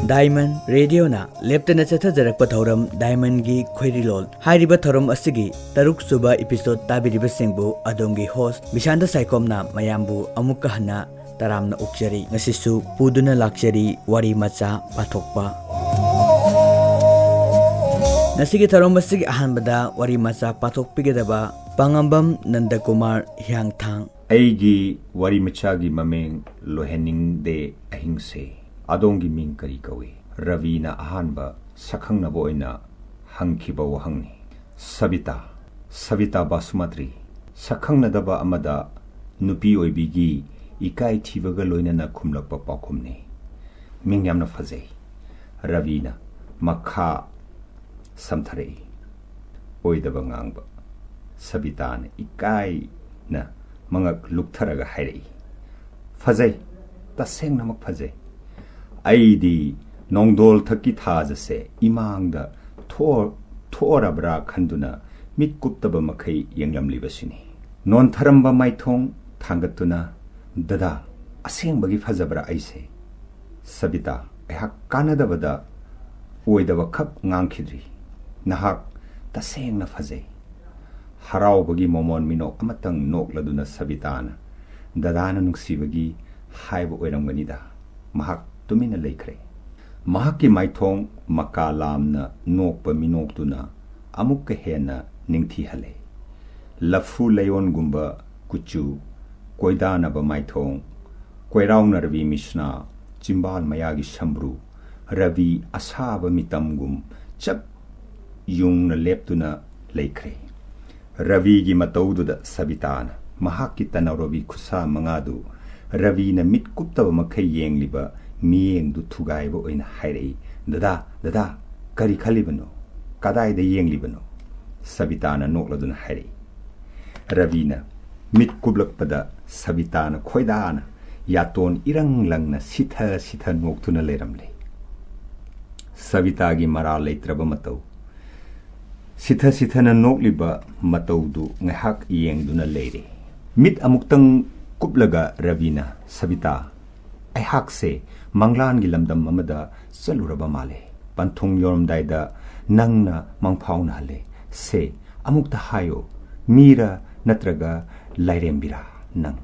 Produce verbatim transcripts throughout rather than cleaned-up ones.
Diamond Radio ꯅ ꯂꯦꯞꯇꯅ ꯆꯠꯊꯖꯔꯛꯄ ꯊꯧꯔꯝ Diamond ꯒꯤ ꯈꯣꯏꯔꯤꯂꯣꯜ ꯍꯥꯏꯔꯤꯕ ꯊꯧꯔꯝ ꯑꯁꯤꯒꯤ ꯇꯔꯨꯛ ꯁꯨꯕ episode ꯇꯥꯕꯤꯔꯤꯕꯁꯤꯡꯕꯨ ꯑꯗꯣꯝꯒꯤ host ꯕꯤꯁꯥꯟꯇ ꯁꯥꯏꯈꯣꯝ ꯅ ꯃꯌꯥꯝꯕꯨ ꯑꯃꯨꯛꯀ ꯍꯟꯅ ꯇꯔꯥꯝꯅ ꯑꯣꯛꯆꯔꯤ꯫ ꯉꯁꯤꯁꯨ ꯄꯨꯗꯨꯅ ꯂꯥꯛꯆꯔꯤ ꯋꯥꯔꯤ ꯃꯆꯥ ꯄꯥꯊꯣꯛꯄ꯫ ꯉꯁꯤꯒꯤ ꯊꯧꯔꯝ ꯑꯁꯤꯒꯤ ꯑꯍꯥꯟꯕꯗ ꯋꯥꯔꯤ ꯃꯆꯥ ꯄꯥꯊꯣꯛꯄꯤꯒꯗꯕ ꯄꯥꯉꯝꯕꯝ ꯅꯟꯗꯀꯨꯃꯥꯔ ꯍꯤꯌꯥꯡꯊꯥꯡ꯫ ꯑꯩꯒꯤ ꯋꯥꯔꯤ ꯃꯆꯥꯒꯤ ꯃꯃꯤꯡ ꯂꯣꯏꯍꯟꯅꯤꯡꯗꯦ ꯑꯍꯤꯡꯁꯦ꯫ ꯑꯗꯣꯝꯒꯤ ꯃꯤꯡ ꯀꯔꯤ ꯀꯧꯏ? ꯔꯕꯤꯅ ꯑꯍꯥꯟꯕ ꯁꯛꯈꯪꯅꯕ ꯑꯣꯏꯅ ꯍꯪꯈꯤꯕ ꯋꯥꯍꯪꯅꯤ꯫ ꯁꯕꯤꯇꯥ, ꯁꯕꯤꯇꯥ ꯕꯥꯁꯨꯃꯇ꯭ꯔꯤ꯫ ꯁꯛꯈꯪꯅꯗꯕ ꯑꯃꯗ ꯅꯨꯄꯤ ꯑꯣꯏꯕꯤꯒꯤ ꯏꯀꯥꯏ ꯊꯤꯕꯒ ꯂꯣꯏꯅꯅ ꯈꯨꯝꯂꯛꯄ ꯄꯥꯎꯈꯨꯝꯅꯤ꯫ ꯃꯤꯡ ꯌꯥꯝꯅ ꯐꯖꯩ꯫ ꯔꯕꯤꯅ ꯃꯈꯥ ꯁꯝꯊꯔꯛꯏ꯫ ꯑꯣꯏꯗꯕ ꯉꯥꯡꯕ꯫ ꯁꯕꯤꯇꯥꯅ ꯏꯀꯥꯏꯅ ꯃꯉꯛ ꯂꯨꯛꯊꯔꯒ ꯍꯥꯏꯔꯛꯏ, "ꯐꯖꯩ, ꯇꯁꯦꯡꯅꯃꯛ ꯐꯖꯩ꯫ ꯑꯩꯗꯤ ꯅꯣꯡꯗꯣꯜ ꯊꯛꯀꯤ ꯊꯥꯖꯁꯦ ꯏꯃꯥꯡꯗ ꯊꯣꯛ-, ꯊꯣꯛꯑꯔꯕ꯭ꯔꯥ ꯈꯟꯗꯨꯅ ꯃꯤꯠ ꯀꯨꯞꯇꯕ ꯃꯈꯩ ꯌꯦꯡꯂꯝꯂꯤꯕꯁꯤꯅꯤ꯫" ꯅꯣꯟꯊꯔꯝꯕ ꯃꯥꯏꯊꯣꯡ ꯊꯥꯡꯒꯠꯇꯨꯅ, "ꯗꯗꯥ, ꯑꯁꯦꯡꯕꯒꯤ ꯐꯖꯕ꯭ꯔꯥ ꯑꯩꯁꯦ?" ꯁꯕꯤꯇꯥ, ꯑꯩꯍꯥꯛ ꯀꯥꯟꯅꯗꯕꯗ ꯑꯣꯏꯗꯕꯈꯛ ꯉꯥꯡꯈꯤꯗ꯭ꯔꯤ꯫ "ꯅꯍꯥꯛ ꯇꯁꯦꯡꯅ ꯐꯖꯩ꯫" ꯍꯔꯥꯎꯕꯒꯤ ꯃꯣꯃꯣꯟ ꯃꯤꯅꯣꯛ ꯑꯃꯇꯪ ꯅꯣꯛꯂꯗꯨꯅ ꯁꯕꯤꯇꯥꯅ, "ꯗꯗꯥꯅ ꯅꯨꯡꯁꯤꯕꯒꯤ ꯍꯥꯏꯕ ꯑꯣꯏꯔꯝꯒꯅꯤꯗ꯫" ꯃꯍꯥꯛ ꯇꯨꯃꯤꯟꯅ ꯂꯩꯈ꯭ꯔꯦ꯫ ꯃꯍꯥꯛꯀꯤ ꯃꯥꯏꯊꯣꯡ ꯃꯀꯥ ꯂꯥꯝꯅ ꯅꯣꯛꯄ ꯃꯤꯅꯣꯛꯇꯨꯅ ꯑꯃꯨꯛꯀ ꯍꯦꯟꯅ ꯅꯤꯡꯊꯤꯍꯜꯂꯦ꯫ ꯂꯐꯨ ꯂꯩꯌꯣꯟꯒꯨꯝꯕ ꯀꯨꯆꯨ, ꯀꯣꯏꯗꯥꯅꯕ ꯃꯥꯏꯊꯣꯡ, ꯀꯣꯏꯔꯥꯎꯅꯔꯕꯤ ꯃꯤꯁꯅꯥ, ꯆꯤꯝꯕꯥꯜ ꯃꯌꯥꯒꯤ ꯁꯝꯕ꯭ꯔꯨ, ꯔꯕꯤ ꯑꯁꯥꯕ ꯃꯤꯇꯝꯒꯨꯝ ꯆꯞ ꯌꯨꯡꯅ ꯂꯦꯞꯇꯨꯅ ꯂꯩꯈ꯭ꯔꯦ꯫ ꯔꯕꯤꯒꯤ ꯃꯇꯧꯗꯨꯗ ꯁꯕꯤꯇꯥꯅ ꯃꯍꯥꯛꯀꯤ ꯇꯅꯧꯔꯕꯤ ꯈꯨꯠꯁꯥ ꯃꯉꯥꯗꯨ ꯔꯕꯤꯅ ꯃꯤꯠ ꯀꯨꯞꯇꯕ ꯃꯈꯩ ꯌꯦꯡꯂꯤꯕ ꯃꯤꯠꯌꯦꯡꯗꯨ ꯊꯨꯒꯥꯏꯕ ꯑꯣꯏꯅ ꯍꯥꯏꯔꯛꯏ, "ꯗꯗꯥ, ꯗꯗꯥ, ꯀꯔꯤ ꯈꯜꯂꯤꯕꯅꯣ? ꯀꯗꯥꯏꯗ ꯌꯦꯡꯂꯤꯕꯅꯣ?" ꯁꯕꯤꯇꯥꯅ ꯅꯣꯛꯂꯗꯨꯅ ꯍꯥꯏꯔꯛꯏ꯫ ꯔꯕꯤꯅ ꯃꯤꯠ ꯀꯨꯞꯂꯛꯄꯗ ꯁꯕꯤꯇꯥꯅ ꯈꯣꯏꯗꯥꯅ ꯌꯥꯇꯣꯟ ꯏꯔꯪ ꯂꯪꯅ ꯁꯤꯊ ꯁꯤꯊ ꯅꯣꯛꯇꯨꯅ ꯂꯩꯔꯝꯂꯦ꯫ ꯁꯕꯤꯇꯥꯒꯤ ꯃꯔꯥꯜ ꯂꯩꯇ꯭ꯔꯕ ꯃꯇꯧ, ꯁꯤꯊ ꯁꯤꯊꯅ ꯅꯣꯛꯂꯤꯕ ꯃꯇꯧꯗꯨ ꯉꯥꯏꯍꯥꯛ ꯌꯦꯡꯗꯨꯅ ꯂꯩꯔꯦ꯫ ꯃꯤꯠ ꯑꯃꯨꯛꯇꯪ ꯀꯨꯞꯂꯒ ꯔꯕꯤꯅ, "ꯁꯕꯤꯇꯥ, ꯑꯩꯍꯥꯛꯁꯦ ꯃꯪꯂꯥꯟꯒꯤ ꯂꯝꯗꯝ ꯑꯃꯗ ꯆꯠꯂꯨꯔꯕ ꯃꯥꯜꯂꯦ꯫ ꯄꯟꯊꯨꯡ ꯌꯧꯔꯝꯗꯥꯏꯗ ꯅꯪꯅ ꯃꯪꯐꯥꯎꯅꯍꯜꯂꯦ꯫ ꯁꯦ, ꯑꯃꯨꯛꯇ ꯍꯥꯏꯌꯣ, ꯃꯤꯔ ꯅꯠꯇ꯭ꯔꯒ ꯂꯥꯏꯔꯦꯝꯕꯤꯔꯥ ꯅꯪ?"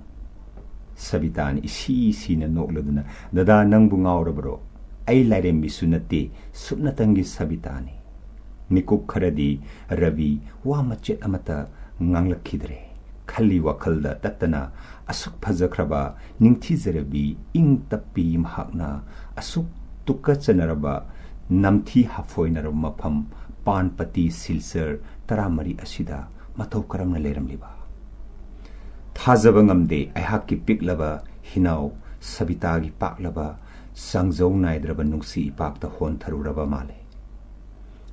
ꯁꯕꯤꯇꯥꯅ ꯏꯁꯤ ꯁꯤꯅ ꯅꯣꯛꯂꯗꯨꯅ, "ꯗꯗꯥ, ꯅꯪꯕꯨ ꯉꯥꯎꯔꯕꯔꯣ? ꯑꯩ ꯂꯥꯏꯔꯦꯝꯕꯤꯁꯨ ꯅꯠꯇꯦ, ꯁꯨꯞꯅꯇꯪꯒꯤ ꯁꯕꯤꯇꯥꯅꯤ꯫" ꯃꯤꯀꯨꯞ ꯈꯔꯗꯤ ꯔꯕꯤ ꯋꯥ ꯃꯆꯦꯠ ꯑꯃꯠꯇ ꯉꯥꯡꯂꯛꯈꯤꯗ꯭ꯔꯦ꯫ ꯈꯜꯂꯤ ꯋꯥꯈꯜꯗ ꯇꯠꯇꯅ, ꯑꯁꯨꯛ ꯐꯖꯈ꯭ꯔꯕ, ꯅꯤꯡꯊꯤꯖꯔꯕꯤ, ꯏꯪ ꯇꯞꯄꯤ ꯃꯍꯥꯛꯅ ꯑꯁꯨꯛ ꯇꯨꯀꯠꯆꯅꯔꯕ, ꯅꯝꯊꯤ ꯍꯥꯐꯣꯏꯅꯔꯕ ꯃꯐꯝ ꯄꯥꯟꯄꯇꯤ ꯁꯤꯜꯆꯔ ꯇꯔꯥꯃꯔꯤ ꯑꯁꯤꯗ ꯃꯇꯧ ꯀꯔꯝꯅ ꯂꯩꯔꯝꯂꯤꯕ? ꯊꯥꯖꯕ ꯉꯝꯗꯦ꯫ ꯑꯩꯍꯥꯛꯀꯤ ꯄꯤꯛꯂꯕ ꯍꯤꯅꯥꯎ ꯁꯕꯤꯇꯥꯒꯤ ꯄꯥꯛꯂꯕ, ꯆꯥꯡꯖꯧ ꯅꯥꯏꯗ꯭ꯔꯕ ꯅꯨꯡꯁꯤ ꯏꯄꯥꯛꯇ ꯍꯣꯟꯊꯔꯨꯔꯕ ꯃꯥꯜꯂꯦ꯫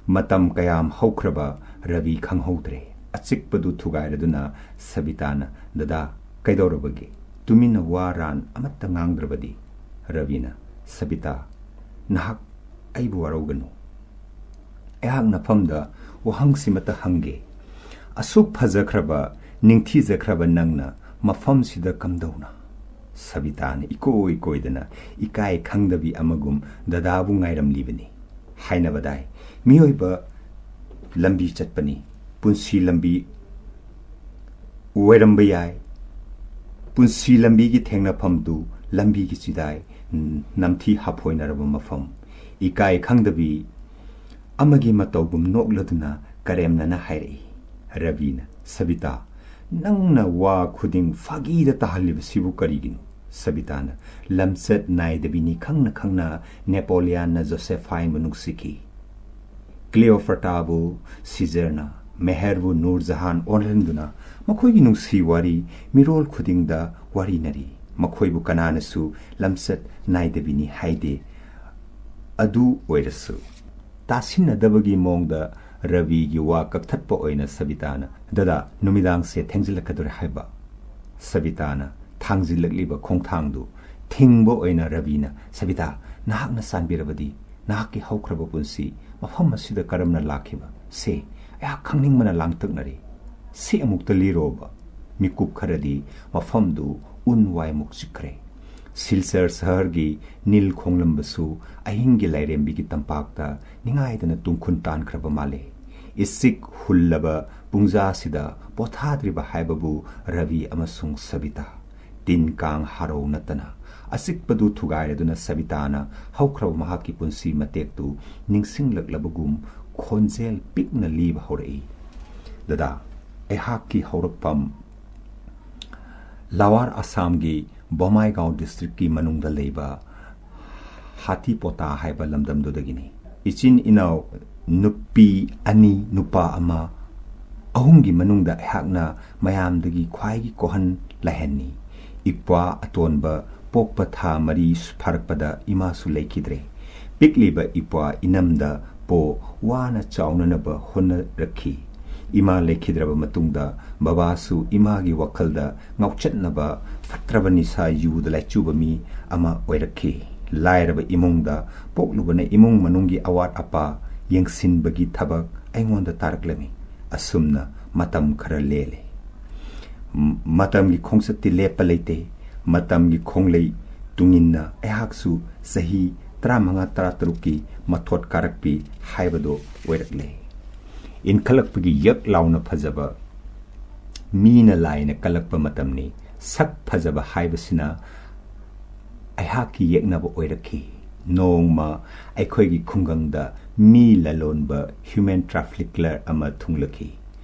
ꯃꯇꯝ ꯀꯌꯥꯝ ꯍꯧꯈ꯭ꯔꯕ ꯔꯕꯤ ꯈꯪꯍꯧꯗ꯭ꯔꯦ꯫ ꯑꯆꯤꯛꯄꯗꯨ ꯊꯨꯒꯥꯏꯔꯗꯨꯅ ꯁꯕꯤꯇꯥꯅ, "ꯗꯗꯥ, ꯀꯩꯗꯧꯔꯕꯒꯦ? ꯇꯨꯃꯤꯟꯅ ꯋꯥ ꯔꯥꯟ ꯑꯃꯠꯇ ꯉꯥꯡꯗ꯭ꯔꯕꯗꯤ?" ꯔꯕꯤꯅ, "ꯁꯕꯤꯇꯥ, ꯅꯍꯥꯛ ꯑꯩꯕꯨ ꯋꯥꯔꯧꯒꯅꯨ꯫ ꯑꯩꯍꯥꯛ ꯅꯐꯝꯗ ꯋꯥꯍꯪꯁꯤꯃꯇ ꯍꯪꯒꯦ꯫ ꯑꯁꯨꯛ ꯐꯖꯈ꯭ꯔꯕ, ꯅꯤꯡꯊꯤꯖꯈ꯭ꯔꯕ ꯅꯪꯅ ꯃꯐꯝꯁꯤꯗ ꯀꯝꯗꯧꯅ?" ꯁꯕꯤꯇꯥꯅ ꯏꯀꯣꯏ ꯀꯣꯏꯗꯅ, ꯏꯀꯥꯏ ꯈꯪꯗꯕꯤ ꯑꯃꯒꯨꯝ, "ꯗꯗꯥꯕꯨ ꯉꯥꯏꯔꯝꯂꯤꯕꯅꯤ꯫ ꯍꯥꯏꯅꯕꯗꯥꯏ, ꯃꯤꯑꯣꯏꯕ ꯂꯝꯕꯤ ꯆꯠꯄꯅꯤ꯫ ꯄꯨꯟꯁꯤ ꯂꯝꯕꯤ ꯑꯣꯏꯔꯝꯕ ꯌꯥꯏ꯫ ꯄꯨꯟꯁꯤ ꯂꯝꯕꯤꯒꯤ ꯊꯦꯡꯅꯐꯝꯗꯨ ꯂꯝꯕꯤꯒꯤ ꯆꯤꯗꯥꯏ, ꯅꯝꯊꯤ ꯍꯥꯐꯣꯏꯅꯔꯕ ꯃꯐꯝ꯫" ꯏꯀꯥꯏ ꯈꯪꯗꯕꯤ ꯑꯃꯒꯤ ꯃꯇꯧꯒꯨꯝ ꯅꯣꯛꯂꯗꯨꯅ ꯀꯔꯦꯝꯅꯅ ꯍꯥꯏꯔꯛꯏ꯫ ꯔꯕꯤꯅ, "ꯁꯕꯤꯇꯥ, ꯅꯪꯅ ꯋꯥ ꯈꯨꯗꯤꯡ ꯐꯥꯒꯤꯗ ꯇꯥꯍꯜꯂꯤꯕꯁꯤꯕꯨ ꯀꯔꯤꯒꯤꯅꯣ?" ꯁꯕꯤꯇꯥꯅ, "ꯂꯝꯆꯠ ꯅꯥꯏꯗꯕꯤꯅꯤ ꯈꯪꯅ ꯈꯪꯅ ꯅꯦꯄꯣꯂꯤꯌꯥꯟꯅ ꯖꯣꯁꯦꯐꯥꯏꯟꯕꯨ ꯅꯨꯡꯁꯤꯈꯤ꯫ ꯀ꯭ꯂꯤꯑꯣꯐ꯭ꯔꯥꯇꯥꯕꯨ ꯁꯤꯖꯔꯅ, ꯃꯦꯍꯔꯕꯨ ꯅꯨꯔ ꯖꯍꯥꯟ ꯑꯣꯜꯍꯟꯗꯨꯅ ꯃꯈꯣꯏꯒꯤ ꯅꯨꯡꯁꯤ ꯋꯥꯔꯤ ꯃꯤꯔꯣꯜ ꯈꯨꯗꯤꯡꯗ ꯋꯥꯔꯤꯅꯔꯤ꯫ ꯃꯈꯣꯏꯕꯨ ꯀꯅꯥꯅꯁꯨ ꯂꯝꯆꯠ ꯅꯥꯏꯗꯕꯤꯅꯤ ꯍꯥꯏꯗꯦ꯫ ꯑꯗꯨ ꯑꯣꯏꯔꯁꯨ꯫" ꯇꯥꯁꯤꯟꯅꯗꯕꯒꯤ ꯃꯑꯣꯡꯗ ꯔꯕꯤꯒꯤ ꯋꯥ ꯀꯛꯊꯠꯄ ꯑꯣꯏꯅ ꯁꯕꯤꯇꯥꯅ, "ꯗꯗꯥ, ꯅꯨꯃꯤꯗꯥꯡꯁꯦ ꯊꯦꯡꯖꯤꯜꯂꯛꯀꯗꯧꯔꯦ ꯍꯥꯏꯕ꯫" ꯁꯕꯤꯇꯥꯅ ꯊꯥꯡꯖꯤꯜꯂꯛꯂꯤꯕ ꯈꯣꯡꯊꯥꯡꯗꯨ ꯊꯤꯡꯕ ꯑꯣꯏꯅ ꯔꯕꯤꯅ, "ꯁꯕꯤꯇꯥ, ꯅꯍꯥꯛꯅ ꯆꯥꯟꯕꯤꯔꯕꯗꯤ ꯅꯍꯥꯛꯀꯤ ꯍꯧꯈ꯭ꯔꯕ ꯄꯨꯟꯁꯤ ꯃꯐꯝ ꯑꯁꯤꯗ ꯀꯔꯝꯅ ꯂꯥꯛꯈꯤꯕ? ꯁꯦ, ꯑꯩꯍꯥꯛ ꯈꯪꯅꯤꯡꯕꯅ ꯂꯥꯡꯇꯛꯅꯔꯦ꯫ ꯁꯤ ꯑꯃꯨꯛꯇ ꯂꯤꯔꯣꯕ꯫" ꯃꯤꯀꯨꯞ ꯈꯔꯗꯤ ꯃꯐꯝꯗꯨ ꯎꯟ ꯋꯥꯏꯃꯨꯛ ꯆꯤꯛꯈ꯭ꯔꯦ꯫ ꯁꯤꯜꯆꯔ ꯁꯍꯔꯒꯤ ꯅꯤꯜ ꯈꯣꯡꯂꯝꯕꯁꯨ ꯑꯍꯤꯡꯒꯤ ꯂꯥꯏꯔꯦꯝꯕꯤꯒꯤ ꯇꯝꯄꯥꯛꯇ ꯅꯤꯡꯉꯥꯏꯗꯅ ꯇꯨꯡꯈꯨꯟ ꯇꯥꯟꯈ꯭ꯔꯕ ꯃꯥꯜꯂꯦ꯫ ꯏꯁꯤꯛ ꯍꯨꯜꯂꯕ ꯄꯨꯡꯖꯥꯁꯤꯗ ꯄꯣꯊꯥꯗ꯭ꯔꯤꯕ ꯍꯥꯏꯕꯕꯨ ꯔꯕꯤ ꯑꯃꯁꯨꯡ ꯁꯕꯤꯇꯥ꯫ ꯇꯤꯟ ꯀꯥꯡ ꯍꯔꯧ ꯅꯠꯇꯅ ꯑꯆꯤꯛꯄꯗꯨ ꯊꯨꯒꯥꯏꯔꯗꯨꯅ ꯁꯕꯤꯇꯥꯅ ꯍꯧꯈ꯭ꯔꯕ ꯃꯍꯥꯛꯀꯤ ꯄꯨꯟꯁꯤ ꯃꯇꯦꯛꯇꯨ ꯅꯤꯡꯁꯤꯡꯂꯛꯂꯕꯒꯨꯝ ꯈꯣꯟꯖꯦꯜ ꯄꯤꯛꯅ ꯂꯤꯕ ꯍꯧꯔꯛꯏ꯫ "ꯗꯗꯥ, ꯑꯩꯍꯥꯛꯀꯤ ꯍꯧꯔꯛꯐꯝ ꯂꯋꯥꯔ ꯑꯁꯥꯝꯒꯤ ꯕꯣꯃꯥꯏꯒꯥꯎ ꯗꯤꯁꯇ꯭ꯔꯤꯛꯀꯤ ꯃꯅꯨꯡꯗ ꯂꯩꯕ ꯍꯥꯇꯤꯄꯣꯇꯥ ꯍꯥꯏꯕ ꯂꯝꯗꯝꯗꯨꯗꯒꯤꯅꯤ꯫ ꯏꯆꯤꯟ ꯏꯅꯥꯎ ꯅꯨꯄꯤ ꯑꯅꯤ, ꯅꯨꯄꯥ ꯑꯃ, ꯑꯍꯨꯝꯒꯤ ꯃꯅꯨꯡꯗ ꯑꯩꯍꯥꯛꯅ ꯃꯌꯥꯝꯗꯒꯤ ꯈ꯭ꯋꯥꯏꯒꯤ ꯀꯣꯍꯟ ꯂꯥꯏꯍꯟꯅꯤ꯫ ꯏꯄ꯭ꯋꯥ ꯑꯇꯣꯟꯕ ꯄꯣꯛꯄ ꯊꯥ ꯃꯔꯤ ꯐꯥꯔꯛꯄꯗ ꯏꯃꯥꯁꯨ ꯂꯩꯈꯤꯗ꯭ꯔꯦ꯫ ꯄꯤꯛꯂꯤꯕ ꯏꯄ꯭ꯋꯥ ꯏꯅꯝꯗ ꯄꯣ ꯋꯥꯅ ꯆꯥꯎꯅꯅꯕ ꯍꯣꯠꯅꯔꯛꯈꯤ꯫ ꯏꯃꯥ ꯂꯩꯈꯤꯗ꯭ꯔꯕ ꯃꯇꯨꯡꯗ ꯕꯕꯥꯁꯨ ꯏꯃꯥꯒꯤ ꯋꯥꯈꯜꯗ ꯉꯥꯎꯆꯠꯅꯕ, ꯐꯠꯇ꯭ꯔꯕ ꯅꯤꯁꯥ ꯌꯨꯗ ꯂꯥꯏꯆꯨꯕ ꯃꯤ ꯑꯃ ꯑꯣꯏꯔꯛꯈꯤ꯫ ꯂꯥꯏꯔꯕ ꯏꯃꯨꯡꯗ ꯄꯣꯛꯂꯨꯕꯅ ꯏꯃꯨꯡ ꯃꯅꯨꯡꯒꯤ ꯑꯋꯥꯠ ꯑꯄꯥ ꯌꯦꯡꯁꯤꯟꯕꯒꯤ ꯊꯕꯛ ꯑꯩꯉꯣꯟꯗ ꯇꯥꯔꯛꯂꯝꯃꯤ꯫ ꯑꯁꯨꯝꯅ ꯃꯇꯝ ꯈꯔ ꯂꯦꯜꯂꯦ꯫ ꯃꯇꯝꯒꯤ ꯈꯣꯡꯆꯠꯇꯤ ꯂꯦꯞꯄ ꯂꯩꯇꯦ꯫ ꯃꯇꯝꯒꯤ ꯈꯣꯡꯂꯩ ꯇꯨꯡꯏꯟꯅ ꯑꯩꯍꯥꯛꯁꯨ ꯆꯍꯤ ꯇꯔꯥꯃꯉꯥ ꯇꯔꯥꯇꯔꯨꯛꯀꯤ ꯃꯊꯣꯠ ꯀꯥꯔꯛꯄꯤ ꯍꯥꯏꯕꯗꯨ ꯑꯣꯏꯔꯛꯂꯦ꯫ ꯏꯟꯈꯠꯂꯛꯄꯒꯤ ꯌꯛ ꯂꯥꯎꯅ ꯐꯖꯕ ꯃꯤꯅ ꯂꯥꯏꯅ ꯀꯜꯂꯛꯄ ꯃꯇꯝꯅꯤ꯫ ꯁꯛ ꯐꯖꯕ ꯍꯥꯏꯕꯁꯤꯅ ꯑꯩꯍꯥꯛꯀꯤ ꯌꯦꯛꯅꯕ ꯑꯣꯏꯔꯛꯈꯤ꯫ ꯅꯣꯡꯃ ꯑꯩꯈꯣꯏꯒꯤ ꯈꯨꯡꯒꯪꯗ ꯃꯤ ꯂꯂꯣꯟꯕ, ꯍ꯭ꯌꯨꯃꯦꯟ ꯇ꯭ꯔꯥꯐꯤꯛꯂꯔ ꯑꯃ ꯊꯨꯡꯂꯛꯈꯤ꯫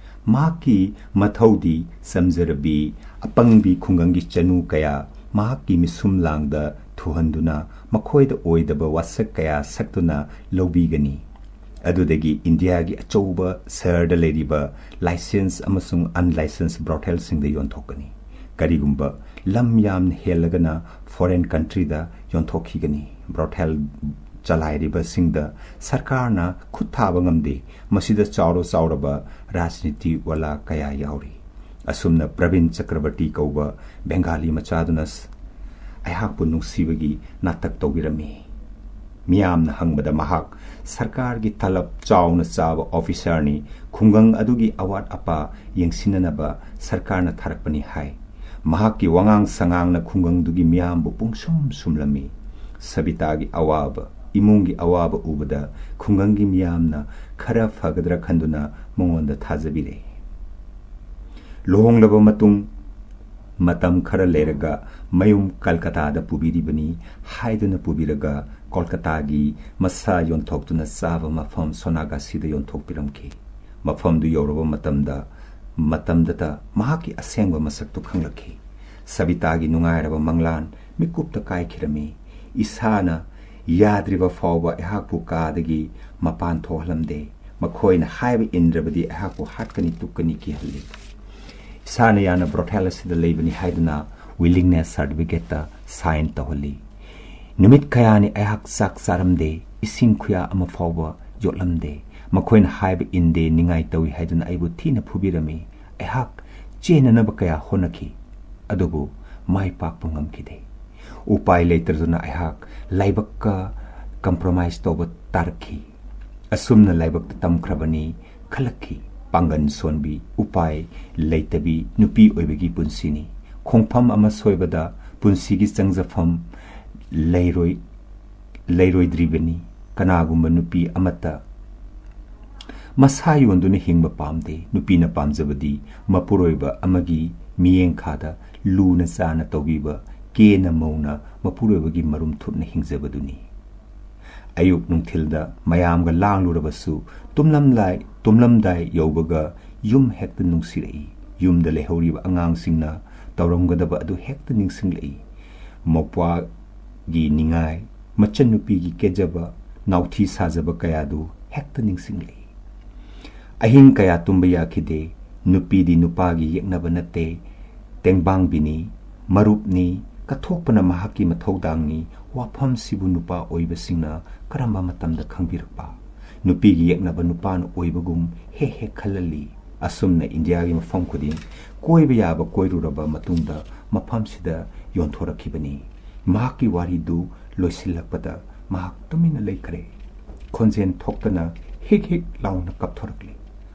ꯃꯍꯥꯛꯀꯤ ꯃꯊꯧꯗꯤ ꯆꯝꯖꯔꯕꯤ, ꯑꯄꯪꯕꯤ ꯈꯨꯡꯒꯪꯒꯤ ꯆꯅꯨ ꯀꯌꯥ ꯃꯍꯥꯛꯀꯤ ꯃꯤꯁꯨꯝ ꯂꯥꯡꯗ ꯊꯨꯍꯟꯗꯨꯅ ꯃꯈꯣꯏꯗ ꯑꯣꯏꯗꯕ ꯋꯥꯁꯛ ꯀꯌꯥ ꯁꯛꯇꯨꯅ ꯂꯧꯕꯤꯒꯅꯤ꯫ ꯑꯗꯨꯗꯒꯤ ꯏꯟꯗꯤꯌꯥꯒꯤ ꯑꯆꯧꯕ ꯁꯍꯔꯗ ꯂꯩꯔꯤꯕ ꯂꯥꯏꯁꯦꯟꯁ ꯑꯃꯁꯨꯡ ꯑꯟꯂꯥꯏꯁꯦꯟꯁ ꯕ꯭ꯔꯣꯊꯦꯜꯁꯤꯡꯗ ꯌꯣꯟꯊꯣꯛꯀꯅꯤ꯫ ꯀꯔꯤꯒꯨꯝꯕ ꯂꯝ ꯌꯥꯝꯅ ꯍꯦꯜꯂꯒꯅ ꯐꯣꯔꯦꯟ ꯀꯟꯇ꯭ꯔꯤꯗ ꯌꯣꯟꯊꯣꯛꯈꯤꯒꯅꯤ꯫ ꯕ꯭ꯔꯣꯊꯦꯜ ꯆꯂꯥꯏꯔꯤꯕꯁꯤꯡꯗ ꯁꯔꯀꯥꯔꯅ ꯈꯨꯠ ꯊꯥꯕ ꯉꯝꯗꯦ꯫ ꯃꯁꯤꯗ ꯆꯥꯎꯔ ꯆꯥꯎꯔꯕ ꯔꯥꯖꯅꯤꯇꯤ ꯋꯥꯂꯥ ꯀꯌꯥ ꯌꯥꯎꯔꯤ꯫ ꯑꯁꯨꯝꯅ ꯄ꯭ꯔꯕꯤꯟ ꯆꯀ꯭ꯔꯕꯔꯇꯤ ꯀꯧꯕ ꯕꯦꯡꯒꯥꯂꯤ ꯃꯆꯥꯗꯨꯅ ꯁ-, ꯑꯩꯍꯥꯛꯄꯨ ꯅꯨꯡꯁꯤꯕꯒꯤ ꯅꯥꯇꯛ ꯇꯧꯕꯤꯔꯝꯃꯤ꯫ ꯃꯤꯌꯥꯝꯅ ꯍꯪꯕꯗ ꯃꯍꯥꯛ ꯁꯔꯀꯥꯔꯒꯤ ꯇꯂꯕ ꯆꯥꯎꯅ ꯆꯥꯕ ꯑꯣꯐꯤꯁꯥꯔꯅꯤ, ꯈꯨꯡꯒꯪ ꯑꯗꯨꯒꯤ ꯑꯋꯥꯠ ꯑꯄꯥ ꯌꯦꯡꯁꯤꯟꯅꯅꯕ ꯁꯔꯀꯥꯔꯅ ꯊꯥꯔꯛꯄꯅꯤ ꯍꯥꯏ꯫ ꯃꯍꯥꯛꯀꯤ ꯋꯥꯉꯥꯡ ꯁꯉꯥꯡꯅ ꯈꯨꯡꯒꯪꯗꯨꯒꯤ ꯃꯤꯌꯥꯝꯕꯨ ꯄꯨꯡꯁꯨꯝ ꯁꯨꯝꯂꯝꯃꯤ꯫ ꯁꯕꯤꯇꯥꯒꯤ ꯑꯋꯥꯕ, ꯏꯃꯨꯡꯒꯤ ꯑꯋꯥꯕ ꯎꯕꯗ ꯈꯨꯡꯒꯪꯒꯤ ꯃꯤꯌꯥꯝꯅ ꯈꯔ ꯐꯒꯗ꯭ꯔꯥ ꯈꯟꯗꯨꯅ ꯃꯉꯣꯟꯗ ꯊꯥꯖꯕꯤꯔꯦ꯫ ꯂꯨꯍꯣꯡꯂꯕ ꯃꯇꯨꯡ ꯃꯇꯝ ꯈꯔ ꯂꯩꯔꯒ ꯃꯌꯨꯝ ꯀꯜꯀꯇꯥꯗ ꯄꯨꯕꯤꯔꯤꯕꯅꯤ ꯍꯥꯏꯗꯨꯅ ꯄꯨꯕꯤꯔꯒ ꯀꯣꯜꯀꯇꯥꯒꯤ ꯃꯁꯥ ꯌꯣꯟꯊꯣꯛꯇꯨꯅ ꯆꯥꯕ ꯃꯐꯝ ꯁꯣꯅꯥꯒꯥꯁꯤꯗ ꯌꯣꯟꯊꯣꯛꯄꯤꯔꯝꯈꯤ꯫ ꯃꯐꯝꯗꯨ ꯌꯧꯔꯕ ꯃꯇꯝꯗ, ꯃꯇꯝꯗꯇ ꯃꯍꯥꯛꯀꯤ ꯑꯁꯦꯡꯕ ꯃꯁꯛꯇꯨ ꯈꯪꯂꯛꯈꯤ꯫ ꯁꯕꯤꯇꯥꯒꯤ ꯅꯨꯡꯉꯥꯏꯔꯕ ꯃꯪꯂꯥꯟ ꯃꯤꯀꯨꯞꯇ ꯀꯥꯏꯈꯤꯔꯝꯃꯤ꯫ ꯏꯁꯥꯅ ꯌꯥꯗ꯭ꯔꯤꯕ ꯐꯥꯎꯕ ꯑꯩꯍꯥꯛꯄꯨ ꯀꯥꯗꯒꯤ ꯃꯄꯥꯟ ꯊꯣꯛꯍꯜꯂꯝꯗꯦ꯫ ꯃꯈꯣꯏꯅ ꯍꯥꯏꯕ ꯏꯟꯗ꯭ꯔꯕꯗꯤ ꯑꯩꯍꯥꯛꯄꯨ ꯍꯥꯠꯀꯅꯤ, ꯇꯨꯞꯀꯅꯤ ꯀꯤꯍꯜꯂꯤ꯫ ꯏꯁꯥꯅ ꯌꯥꯅ ꯕ꯭ꯔꯣꯊꯦꯜ ꯑꯁꯤꯗ ꯂꯩꯕꯅꯤ ꯍꯥꯏꯗꯨꯅ ꯋꯤꯂꯤꯡꯅꯦꯁ ꯁꯥꯔꯇꯤꯐꯤꯀꯦꯠꯇ ꯁꯥꯏꯟ ꯇꯧꯍꯜꯂꯤ꯫ ꯅꯨꯃꯤꯠ ꯀꯌꯥꯅꯤ ꯑꯩꯍꯥꯛ ꯆꯥꯛ ꯆꯥꯔꯝꯗꯦ, ꯏꯁꯤꯡ ꯈꯨꯌꯥ ꯑꯃ ꯐꯥꯎꯕ ꯌꯣꯠꯂꯝꯗꯦ꯫ ꯃꯈꯣꯏꯅ ꯍꯥꯏꯕ ꯏꯟꯗꯦ, ꯅꯤꯡꯉꯥꯏ ꯇꯧꯏ ꯍꯥꯏꯗꯨꯅ ꯑꯩꯕꯨ ꯊꯤꯅ ꯐꯨꯕꯤꯔꯝꯃꯤ꯫ ꯑꯩꯍꯥꯛ ꯆꯦꯟꯅꯅꯕ ꯀꯌꯥ ꯍꯣꯠꯅꯈꯤ, ꯑꯗꯨꯕꯨ ꯃꯥꯏ ꯄꯥꯛꯄ ꯉꯝꯈꯤꯗꯦ꯫ ꯎꯄꯥꯏ ꯂꯩꯇꯗꯨꯅ ꯑꯩꯍꯥꯛ ꯂꯥꯏꯕꯛꯀ ꯀꯝꯄ꯭ꯔꯣꯃꯥꯏꯁ ꯇꯧꯕ ꯇꯥꯔꯛꯈꯤ꯫ ꯑꯁꯨꯝꯅ ꯂꯥꯏꯕꯛꯇ ꯇꯝꯈ꯭ꯔꯕꯅꯤ ꯈꯜꯂꯛꯈꯤ꯫ ꯄꯥꯡꯒꯜ ꯁꯣꯟꯕꯤ, ꯎꯄꯥꯏ ꯂꯩꯇꯕꯤ ꯅꯨꯄꯤ ꯑꯣꯏꯕꯒꯤ ꯄꯨꯟꯁꯤꯅꯤ꯫ ꯈꯣꯡꯐꯝ ꯑꯃ ꯁꯣꯏꯕꯗ ꯄꯨꯟꯁꯤꯒꯤ ꯆꯪꯖꯐꯝ ꯂꯩꯔꯣꯏ, ꯂꯩꯔꯣꯏꯗ꯭ꯔꯤꯕꯅꯤ꯫ ꯀꯅꯥꯒꯨꯝꯕ ꯅꯨꯄꯤ ꯑꯃꯠꯇ ꯃꯁꯥ ꯌꯣꯟꯗꯨꯅ ꯍꯤꯡꯕ ꯄꯥꯝꯗꯦ꯫ ꯅꯨꯄꯤꯅ ꯄꯥꯝꯖꯕꯗꯤ ꯃꯄꯨꯔꯣꯏꯕ ꯑꯃꯒꯤ ꯃꯤꯠꯌꯦꯡꯈꯥꯗ ꯂꯨꯅ ꯆꯥꯅ ꯇꯧꯕꯤꯕ, ꯀꯦꯅ ꯃꯧꯅ ꯃꯄꯨꯔꯣꯏꯕꯒꯤ ꯃꯔꯨꯝ ꯊꯨꯞꯅ ꯍꯤꯡꯖꯕꯗꯨꯅꯤ꯫ ꯑꯌꯨꯛ ꯅꯨꯡꯊꯤꯜꯗ ꯃꯌꯥꯝꯒ ꯂꯥꯡꯂꯨꯔꯕꯁꯨ ꯇꯨꯝꯂꯝꯂꯥꯏ-, ꯇꯨꯝꯂꯝꯗꯥꯏ ꯌꯧꯕꯒ ꯌꯨꯝ ꯍꯦꯛꯇ ꯅꯨꯡꯁꯤꯔꯛꯏ꯫ ꯌꯨꯝꯗ ꯂꯩꯍꯧꯔꯤꯕ ꯑꯉꯥꯡꯁꯤꯡꯅ ꯇꯧꯔꯝꯒꯗꯕ ꯑꯗꯨ ꯍꯦꯛꯇ ꯅꯤꯡꯁꯤꯡꯂꯛꯏ꯫ ꯃꯧꯄ꯭ꯋꯥꯒꯤ ꯅꯤꯡꯉꯥꯏ, ꯃꯆꯟꯅꯨꯄꯤꯒꯤ ꯀꯦꯖꯕ, ꯅꯥꯎꯊꯤ ꯁꯥꯖꯕ ꯀꯌꯥꯗꯨ ꯍꯦꯛꯇ ꯅꯤꯡꯁꯤꯡꯂꯛꯏ꯫ ꯑꯍꯤꯡ ꯀꯌꯥ ꯇꯨꯝꯕ ꯌꯥꯈꯤꯗꯦ꯫ ꯅꯨꯄꯤꯗꯤ ꯅꯨꯄꯥꯒꯤ ꯌꯦꯛꯅꯕ ꯅꯠꯇꯦ, ꯇꯦꯡꯕꯥꯡꯕꯤꯅꯤ, ꯃꯔꯨꯞꯅꯤ, ꯀꯠꯊꯣꯛꯄꯅ ꯃꯍꯥꯛꯀꯤ ꯃꯊꯧꯗꯥꯡꯅꯤ꯫ ꯋꯥꯐꯝꯁꯤꯕꯨ ꯅꯨꯄꯥ ꯑꯣꯏꯕꯁꯤꯡꯅ ꯀꯔꯝꯕ ꯃꯇꯝꯗ ꯈꯪꯕꯤꯔꯛꯄ? ꯅꯨꯄꯤꯒꯤ ꯌꯦꯛꯅꯕ ꯅꯨꯄꯥꯅ ꯑꯣꯏꯕꯒꯨꯝ ꯍꯦꯛ ꯍꯦꯛ ꯈꯜꯍꯜꯂꯤ꯫ ꯑꯁꯨꯝꯅ ꯏꯟꯗꯤꯌꯥꯒꯤ ꯃꯐꯝ ꯈꯨꯗꯤꯡ ꯀꯣꯏꯕ ꯌꯥꯕ ꯀꯣꯏꯔꯨꯔꯕ ꯃꯇꯨꯡꯗ ꯃꯐꯝꯁꯤꯗ ꯌꯣꯟꯊꯣꯔꯛꯈꯤꯕꯅꯤ꯫ ꯃꯍꯥꯛꯀꯤ ꯋꯥꯔꯤꯗꯨ ꯂꯣꯏꯁꯤꯜꯂꯛꯄꯗ ꯃꯍꯥꯛ ꯇꯨꯃꯤꯟꯅ ꯂꯩꯈ꯭ꯔꯦ꯫ ꯈꯣꯟꯖꯦꯜ ꯊꯣꯛꯇꯅ ꯍꯤꯛ ꯍꯤꯛ ꯂꯥꯎꯅ ꯀꯞꯊꯣꯔꯛꯂꯤ꯫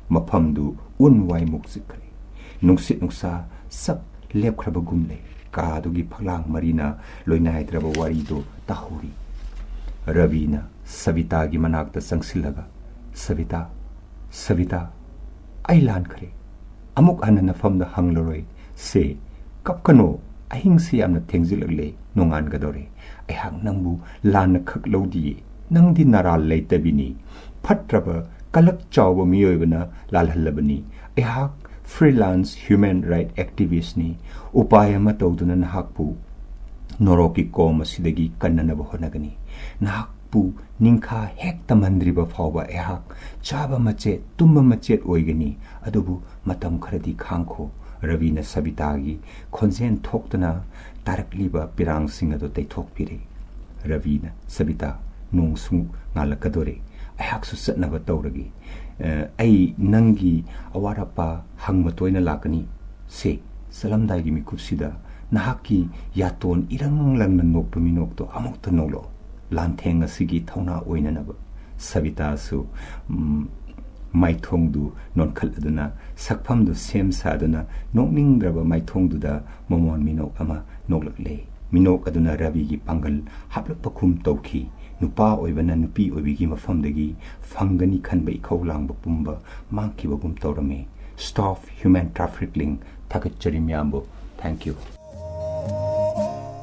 ꯃꯐꯝꯗꯨ ꯎꯟ ꯋꯥꯏꯃꯨꯛ ꯆꯤꯛꯈ꯭ꯔꯦ꯫ ꯅꯨꯡꯁꯤꯠ ꯅꯨꯡꯁꯥ ꯁꯛ ꯂꯦꯞꯈ꯭ꯔꯕꯒꯨꯝ ꯂꯩ꯫ ꯀꯥꯗꯨꯒꯤ ꯐꯛꯂꯥꯡ ꯃꯔꯤꯅ ꯂꯣꯏꯅꯥꯏꯗ꯭ꯔꯕ ꯋꯥꯔꯤꯗꯨ ꯇꯥꯍꯧꯔꯤ꯫ ꯔꯕꯤꯅ ꯁꯕꯤꯇꯥꯒꯤ ꯃꯅꯥꯛꯇ ꯆꯪꯁꯤꯜꯂꯒ, "ꯁꯕꯤꯇꯥ, ꯁꯕꯤꯇꯥ, ꯑꯩ ꯂꯥꯟꯈ꯭ꯔꯦ꯫ ꯑꯃꯨꯛ ꯍꯟꯅ ꯅꯐꯝꯗ ꯍꯪꯂꯔꯣꯏ꯫ ꯁꯦ, ꯀꯞꯀꯅꯣ꯫ ꯑꯍꯤꯡꯁꯤ ꯌꯥꯝꯅ ꯊꯦꯡꯖꯤꯜꯂꯛꯂꯦ, ꯅꯣꯡꯉꯥꯟꯒꯗꯧꯔꯦ꯫ ꯑꯩꯍꯥꯛ ꯅꯪꯕꯨ ꯂꯥꯟꯅ ꯈꯛ ꯂꯧꯗꯤꯌꯦ꯫ ꯅꯪꯗꯤ ꯅꯔꯥꯜ ꯂꯩꯇꯕꯤꯅꯤ꯫ ꯐꯠꯇ꯭ꯔꯕ, ꯀꯂꯛ ꯆꯥꯎꯕ ꯃꯤꯑꯣꯏꯕꯅ ꯂꯥꯜꯍꯜꯂꯕꯅꯤ꯫ ꯑꯩꯍꯥꯛ freelance human right activistꯅꯤ꯫ ꯎꯄꯥꯏ ꯑꯃ ꯇꯧꯗꯨꯅ ꯅꯍꯥꯛꯄꯨ ꯅꯣꯔꯣꯛꯀꯤ ꯀꯣꯝ ꯑꯁꯤꯗꯒꯤ ꯀꯟꯅꯅꯕ ꯍꯣꯠꯅꯒꯅꯤ꯫ ꯅꯍꯥꯛꯄꯨ ꯅꯤꯡꯈꯥ ꯍꯦꯛ ꯇꯝꯍꯟꯗ꯭ꯔꯤꯕ ꯐꯥꯎꯕ ꯑꯩꯍꯥꯛ ꯆꯥꯕ ꯃꯆꯦꯠ, ꯇꯨꯝꯕ ꯃꯆꯦꯠ ꯑꯣꯏꯒꯅꯤ꯫ ꯑꯗꯨꯕꯨ ꯃꯇꯝ ꯈꯔꯗꯤ ꯈꯥꯡꯈꯣ꯫" ꯔꯕꯤꯅ ꯁꯕꯤꯇꯥꯒꯤ ꯈꯣꯟꯖꯦꯜ ꯊꯣꯛꯇꯅ ꯇꯥꯔꯛꯂꯤꯕ ꯄꯤꯔꯥꯡꯁꯤꯡ ꯑꯗꯨ ꯇꯩꯊꯣꯛꯄꯤꯔꯦ꯫ ꯔꯕꯤꯅ, "ꯁꯕꯤꯇꯥ, ꯅꯣꯡ ꯁꯨꯝ ꯉꯥꯜꯂꯛꯀꯗꯣꯔꯦ꯫ ꯑꯩꯍꯥꯛꯁꯨ ꯆꯠꯅꯕ ꯇꯧꯔꯒꯦ꯫ ꯑ, ꯑꯩ ꯅꯪꯒꯤ ꯑꯋꯥꯠ ꯑꯄꯥ ꯍꯪꯕ ꯇꯣꯏꯅ ꯂꯥꯛꯀꯅꯤ꯫ ꯁꯦ, ꯆꯠꯂꯝꯗꯥꯏꯒꯤ ꯃꯤꯀꯨꯞꯁꯤꯗ ꯅꯍꯥꯛꯀꯤ ꯌꯥꯇꯣꯟ ꯏꯔꯪ ꯂꯪꯅ ꯅꯣꯛꯄ ꯃꯤꯅꯣꯛꯇꯣ ꯑꯃꯨꯛꯇ ꯅꯣꯛꯂꯛꯑꯣ꯫ ꯂꯥꯟꯊꯦꯡ ꯑꯁꯤꯒꯤ ꯊꯧꯅꯥ ꯑꯣꯏꯅꯅꯕ꯫" ꯁꯕꯤꯇꯥꯁꯨ, ꯎꯝ, ꯃꯥꯏꯊꯣꯡꯗꯨ ꯅꯣꯟꯈꯠꯂꯗꯨꯅ, ꯁꯛꯐꯝꯗꯨ ꯁꯦꯝ ꯁꯥꯗꯨꯅ, ꯅꯣꯛꯅꯤꯡꯗ꯭ꯔꯕ ꯃꯥꯏꯊꯣꯡꯗꯨꯗ ꯃꯃꯣꯟ ꯃꯤꯅꯣꯛ ꯑꯃ ꯅꯣꯛꯂꯛꯂꯦ꯫ ꯃꯤꯅꯣꯛ ꯑꯗꯨꯅ ꯔꯕꯤꯒꯤ ꯄꯥꯡꯒꯜ ꯍꯥꯞꯂꯛꯄꯒꯨꯝ ꯇꯧꯈꯤ꯫ ꯅꯨꯄꯥ ꯑꯣꯏꯕꯅ ꯅꯨꯄꯤ ꯑꯣꯏꯕꯤꯒꯤ ꯃꯐꯝꯗꯒꯤ ꯐꯪꯒꯅꯤ ꯈꯟꯕ ꯏꯈꯧ ꯂꯥꯡꯕ ꯄꯨꯝꯕ ꯃꯥꯡꯈꯤꯕꯒꯨꯝ ꯇꯧꯔꯝꯃꯤ꯫ Stop human trafficking꯫ ꯊꯥꯒꯠꯆꯔꯤ ꯃꯌꯥꯝꯕꯨ꯫ Thank you꯫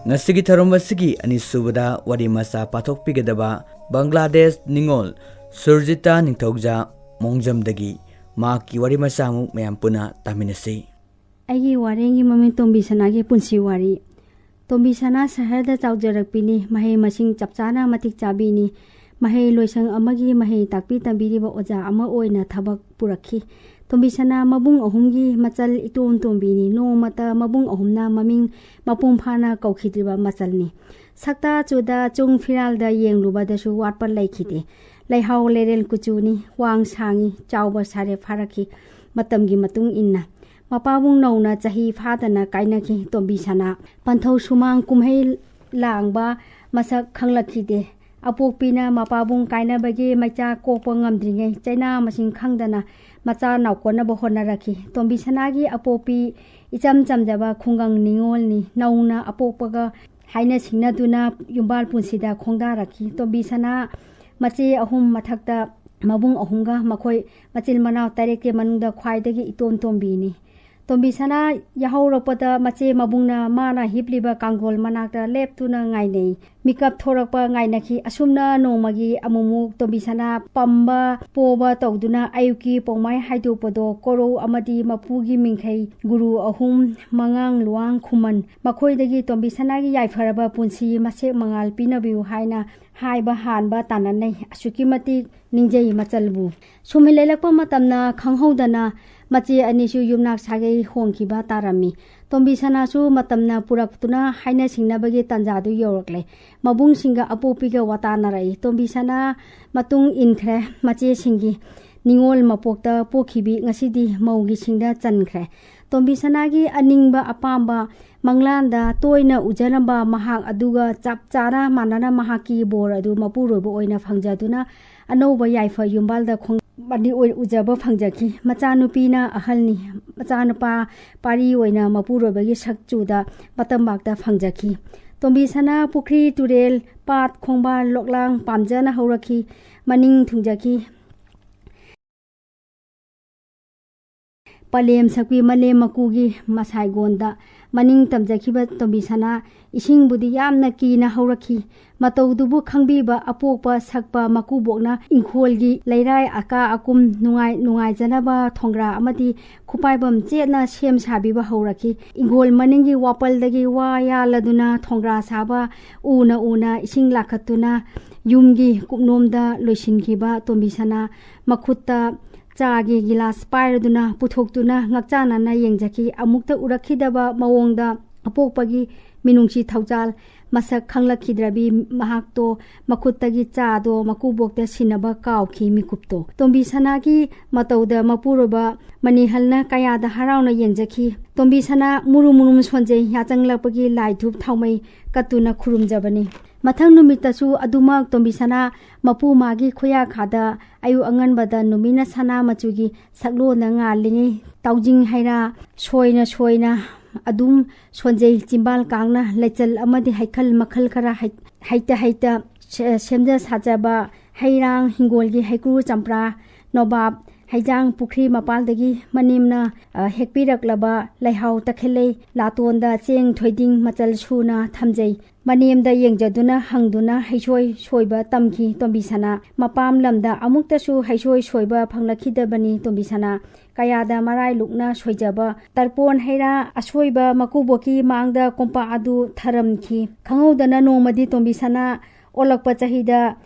ꯉꯁꯤꯒꯤ ꯊꯧꯔꯝ ꯑꯁꯤꯒꯤ ꯑꯅꯤꯁꯨꯕꯗ ꯋꯥꯔꯤ ꯃꯆꯥ ꯄꯥꯊꯣꯛꯄꯤꯒꯗꯕ ꯕꯪꯒ꯭ꯂꯥꯗꯦꯁ ꯅꯤꯉꯣꯜ ꯁꯨꯔꯖꯤꯇꯥ ꯅꯤꯡꯊꯧꯖꯥ ꯃꯣꯡꯖꯝꯗꯒꯤ ꯃꯍꯥꯛꯀꯤ ꯋꯥꯔꯤ ꯃꯆꯥ ꯑꯃꯨꯛ ꯃꯌꯥꯝ ꯄꯨꯟꯅ ꯇꯥꯃꯤꯟꯅꯁꯤ꯫ ꯑꯩꯒꯤ ꯋꯥꯔꯦꯡꯒꯤ ꯃꯃꯤꯡ ꯇꯣꯝꯕꯤ ꯁꯅꯥꯒꯤ ꯄꯨꯟꯁꯤ ꯋꯥꯔꯤ꯫ ꯇꯣꯝꯕꯤ ꯁꯅꯥ ꯁꯍꯔꯗ ꯆꯥꯎꯖꯔꯛꯄꯤꯅꯤ꯫ ꯃꯍꯩ ꯃꯁꯤꯡ ꯆꯞ ꯆꯥꯅ ꯃꯇꯤꯛ ꯆꯥꯕꯤꯅꯤ꯫ ꯃꯍꯩ ꯂꯣꯏꯁꯪ ꯑꯃꯒꯤ ꯃꯍꯩ ꯇꯥꯛꯄꯤ ꯇꯝꯕꯤꯔꯤꯕ ꯑꯣꯖꯥ ꯑꯃ ꯑꯣꯏꯅ ꯊꯕꯛ ꯄꯨꯔꯛꯈꯤ꯫ ꯇꯣꯝꯕꯤ ꯁꯅꯥ ꯃꯕꯨꯡ ꯑꯍꯨꯝꯒꯤ ꯃꯆꯜ ꯏꯇꯣꯝ ꯇꯣꯝꯕꯤꯅꯤ꯫ ꯅꯣꯡꯃꯇ ꯃꯕꯨꯡ ꯑꯍꯨꯝꯅ ꯃꯃꯤꯡ ꯃꯄꯨꯡ ꯐꯥꯅ ꯀꯧꯈꯤꯗ꯭ꯔꯤꯕ ꯃꯆꯜꯅꯤ꯫ ꯁꯛꯇ ꯆꯨꯗ ꯆꯨꯡ ꯐꯤꯔꯥꯜꯗ ꯌꯦꯡꯂꯨꯕꯗꯁꯨ ꯋꯥꯠꯄ ꯂꯩꯈꯤꯗꯦ꯫ ꯂꯩꯍꯥꯎ ꯂꯩꯔꯦꯜ ꯀꯨꯆꯨꯅꯤ, ꯋꯥꯡ ꯁꯥꯡꯉꯤ, ꯆꯥꯎꯕ ꯁꯥꯔꯦ ꯐꯥꯔꯛꯈꯤ꯫ ꯃꯇꯝꯒꯤ ꯃꯇꯨꯡ ꯏꯟꯅ ꯃꯄꯥꯕꯨꯡ ꯅꯧꯅ ꯆꯍꯤ ꯐꯥꯗꯅ ꯀꯥꯏꯅꯈꯤ꯫ ꯇꯣꯝꯕꯤ ꯁꯅꯥ ꯄꯟꯊꯧ ꯁꯨꯃꯥꯡ ꯀꯨꯝꯍꯩ ꯂꯥꯡꯕ ꯃꯁꯛ ꯈꯪꯂꯛꯈꯤꯗꯦ꯫ ꯑꯄꯣꯛꯄꯤꯅ ꯃꯄꯥꯕꯨꯡ ꯀꯥꯏꯅꯕꯒꯤ ꯃꯩꯆꯥ ꯀꯣꯛꯄ ꯉꯝꯗ꯭ꯔꯤꯉꯩ ꯆꯩꯅꯥ ꯃꯁꯤꯡ ꯈꯪꯗꯅ ꯃꯆꯥ ꯅꯥꯎꯀꯣꯟꯅꯕ ꯍꯣꯠꯅꯔꯛꯈꯤ꯫ ꯇꯣꯝꯕꯤ ꯁꯅꯥꯒꯤ ꯑꯄꯣꯛꯄꯤ ꯏꯆꯝ ꯆꯝꯖꯕ ꯈꯨꯡꯒꯪ ꯅꯤꯉꯣꯜꯅꯤ꯫ ꯅꯧꯅ ꯑꯄꯣꯛꯄꯒ ꯍꯥꯏꯅ ꯁꯤꯡꯅꯗꯨꯅ ꯌꯨꯝꯕꯥꯜ ꯄꯨꯟꯁꯤꯗ ꯈꯣꯡꯗꯥꯔꯛꯈꯤ꯫ ꯇꯣꯝꯕꯤ ꯁꯅꯥ ꯃꯆꯦ ꯑꯍꯨꯝ ꯃꯊꯛꯇ ꯃꯕꯨꯡ ꯑꯍꯨꯝꯒ ꯃꯈꯣꯏ ꯃꯆꯤꯟ ꯃꯅꯥꯎ ꯇꯔꯦꯠꯀꯤ ꯃꯅꯨꯡꯗ ꯈ꯭ꯋꯥꯏꯗꯒꯤ ꯏꯇꯣꯟ ꯇꯣꯝꯕꯤꯅꯤ꯫ ꯇꯣꯝꯕꯤ ꯁꯅꯥ ꯌꯥꯍꯧꯔꯛꯄꯗ ꯃꯆꯦ ꯃꯕꯨꯡꯅ ꯃꯥꯅ ꯍꯤꯞꯂꯤꯕ ꯀꯥꯡꯒꯣꯜ ꯃꯅꯥꯛꯇ ꯂꯦꯞꯇꯨꯅ ꯉꯥꯏꯅꯩ꯫ ꯃꯤꯀꯞ ꯊꯣꯔꯛꯄ ꯉꯥꯏꯅꯈꯤ꯫ ꯑꯁꯨꯝꯅ ꯅꯣꯡꯃꯒꯤ ꯑꯃꯨꯛꯃꯨꯛ ꯇꯣꯝꯕꯤ ꯁꯅꯥ ꯄꯝꯕ ꯄꯣꯕ ꯇꯧꯗꯨꯅ ꯑꯌꯨꯛꯀꯤ ꯄꯣꯡꯃꯥꯏ ꯍꯥꯏꯗꯣꯛꯄꯗꯣ ꯀꯣꯔꯧ ꯑꯃꯗꯤ ꯃꯄꯨꯒꯤ ꯃꯤꯡꯈꯩ ꯒꯨꯔꯨ ꯑꯍꯨꯝ, ꯃꯉꯥꯡ, ꯂꯨꯋꯥꯡ, ꯈꯨꯃꯟ, ꯃꯈꯣꯏꯗꯒꯤ ꯇꯣꯝꯕꯤ ꯁꯅꯥꯒꯤ ꯌꯥꯏꯐꯔꯕ ꯄꯨꯟꯁꯤ ꯃꯁꯦꯛ ꯃꯉꯥꯜ ꯄꯤꯅꯕꯤꯌꯨ ꯍꯥꯏꯅ ꯍꯥꯏꯕ ꯍꯥꯟꯕ ꯇꯥꯟꯅꯅꯩ꯫ ꯑꯁꯨꯛꯀꯤ ꯃꯇꯤꯛ ꯅꯤꯡꯖꯩ ꯃꯆꯜꯕꯨ꯫ ꯁꯨꯝ ꯂꯩꯂꯛꯄ ꯃꯇꯝꯅ ꯈꯪꯍꯧꯗꯅ ꯃꯆꯦ ꯑꯅꯤꯁꯨ ꯌꯨꯝꯅꯥꯛ ꯁꯥꯒꯩ ꯍꯣꯡꯈꯤꯕ ꯇꯥꯔꯝꯃꯤ꯫ ꯇꯣꯝꯕꯤ ꯁꯅꯥꯁꯨ ꯃꯇꯝꯅ ꯄꯨꯔꯛꯇꯨꯅ ꯍꯥꯏꯅ ꯁꯤꯡꯅꯕꯒꯤ ꯇꯥꯟꯖꯥꯗꯨ ꯌꯧꯔꯛꯂꯦ꯫ ꯃꯕꯨꯡꯁꯤꯡꯒ ꯑꯄꯣꯛꯄꯤꯒ ꯋꯥꯇꯥꯅꯔꯛꯏ꯫ ꯇꯣꯝꯕꯤ ꯁꯅꯥ ꯃꯇꯨꯡ ꯏꯟꯈ꯭ꯔꯦ꯫ ꯃꯆꯦꯁꯤꯡꯒꯤ ꯅꯤꯉꯣꯜ ꯃꯄꯣꯛꯇ ꯄꯣꯛꯈꯤꯕꯤ ꯉꯁꯤꯗꯤ ꯃꯧꯒꯤꯁꯤꯡꯗ ꯆꯟꯈ꯭ꯔꯦ꯫ ꯇꯣꯝꯕꯤ ꯁꯅꯥꯒꯤ ꯑꯅꯤꯡꯕ ꯑꯄꯥꯝꯕ ꯃꯪꯂꯥꯟꯗ ꯇꯣꯏꯅ ꯎꯖꯔꯝꯕ ꯃꯍꯥꯛ ꯑꯗꯨꯒ ꯆꯞ ꯆꯥꯅ ꯃꯥꯟꯅꯅ ꯃꯍꯥꯛꯀꯤ ꯕꯣꯔ ꯑꯗꯨ ꯃꯄꯨꯔꯣꯏꯕ ꯑꯣꯏꯅ ꯐꯪꯖꯗꯨꯅ ꯑꯅꯧꯕ ꯌꯥꯏꯐ ꯌꯨꯝꯕꯥꯜꯗ ꯈꯣꯡ-, ꯃꯅꯤ ꯑꯣꯏ ꯎꯖꯕ ꯐꯪꯖꯈꯤ꯫ ꯃꯆꯥꯅꯨꯄꯤꯅ ꯑꯍꯜꯅꯤ꯫ ꯃꯆꯥꯅꯨꯄꯥ ꯄꯥꯔꯤ ꯑꯣꯏꯅ ꯃꯄꯨꯔꯣꯏꯕꯒꯤ ꯁꯛꯆꯨꯗ ꯃꯇꯝꯕꯥꯛꯇ ꯐꯪꯖꯈꯤ꯫ ꯇꯣꯝꯕꯤ ꯁꯅꯥ ꯄꯨꯈ꯭ꯔꯤ, ꯇꯨꯔꯦꯜ, ꯄꯥꯠ, ꯈꯣꯡꯕꯥꯜ, ꯂꯣꯛꯂꯥꯡ ꯄꯥꯝꯖꯅ ꯍꯧꯔꯛꯈꯤ꯫ ꯃꯅꯤꯡ ꯊꯨꯡꯖꯈꯤ꯫ ꯄꯂꯦꯝ ꯁꯛꯄꯤ ꯃꯂꯦꯝ ꯃꯀꯨꯒꯤ ꯃꯁꯥꯏꯒꯣꯟꯗ ꯃꯅꯤꯡ ꯇꯝꯖꯈꯤꯕ ꯇꯣꯝꯕꯤ ꯁꯅꯥ ꯏꯁꯤꯡꯕꯨꯗꯤ ꯌꯥꯝꯅ ꯀꯤꯅ ꯍꯧꯔꯛꯈꯤ꯫ ꯃꯇꯧꯗꯨꯕꯨ ꯈꯪꯕꯤꯕ ꯑꯄꯣꯛꯄ ꯁꯛꯄ ꯃꯀꯨꯕꯣꯛꯅ ꯏꯪꯈꯣꯜꯒꯤ ꯂꯩꯔꯥꯏ ꯑꯀꯥ ꯑꯀꯨꯝ ꯅꯨꯡꯉꯥꯏ-, ꯅꯨꯡꯉꯥꯏꯖꯅꯕ ꯊꯣꯡꯒ꯭ꯔꯥ ꯑꯃꯗꯤ ꯈꯨꯄꯥꯏꯕꯝ ꯆꯦꯠꯅ ꯁꯦꯝ ꯁꯥꯕꯤꯕ ꯍꯧꯔꯛꯈꯤ꯫ ꯏꯪꯈꯣꯜ ꯃꯅꯤꯡꯒꯤ ꯋꯥꯄꯜꯗꯒꯤ ꯋꯥ ꯌꯥꯜꯂꯗꯨꯅ ꯊꯣꯡꯒ꯭ꯔꯥ ꯁꯥꯕ ꯎꯅ ꯎꯅ ꯏꯁꯤꯡ ꯂꯥꯛꯀꯠꯇꯨꯅ ꯌꯨꯝꯒꯤ ꯀꯨꯞꯅꯣꯝꯗ ꯂꯣꯏꯁꯤꯟꯈꯤꯕ ꯇꯣꯝꯕꯤ ꯁꯅꯥ ꯃꯈꯨꯠꯇ ꯆꯥꯒꯤ ꯒꯤꯂꯥꯁ ꯄꯥꯏꯔꯗꯨꯅ ꯄꯨꯊꯣꯛꯇꯨꯅ ꯉꯛꯆꯥꯅꯅ ꯌꯦꯡꯖꯈꯤ꯫ ꯑꯃꯨꯛꯇ ꯎꯔꯛꯈꯤꯗꯕ ꯃꯑꯣꯡꯗ ꯑꯄꯣꯛꯄꯒꯤ ꯃꯤꯅꯨꯡꯁꯤ ꯊꯧꯖꯥꯜ ꯃꯁꯛ ꯈꯪꯂꯛꯈꯤꯗ꯭ꯔꯕꯤ ꯃꯍꯥꯛꯇꯣ ꯃꯈꯨꯠꯇꯒꯤ ꯆꯥꯗꯣ ꯃꯀꯨꯕꯣꯛꯇ ꯁꯤꯟꯅꯕ ꯀꯥꯎꯈꯤ ꯃꯤꯀꯨꯞꯇꯣ꯫ ꯇꯣꯝꯕꯤ ꯁꯅꯥꯒꯤ ꯃꯇꯧꯗ ꯃꯄꯨꯔꯣꯏꯕ ꯃꯅꯤꯍꯜꯅ ꯀꯌꯥꯗ ꯍꯔꯥꯎꯅ ꯌꯦꯡꯖꯈꯤ꯫ ꯇꯣꯝꯕꯤ ꯁꯅꯥ ꯃꯨꯔꯨꯝ ꯃꯨꯔꯨꯝ ꯁꯣꯟꯖꯩ, ꯌꯥꯆꯪꯂꯛꯄꯒꯤ ꯂꯥꯏ ꯙꯨꯞ ꯊꯥꯎꯃꯩ ꯀꯠꯇꯨꯅ ꯈꯨꯔꯨꯝꯖꯕꯅꯤ꯫ ꯃꯊꯪ ꯅꯨꯃꯤꯠꯇꯁꯨ ꯑꯗꯨꯃꯛ ꯇꯣꯝꯕꯤꯁꯅꯥ ꯃꯄꯨ ꯃꯥꯒꯤ ꯈꯨꯌꯥꯈꯥꯗ ꯑꯌꯨꯛ ꯑꯉꯟꯕꯗ ꯅꯨꯃꯤꯠꯅ ꯁꯅꯥ ꯃꯆꯨꯒꯤ ꯁꯛꯂꯣꯟꯅ ꯉꯥꯜꯂꯤꯉꯩ ꯇꯥꯎꯖꯤꯡ ꯍꯩꯔꯥ ꯁꯣꯏꯅ ꯁꯣꯏꯅ ꯑꯗꯨꯝ ꯁꯣꯟꯖꯩ꯫ ꯆꯤꯝꯕꯥꯜ ꯀꯥꯡꯅ ꯂꯩꯆꯜ ꯑꯃꯗꯤ ꯍꯩꯈꯜ ꯃꯈꯜ ꯈꯔ ꯍꯩ-, ꯍꯩꯇ ꯍꯩꯇ ꯁꯦ-, ꯁꯦꯝꯖ ꯁꯥꯖꯕ ꯍꯩꯔꯥꯡ ꯍꯤꯡꯒꯣꯜꯒꯤ ꯍꯩꯀ꯭ꯔꯨ ꯆꯝꯄ꯭ꯔꯥ ꯅꯣꯕꯥꯞ ꯍꯩꯖꯥꯡ ꯄꯨꯈ꯭ꯔꯤ ꯃꯄꯥꯜꯗꯒꯤ ꯃꯅꯦꯝꯅ, ꯑ, ꯍꯦꯛꯄꯤꯔꯛꯂꯕ ꯂꯩꯍꯥꯎ ꯇꯈꯦꯜꯂꯩ ꯂꯥꯇꯣꯟꯗ ꯆꯦꯡ ꯊꯣꯏꯗꯤꯡ ꯃꯆꯜ ꯁꯨꯅ ꯊꯝꯖꯩ꯫ ꯃꯅꯦꯝꯗ ꯌꯦꯡꯖꯗꯨꯅ ꯍꯪꯗꯨꯅ ꯍꯩꯁꯣꯏ ꯁꯣꯏꯕ ꯇꯝꯈꯤ ꯇꯣꯝꯕꯤꯁꯅꯥ꯫ ꯃꯄꯥꯝ ꯂꯝꯗ ꯑꯃꯨꯛꯇꯁꯨ ꯍꯩꯁꯣꯏ ꯁꯣꯏꯕ ꯐꯪꯂꯛꯈꯤꯗꯕꯅꯤ ꯇꯣꯝꯕꯤꯁꯅꯥ꯫ ꯀꯌꯥꯗ ꯃꯔꯥꯏ ꯂꯨꯛꯅ ꯁꯣꯏꯖꯕ ꯇꯔꯄꯣꯟ ꯍꯩꯔꯥ ꯑꯁꯣꯏꯕ ꯃꯀꯨꯕꯣꯛꯀꯤ ꯃꯥꯡꯗ ꯀꯣꯝꯄꯥꯛ ꯑꯗꯨ ꯊꯔꯝꯈꯤ꯫ ꯈꯪꯍꯧꯗꯅ ꯅꯣꯡꯃꯗꯤ ꯇꯣꯝꯕꯤꯁꯅꯥ ꯑꯣꯜꯂꯛꯄ ꯆꯍꯤꯗ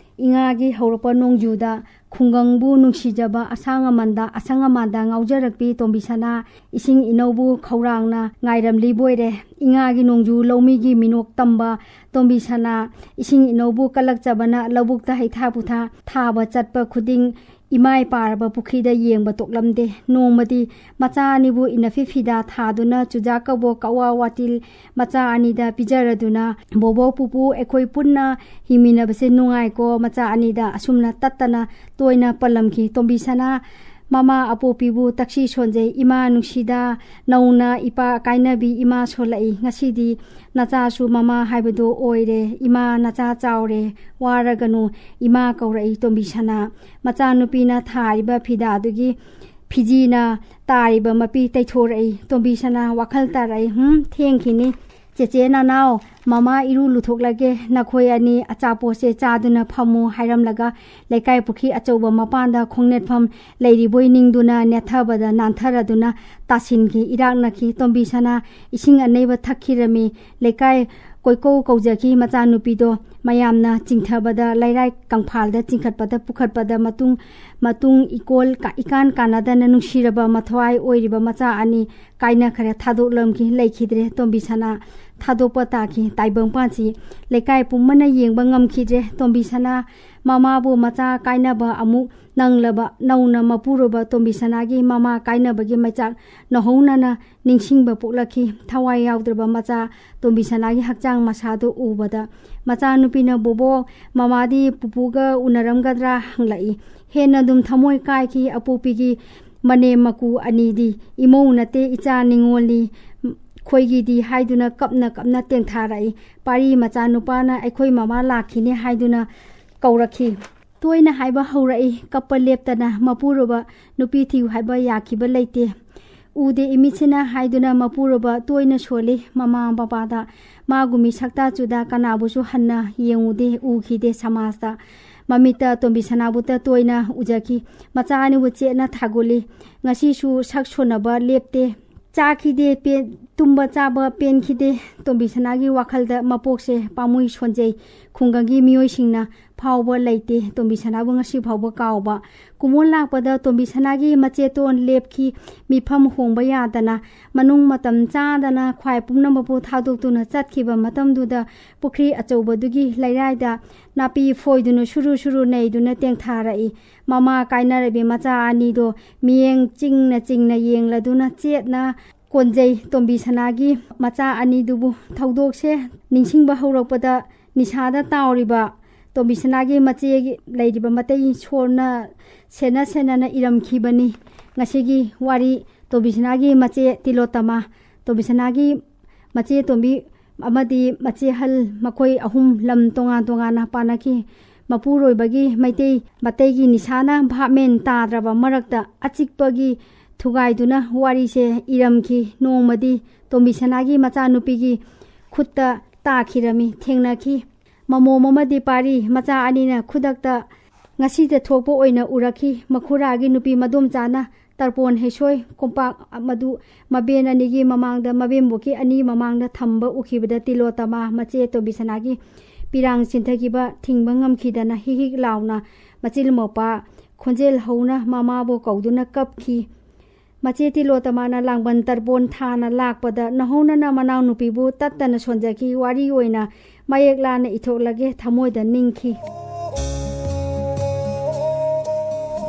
ꯏꯉꯥꯒꯤ ꯍꯧꯔꯛꯄ ꯅꯣꯡꯖꯨꯗ ꯈꯨꯡꯒꯪꯕꯨ ꯅꯨꯡꯁꯤꯖꯕ ꯑꯁꯥꯡ ꯑꯃꯥꯟꯗ, ꯑꯁꯪ ꯑꯃꯥꯟꯗ ꯉꯥꯎꯖꯔꯛꯄꯤ ꯇꯣꯝꯕꯤꯁꯅꯥ ꯏꯁꯤꯡ ꯏꯅꯧꯕꯨ ꯈꯧꯔꯥꯡꯅ ꯉꯥꯏꯔꯝꯂꯤꯕꯣꯏꯔꯦ꯫ ꯏꯉꯥꯒꯤ ꯅꯣꯡꯖꯨ ꯂꯧꯃꯤꯒꯤ ꯃꯤꯅꯣꯛ ꯇꯝꯕ ꯇꯣꯝꯕꯤꯁꯅꯥ ꯏꯁꯤꯡ ꯏꯅꯧꯕꯨ ꯀꯜꯂꯛꯆꯕꯅ ꯂꯧꯕꯨꯛꯇ ꯍꯩꯊꯥ ꯄꯨꯊꯥ ꯊꯥꯕ ꯆꯠꯄ ꯈꯨꯗꯤꯡ ꯏꯃꯥꯏ ꯄꯥꯔꯕ ꯄꯨꯈ꯭ꯔꯤꯗ ꯌꯦꯡꯕ ꯇꯣꯛꯂꯝꯗꯦ꯫ ꯅꯣꯡꯃꯗꯤ ꯃꯆꯥ ꯑꯅꯤꯕꯨ ꯏꯟꯅꯐꯤ ꯐꯤꯗꯥ ꯊꯥꯗꯨꯅ ꯆꯨꯖꯥꯛ ꯀꯕꯣꯛ ꯀꯛꯋꯥ ꯋꯥꯇꯤꯜ ꯃꯆꯥ ꯑꯅꯤꯗ ꯄꯤꯖꯔꯗꯨꯅ, "ꯕꯣꯕꯣꯛ ꯄꯨꯄꯨ, ꯑꯩꯈꯣꯏ ꯄꯨꯟꯅ ꯍꯤꯡꯃꯤꯟꯅꯕꯁꯦ ꯅꯨꯡꯉꯥꯏꯀꯣ ꯃꯆꯥ ꯑꯅꯤꯗ" ꯑꯁꯨꯝꯅ ꯇꯠꯇꯅ ꯇꯣꯏꯅ ꯄꯜꯂꯝꯈꯤ꯫ ꯇꯣꯝꯕꯤꯁꯅꯥ ꯃꯃꯥ ꯑꯄꯣꯛꯄꯤꯕꯨ ꯇꯛꯁꯤ ꯁꯣꯟꯖꯩ꯫ "ꯏꯃꯥ ꯅꯨꯡꯁꯤꯗ, ꯅꯧꯅ ꯏꯄꯥ ꯀꯥꯏꯅꯕꯤ ꯏꯃꯥ ꯁꯣꯜꯂꯛꯏ꯫ ꯉꯁꯤꯗꯤ ꯅꯆꯥꯁꯨ ꯃꯃꯥ ꯍꯥꯏꯕꯗꯨ ꯑꯣꯏꯔꯦ꯫ ꯏꯃꯥ ꯅꯆꯥ ꯆꯥꯎꯔꯦ, ꯋꯥꯔꯒꯅꯨ ꯏꯃꯥ ꯀꯧꯔꯛꯏ ꯇꯣꯝꯕꯤꯁꯅꯥ"꯫ ꯃꯆꯥꯅꯨꯄꯤꯅ ꯊꯥꯔꯤꯕ ꯐꯤꯗꯥꯗꯨꯒꯤ ꯐꯤꯖꯤꯅ ꯇꯥꯔꯤꯕ ꯃꯄꯤ ꯇꯩꯊꯣꯔꯛꯏ꯫ ꯇꯣꯝꯕꯤꯁꯅꯥ ꯋꯥꯈꯜ ꯇꯥꯔꯛꯏ꯫ "ꯍꯨꯝ, ꯊꯦꯡꯈꯤꯅꯤ꯫ ꯆꯦꯆꯦ ꯅꯅꯥꯎ, ꯃꯃꯥ ꯏꯔꯨ ꯂꯨꯊꯣꯛꯂꯒꯦ, ꯅꯈꯣꯏ ꯑꯅꯤ ꯑꯆꯥꯄꯣꯠꯁꯦ ꯆꯥꯗꯨꯅ ꯐꯝꯃꯨ" ꯍꯥꯏꯔꯝꯂꯒ ꯂꯩꯀꯥꯏ ꯄꯨꯈ꯭ꯔꯤ ꯑꯆꯧꯕ ꯃꯄꯥꯟꯗ ꯈꯣꯡꯅꯦꯠꯐꯝ ꯂꯩꯔꯤꯕꯣꯏ ꯅꯤꯡꯗꯨꯅ ꯅꯦꯠꯊꯕꯗ ꯅꯥꯟꯊꯔꯗꯨꯅ ꯇꯥꯁꯤꯟꯈꯤ꯫ ꯏꯔꯥꯛꯅꯈꯤ꯫ ꯇꯣꯝꯕꯤꯁꯅꯥ ꯏꯁꯤꯡ ꯑꯅꯩꯕ ꯊꯛꯈꯤꯔꯝꯃꯤ꯫ ꯂꯩꯀꯥꯏ ꯀꯣꯏꯀꯧ ꯀꯧꯖꯈꯤ꯫ ꯃꯆꯥꯅꯨꯄꯤꯗꯣ ꯃꯌꯥꯝꯅ ꯆꯤꯡꯊꯕꯗ ꯂꯩꯔꯥꯏ ꯀꯪꯐꯥꯜꯗ ꯆꯤꯡꯈꯠꯄꯗ ꯄꯨꯈꯠꯄꯗ ꯃꯇꯨꯡ, ꯃꯇꯨꯡ ꯏꯀꯣꯜ ꯀ-, ꯏꯀꯥꯟ ꯀꯥꯟꯅꯗꯅ ꯅꯨꯡꯁꯤꯔꯕ ꯃꯊ꯭ꯋꯥꯏ ꯑꯣꯏꯔꯤꯕ ꯃꯆꯥ ꯑꯅꯤ ꯀꯥꯏꯅꯈ꯭ꯔꯦ꯫ ꯊꯥꯗꯣꯛꯂꯝꯈꯤ꯫ ꯂꯩꯈꯤꯗ꯭ꯔꯦ꯫ ꯇꯣꯝꯕꯤꯁꯅꯥ ꯊꯥꯗꯣꯛꯄ ꯇꯥꯈꯤ꯫ ꯇꯥꯏꯕꯪꯄꯥꯟꯁꯤ ꯂꯩꯀꯥꯏ ꯄꯨꯝꯕꯅ ꯌꯦꯡꯕ ꯉꯝꯈꯤꯗ꯭ꯔꯦ꯫ ꯇꯣꯝꯕꯤꯁꯅꯥ ꯃꯃꯥꯕꯨ ꯃꯆꯥ ꯀꯥꯏꯅꯕ ꯑꯃꯨꯛ ꯅꯪꯂꯕ ꯅꯧꯅ ꯃꯄꯨꯔꯣꯏꯕ ꯇꯣꯝꯕꯤꯁꯅꯥꯒꯤ ꯃꯃꯥ ꯀꯥꯏꯅꯕꯒꯤ ꯃꯩꯆꯥꯛ ꯅꯧꯍꯧꯅꯅ ꯅꯤꯡꯁꯤꯡꯕ ꯄꯣꯛꯂꯛꯈꯤ꯫ ꯊꯋꯥꯏ ꯌꯥꯎꯗ꯭ꯔꯕ ꯃꯆꯥ ꯇꯣꯝꯕꯤꯁꯅꯥꯒꯤ ꯍꯛꯆꯥꯡ ꯃꯁꯥꯗꯨ ꯎꯕꯗ ꯃꯆꯥꯅꯨꯄꯤꯅ, "ꯕꯣꯕꯣꯛ, ꯃꯃꯥꯗꯤ ꯄꯨꯄꯨꯒ ꯎꯅꯔꯝꯒꯗ꯭ꯔꯥ?" ꯍꯪꯂꯛꯏ꯫ ꯍꯦꯟꯅ ꯑꯗꯨꯝ ꯊꯃꯣꯏ ꯀꯥꯏꯈꯤ꯫ ꯑꯄꯣꯛꯄꯤꯒꯤ ꯃꯅꯦꯝ ꯃꯀꯨ ꯑꯅꯤꯗꯤ "ꯏꯃꯧ ꯅꯠꯇꯦ, ꯏꯆꯥ ꯅꯤꯉꯣꯜꯅꯤ, ꯈꯣꯏꯒꯤꯗꯤ" ꯍꯥꯏꯗꯨꯅ ꯀꯞꯅ ꯀꯞꯅ ꯇꯦꯡꯊꯥꯔꯛꯏ꯫ ꯄꯥꯔꯤ ꯃꯆꯥꯅꯨꯄꯥꯅ "ꯑꯩꯈꯣꯏ ꯃꯃꯥ ꯂꯥꯛꯈꯤꯅꯦ" ꯍꯥꯏꯗꯨꯅ ꯀꯧꯔꯛꯈꯤ꯫ ꯇꯣꯏꯅ ꯍꯥꯏꯕ ꯍꯧꯔꯛꯏ, ꯀꯞꯄ ꯂꯦꯞꯇꯅ, "ꯃꯄꯨꯔꯣꯏꯕ ꯅꯨꯄꯤ ꯊꯤꯌꯨ ꯍꯥꯏꯕ ꯌꯥꯈꯤꯕ ꯂꯩꯇꯦ, ꯎꯗꯦ ꯏꯃꯤꯠꯁꯤꯅ" ꯍꯥꯏꯗꯨꯅ ꯃꯄꯨꯔꯣꯏꯕ ꯇꯣꯏꯅ ꯁꯣꯜꯂꯤ꯫ ꯃꯃꯥ ꯃꯄꯥꯗ ꯃꯥꯒꯨꯝꯃꯤ ꯁꯛꯇꯥꯆꯨꯗ ꯀꯅꯥꯕꯨꯁꯨ ꯍꯟꯅ ꯌꯦꯡꯉꯨꯗꯦ, ꯎꯈꯤꯗꯦ ꯁꯃꯥꯖꯇ꯫ ꯃꯃꯤꯠꯇ ꯇꯣꯝꯕꯤꯁꯅꯥꯕꯨꯇ ꯇꯣꯏꯅ ꯎꯖꯈꯤ꯫ ꯃꯆꯥ ꯑꯅꯤꯕꯨ ꯆꯦꯠꯅ ꯊꯥꯒꯨꯜꯂꯤ꯫ ꯉꯁꯤꯁꯨ ꯁꯛ ꯁꯣꯟꯅꯕ ꯂꯦꯞꯇꯦ꯫ ꯆꯥꯈꯤꯗꯦ, ꯄꯦ-, ꯇꯨꯝꯕ ꯆꯥꯕ ꯄꯦꯟꯈꯤꯗꯦ꯫ ꯇꯣꯝꯕꯤꯁꯅꯥꯒꯤ ꯋꯥꯈꯜꯗ ꯃꯄꯣꯛꯁꯦ ꯄꯥꯝꯃꯨꯏ ꯁꯣꯟꯖꯩ꯫ ꯈꯨꯡꯒꯪꯒꯤ ꯃꯤꯑꯣꯏꯁꯤꯡꯅ ꯐꯥꯎꯕ ꯂꯩꯇꯦ ꯇꯣꯝꯕꯤꯁꯅꯥꯕꯨ ꯉꯁꯤ ꯐꯥꯎꯕ ꯀꯥꯎꯕ꯫ ꯀꯨꯝꯑꯣꯟ ꯂꯥꯛꯄꯗ ꯇꯣꯝꯕꯤꯁꯅꯥꯒꯤ ꯃꯆꯦꯇꯣꯟ ꯂꯦꯞꯈꯤ꯫ ꯃꯤꯐꯝ ꯍꯣꯡꯕ ꯌꯥꯗꯅ, ꯃꯅꯨꯡ ꯃꯇꯝ ꯆꯥꯗꯅ ꯈ꯭ꯋꯥꯏ ꯄꯨꯝꯅꯃꯛꯄꯨ ꯊꯥꯗꯣꯛꯇꯨꯅ ꯆꯠꯈꯤꯕ ꯃꯇꯝꯗꯨꯗ ꯄꯨꯈ꯭ꯔꯤ ꯑꯆꯧꯕꯗꯨꯒꯤ ꯂꯩꯔꯥꯏꯗ ꯅꯥꯄꯤ ꯐꯣꯏꯗꯨꯅ ꯁꯨꯔꯨ ꯁꯨꯔꯨ ꯅꯩꯗꯨꯅ ꯇꯦꯡꯊꯥꯔꯛꯏ꯫ ꯃꯃꯥ ꯀꯥꯏꯅꯔꯕꯤ ꯃꯆꯥ ꯑꯅꯤꯗꯣ ꯃꯤꯠꯌꯦꯡ ꯆꯤꯡꯅ ꯆꯤꯡꯅ ꯌꯦꯡꯂꯗꯨꯅ ꯆꯦꯠꯅ ꯀꯣꯟꯖꯩ꯫ ꯇꯣꯝꯕꯤꯁꯅꯥꯒꯤ ꯃꯆꯥ ꯑꯅꯤꯗꯨꯕꯨ ꯊꯧꯗꯣꯛꯁꯦ ꯅꯤꯡꯁꯤꯡꯕ ꯍꯧꯔꯛꯄꯗ ꯅꯤꯁꯥꯗ ꯇꯥꯎꯔꯤꯕ ꯇꯣꯝꯕꯤꯁꯅꯥꯒꯤ ꯃꯆꯦꯒꯤ ꯂꯩꯔꯤꯕ ꯃꯇꯩ ꯁꯣꯟꯅ ꯁꯦꯟꯅ ꯁꯦꯟꯅꯅ ꯏꯔꯝꯈꯤꯕꯅꯤ꯫ ꯉꯁꯤꯒꯤ ꯋꯥꯔꯤ ꯇꯣꯝꯕꯤꯁꯅꯥꯒꯤ ꯃꯆꯦ ꯇꯤꯂꯣꯇꯃꯥ, ꯇꯣꯝꯕꯤꯁꯅꯥꯒꯤ ꯃꯆꯦ ꯇꯣꯝꯕꯤ ꯑꯃꯗꯤ ꯃꯆꯦ ꯑꯍꯜ, ꯃꯈꯣꯏ ꯑꯍꯨꯝ ꯂꯝ ꯇꯣꯉꯥꯟ ꯇꯣꯉꯥꯟꯅ ꯄꯥꯟꯅꯈꯤ꯫ ꯃꯄꯨꯔꯣꯏꯕꯒꯤ ꯃꯩꯇꯩ ꯃꯇꯩꯒꯤ ꯅꯤꯁꯥꯅ ꯚꯥꯞ ꯃꯦꯟ ꯇꯥꯗ꯭ꯔꯕ ꯃꯔꯛꯇ ꯑꯆꯤꯛꯄꯒꯤ ꯊꯨꯒꯥꯏꯗꯨꯅ ꯋꯥꯔꯤꯁꯦ ꯏꯔꯝꯈꯤ꯫ ꯅꯣꯡꯃꯗꯤ ꯇꯣꯝꯕꯤꯁꯅꯥꯒꯤ ꯃꯆꯥꯅꯨꯄꯤꯒꯤ ꯈꯨꯠꯇ ꯇꯥꯈꯤꯔꯝꯃꯤ, ꯊꯦꯡꯅꯈꯤ꯫ ꯃꯃꯣꯝ ꯑꯃꯗꯤ ꯄꯥꯔꯤ ꯃꯆꯥ ꯑꯅꯤꯅ ꯈꯨꯗꯛꯇ ꯉꯁꯤꯗ ꯊꯣꯛꯄ ꯑꯣꯏꯅ ꯎꯔꯛꯈꯤ꯫ ꯃꯈꯨꯔꯥꯒꯤ ꯅꯨꯄꯤ ꯃꯗꯣꯝꯆꯥꯅ ꯇꯔꯄꯣꯟ ꯍꯩꯁꯣꯏ ꯀꯣꯝꯄꯥꯛ ꯃꯗꯨ ꯃꯕꯦꯟ ꯑꯅꯤꯒꯤ ꯃꯃꯥꯡꯗ, ꯃꯕꯦꯟꯕꯣꯛꯀꯤ ꯑꯅꯤ ꯃꯃꯥꯡꯗ ꯊꯝꯕ ꯎꯈꯤꯕꯗ ꯇꯤꯂꯣꯇꯃꯥ ꯃꯆꯦ ꯇꯣꯝꯕꯤꯁꯅꯥꯒꯤ ꯄꯤꯔꯥꯡ ꯆꯤꯟꯊꯈꯤꯕ ꯊꯤꯡꯕ ꯉꯝꯈꯤꯗꯅ ꯍꯤꯛ ꯍꯤꯛ ꯂꯥꯎꯅ ꯃꯆꯤꯜ ꯃꯧꯄꯥ ꯈꯣꯟꯖꯦꯜ ꯍꯧꯅ ꯃꯃꯥꯕꯨ ꯀꯧꯗꯨꯅ ꯀꯞꯈꯤ꯫ ꯃꯆꯦ ꯇꯤꯂꯣꯇꯃꯥꯅ ꯂꯥꯡꯕꯟ ꯇꯔꯄꯣꯟ ꯊꯥꯅ ꯂꯥꯛꯄꯗ ꯅꯧꯍꯧꯅꯅ ꯃꯅꯥꯎꯅꯨꯄꯤꯕꯨ ꯇꯠꯇꯅ ꯁꯣꯟꯖꯈꯤ꯫ ꯋꯥꯔꯤ ꯑꯣꯏꯅ ꯃꯌꯦꯛ ꯂꯥꯅ ꯏꯊꯣꯛꯂꯒꯦ, ꯊꯃꯣꯏꯗ ꯅꯤꯡꯈꯤ꯫